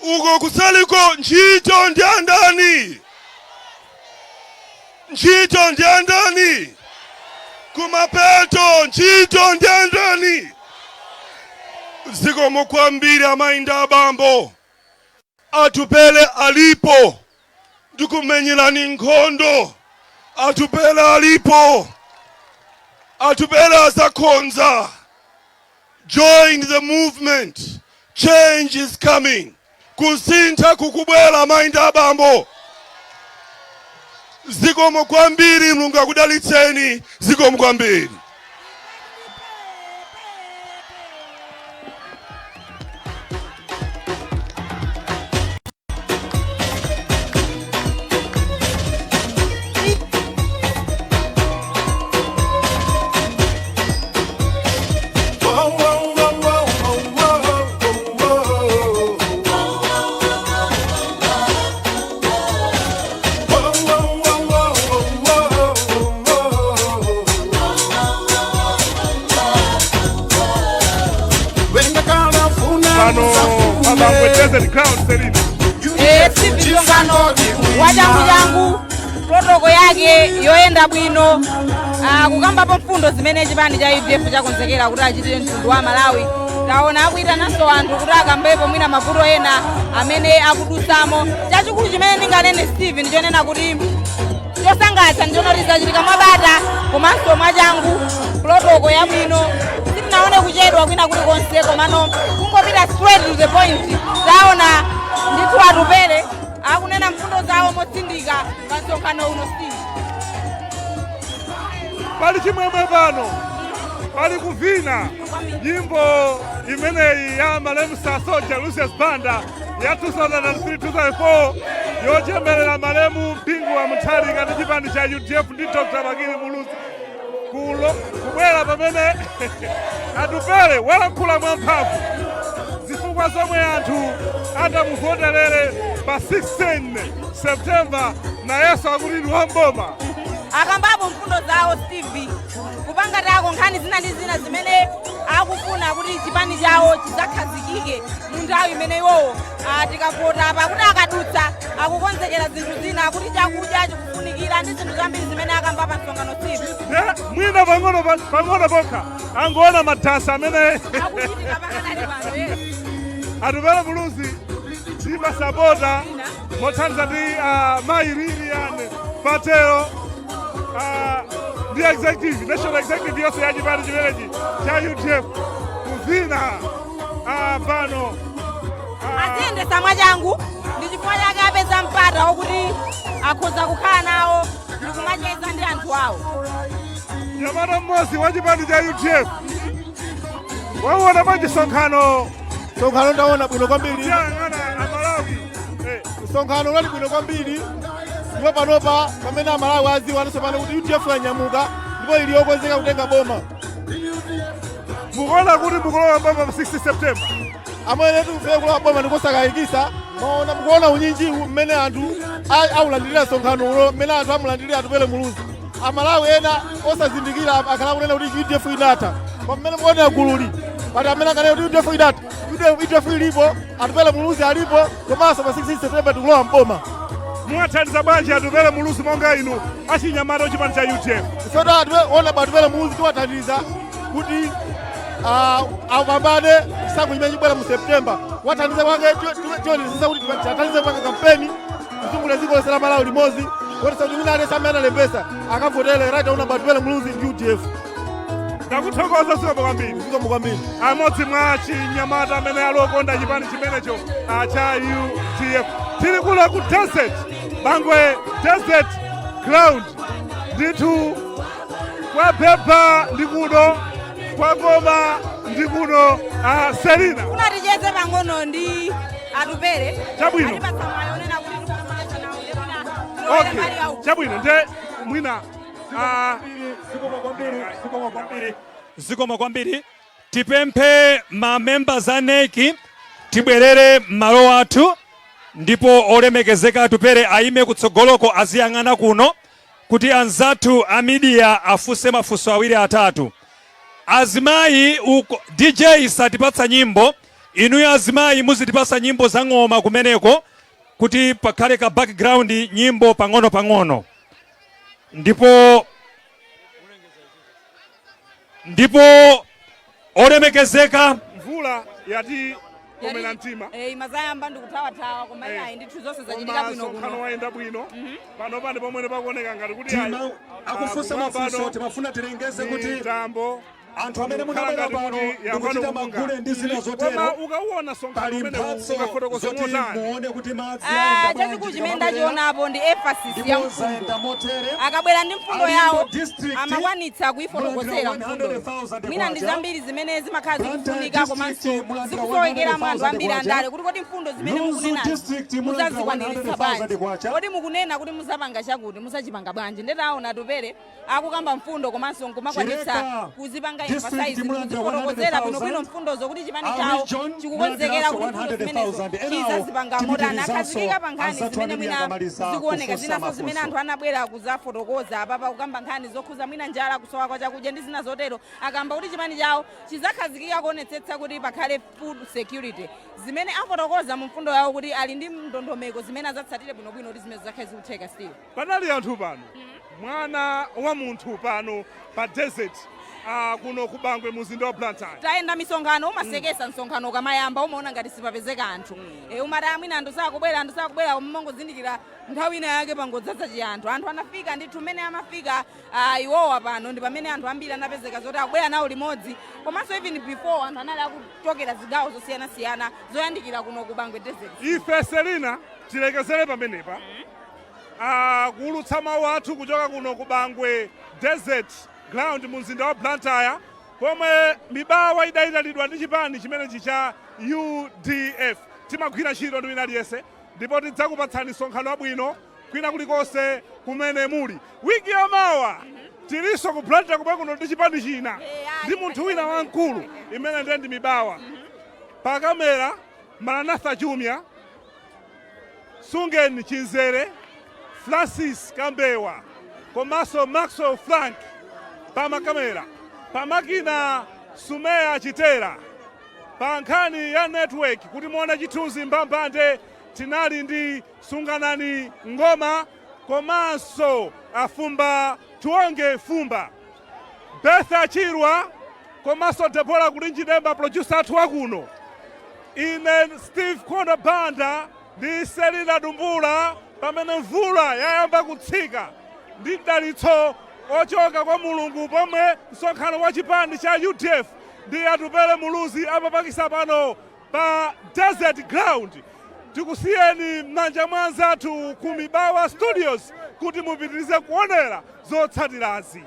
Uko kuseliko, ntchito ndi ya ndani? Ntchito ndi ya ndani? Kumapeto, ntchito ndi ya ndani? Zikomo kwambiri, amayi ndi abambo. Atupele alipo, ndikumenyerani nkhondo. Atupele alipo, Atupele azakhonza. Join the movement, change is coming. Kusintha kukubwera, amayi ndi abambo. Zikomo kwambiri, Mulungu akudalitseni. Zikomo kwambiri. Pano pa Bangwe Desert Ground, Selina. Steve, msonkhano wachangu changu, protocol yake yoyenda bwino, kukambapo mfundo zimene chipani cha UDF chakonzekera kuti achitire mtundu wa Malawi. Taona akuyitananso anthu kuti akambepo mwina mavuto ena amene akudusamo. Chachikulu chimene ndinganene, Steve, ndichonena kuti chosangalatsa ndichonoti zachitika mwabata komanso mwachangu, protocol yabwino, sitinaone kuchedwa kwina kulikonse, komano kungopita straight to the point. Taona ndithu Atupele akunena mfundo zawo motsindika pa msonkhano uno, Steve. Pali chimwemwe pano, pali kuvina nyimbo imeneyi ya malemu Sasoja Lucius Banda ya 2003-2004 yochemerera malemu Bingu wa Mutharika ndi chipani cha UDF ndi Dr. Bakili Muluzi kubwera pamene Atupele walankhula mwamphamvu zifukwa zomwe anthu atamuvoterere pa 16 September, nayenso akuti ndi wamboma. Akambapo mfundo zawo, Steve, kupanga tako nkhani zina ndi zina zimene akufuna kuti chipani chawo chidzakhazikike mu nthawi imene iwowo tikavota apa, kuti akadutsa akukonzekera zinthu zina, akuti chakudya chikufunikira ndi zinthu zambiri zimene akamba pa msonkhano, Steve. Ne, mwina pang'ono pang'ono pokha angoona madansi amene akuchitika pakadali pano, yes. Atupele Muluzi ndi masapota mothandiza ndi mayi Lilian Patel ndi executive, national executive yonse ya chipani chimenechi cha UDF kuvina pano. Aziyendesa mwachangu, ndi chifukwa chake apeza mpata wokuti akhoza kukhala nawo ndi kumacheza ndi anthu awo. Nyamata mmodzi wa chipani cha UDF, wauona bwanji msonkhano? Msonkhano ndaona bwino kwambiri. Yang'ana Amalawi. Msonkhano unali bwino kwambiri, ndipo panopa pamene Amalawi aziwa tsopano kuti UDF yanyamuka ndipo ili yokonzeka kutenga boma. Mukuona kuti mukulowa boma pa 6 September? Amene tikufuna kulowa boma ndikosakayikisa. Maona, mukuona unyinji mmene anthu aulandirira msonkhano uno, mmene anthu amulandirira Atupele Muluzi. Amalawi ena osazindikira akhala kunena kuti UDF inatha, koma mmene mukuonera gululi, pati amene akanena kuti UDF inatha? UDF ilipo, Atupele Muluzi alipo, komanso pa 16 September tikulowa mboma. Muwathandiza bwanji Atupele Muluzi monga inu achinyamata ochipani cha UDF? Ifeto ona Atupele Muluzi tiwathandiza kuti Apambane chisankho chimene chibwera mu September. Wathandize kwake, tionesesa kuti tithandize kupanga kampeni kuzungulira dziko lonse la Malawi limodzi, kuonetsa kuti wina aliyense amene analembesa akavotere Right Honorable Atupele Muluzi ndi UDF. Ndakuthokoza, zikomo kwambiri. Zikomo kwambiri. Amodzi mwa achinyamata amene ali okonda chipani chimenecho cha UDF. Tili kuno ku desert, Bangwe Desert Ground. Ndithu kwabeba ndi kuno, kwakoma ndi kuno. Selina, Kuna ticheze pang'ono ndi Atupele. Chabwino. Atipatsa mwayi onena kuti tikucheza nawo, ndikuti tilowere mbali yawo. Chabwino, nde mwina Zikomo kwambiri, zikomo kwambiri, zikomo kwambiri. Tipemphe ma members a NEC tibwerere m'malo athu, ndipo olemekezeka Atupele ayime kutsogoloko, aziyang'ana kuno kuti anzathu a media afunse mafunso awiri atatu. Azimayi uko, DJ satipatsa nyimbo, inuyo azimayi muzitipatsa nyimbo za ng'oma kumeneko kuti pakhale ka background nyimbo pang'ono pang'ono. Ndipo olemekezeka Mvula yati komera mtima. Eh, imazayamba ndikuthawathawa, koma iyayi, ndithu zonse zachitika Koma bwino msonkhano kuno. wayenda bwino. Pano pano pomwe pakuoneka ngati kuti Tima ayi, akufunsa kumwamba mafunso, pano timafuna tilengeze kuti mitambo anthu amene kukhala munabwera ngati pano kuti yambano ndikuchita kukunga. magule ndi zina Koma zotero, ukauona msonkhano pali umene mphatso ukafotokoza zoti motani? muone kuti madzi Ah, ayenda chachikulu bwanji chimene tikamabwerera. ndachionapo ndi emphasis ya Ndipo zayenda mfundo. motere. Akabwera ndi mfundo Alimbo yawo, District, amakwanitsa kuifotokozera mulandira mfundo. 100,000 Mwina ndi kwacha. zambiri zimene zimakhala Blantyre zikufunika District, komanso mulandira zikusowekera mwa anthu ambiri 100,000 andale, kuti kodi mfundo zimene Lunzu mukunenazi District, mulandira muzazikwaniritsa 100,000 bwanji? kwacha. Kodi mukunena kuti muzapanga chakuti, muzachipanga bwanji? Ndetaona Atupele akukamba mfundo komanso nkumakwanitsa Chileka kuzipanga District, emphasize, mulandira kuzifotokozera 100,000. bwinobwino mfundozo, kuti chipani A chawo region, chikukonzekera kuti mfundo zimenezo 100,000. Enawo chizazipanga motani. tipitirizanso Akhazikika pa nkhani anzathu zimene amene mwina akamaliza zikuoneka, kufunsa zinaso zimene mafunso. anthu anabwera kuzafotokoza apapa, kukamba nkhani zokhuza mwina njala, kusowa kwa chakudya ndi zina zotero. Akamba kuti chipani chawo chizakhazikika kuonetsetsa kuti pakhale food security, zimene afotokoza mu mfundo yawo kuti ali ndi ndondomeko zimene azatsatire bwinobwino kuti zimene zakhale zikutheka still. Panali anthu pano, mwana wa munthu, pano pa desert kuno ku Bangwe, muzinda wa Blantyre. Tayenda misonkhano, umasekesa msonkhano ukamayamba, umaona ngati sipapezeka anthu. Umati amwina anthu sakubwera, anthu sakubwera, umangozindikira nthawi ina yake pangodzaza chiyanthu. Anthu anafika ndithu. Mmene amafika iwowa pano ndi pamene anthu ambiri anapezeka zoti akubwera nawo limodzi, komanso even before anthu anali akuchokera zigawo zosiyanasiyana zoyandikira kuno ku Bangwe Desert. Ife, Selina, tilekezere pamenepa kuulutsa mawu athu kuchoka kuno ku Bangwe Desert Ground mu mzinda wa Blantyre, pomwe Mibawa idayitanidwa ndi chipani chimenechi cha UDF. Timagwira ntchito ndi wina aliyense, ndipo tidzakupatsani msonkhano wabwino kwina kulikonse kumene muli. Wiki yamawa tilinso ku Blantyre komwe kuno ndi chipani china ndi munthu wina wamkulu imene ndiye ndi Mibawa. Pa kamera Maranatha Chumya, Sungen Chinzere, Francis Kambewa komanso Maxwell Frank pamakamera, pamakina Sumeya Chitera, pa nkhani ya network kuti muone chithunzi mbambande tinali ndi Sunganani Ngoma komanso Afumba Tuonge Fumba, Bertha Chirwa komanso Debora Kulinjidemba, producer athu wakuno. Ine Steve Kondo Banda ndi Selina Dumbula, pamene mvula yayamba kutsika ndi mdalitso ochoka kwa Mulungu, pomwe msonkhano wa chipani cha UDF ndi Atupele Muluzi amapangisa pano pa Desert Ground. Tikusiyeni m'manja mwa anzathu ku Mibawa Studios kuti mupitirize kuonera zotsatirazi.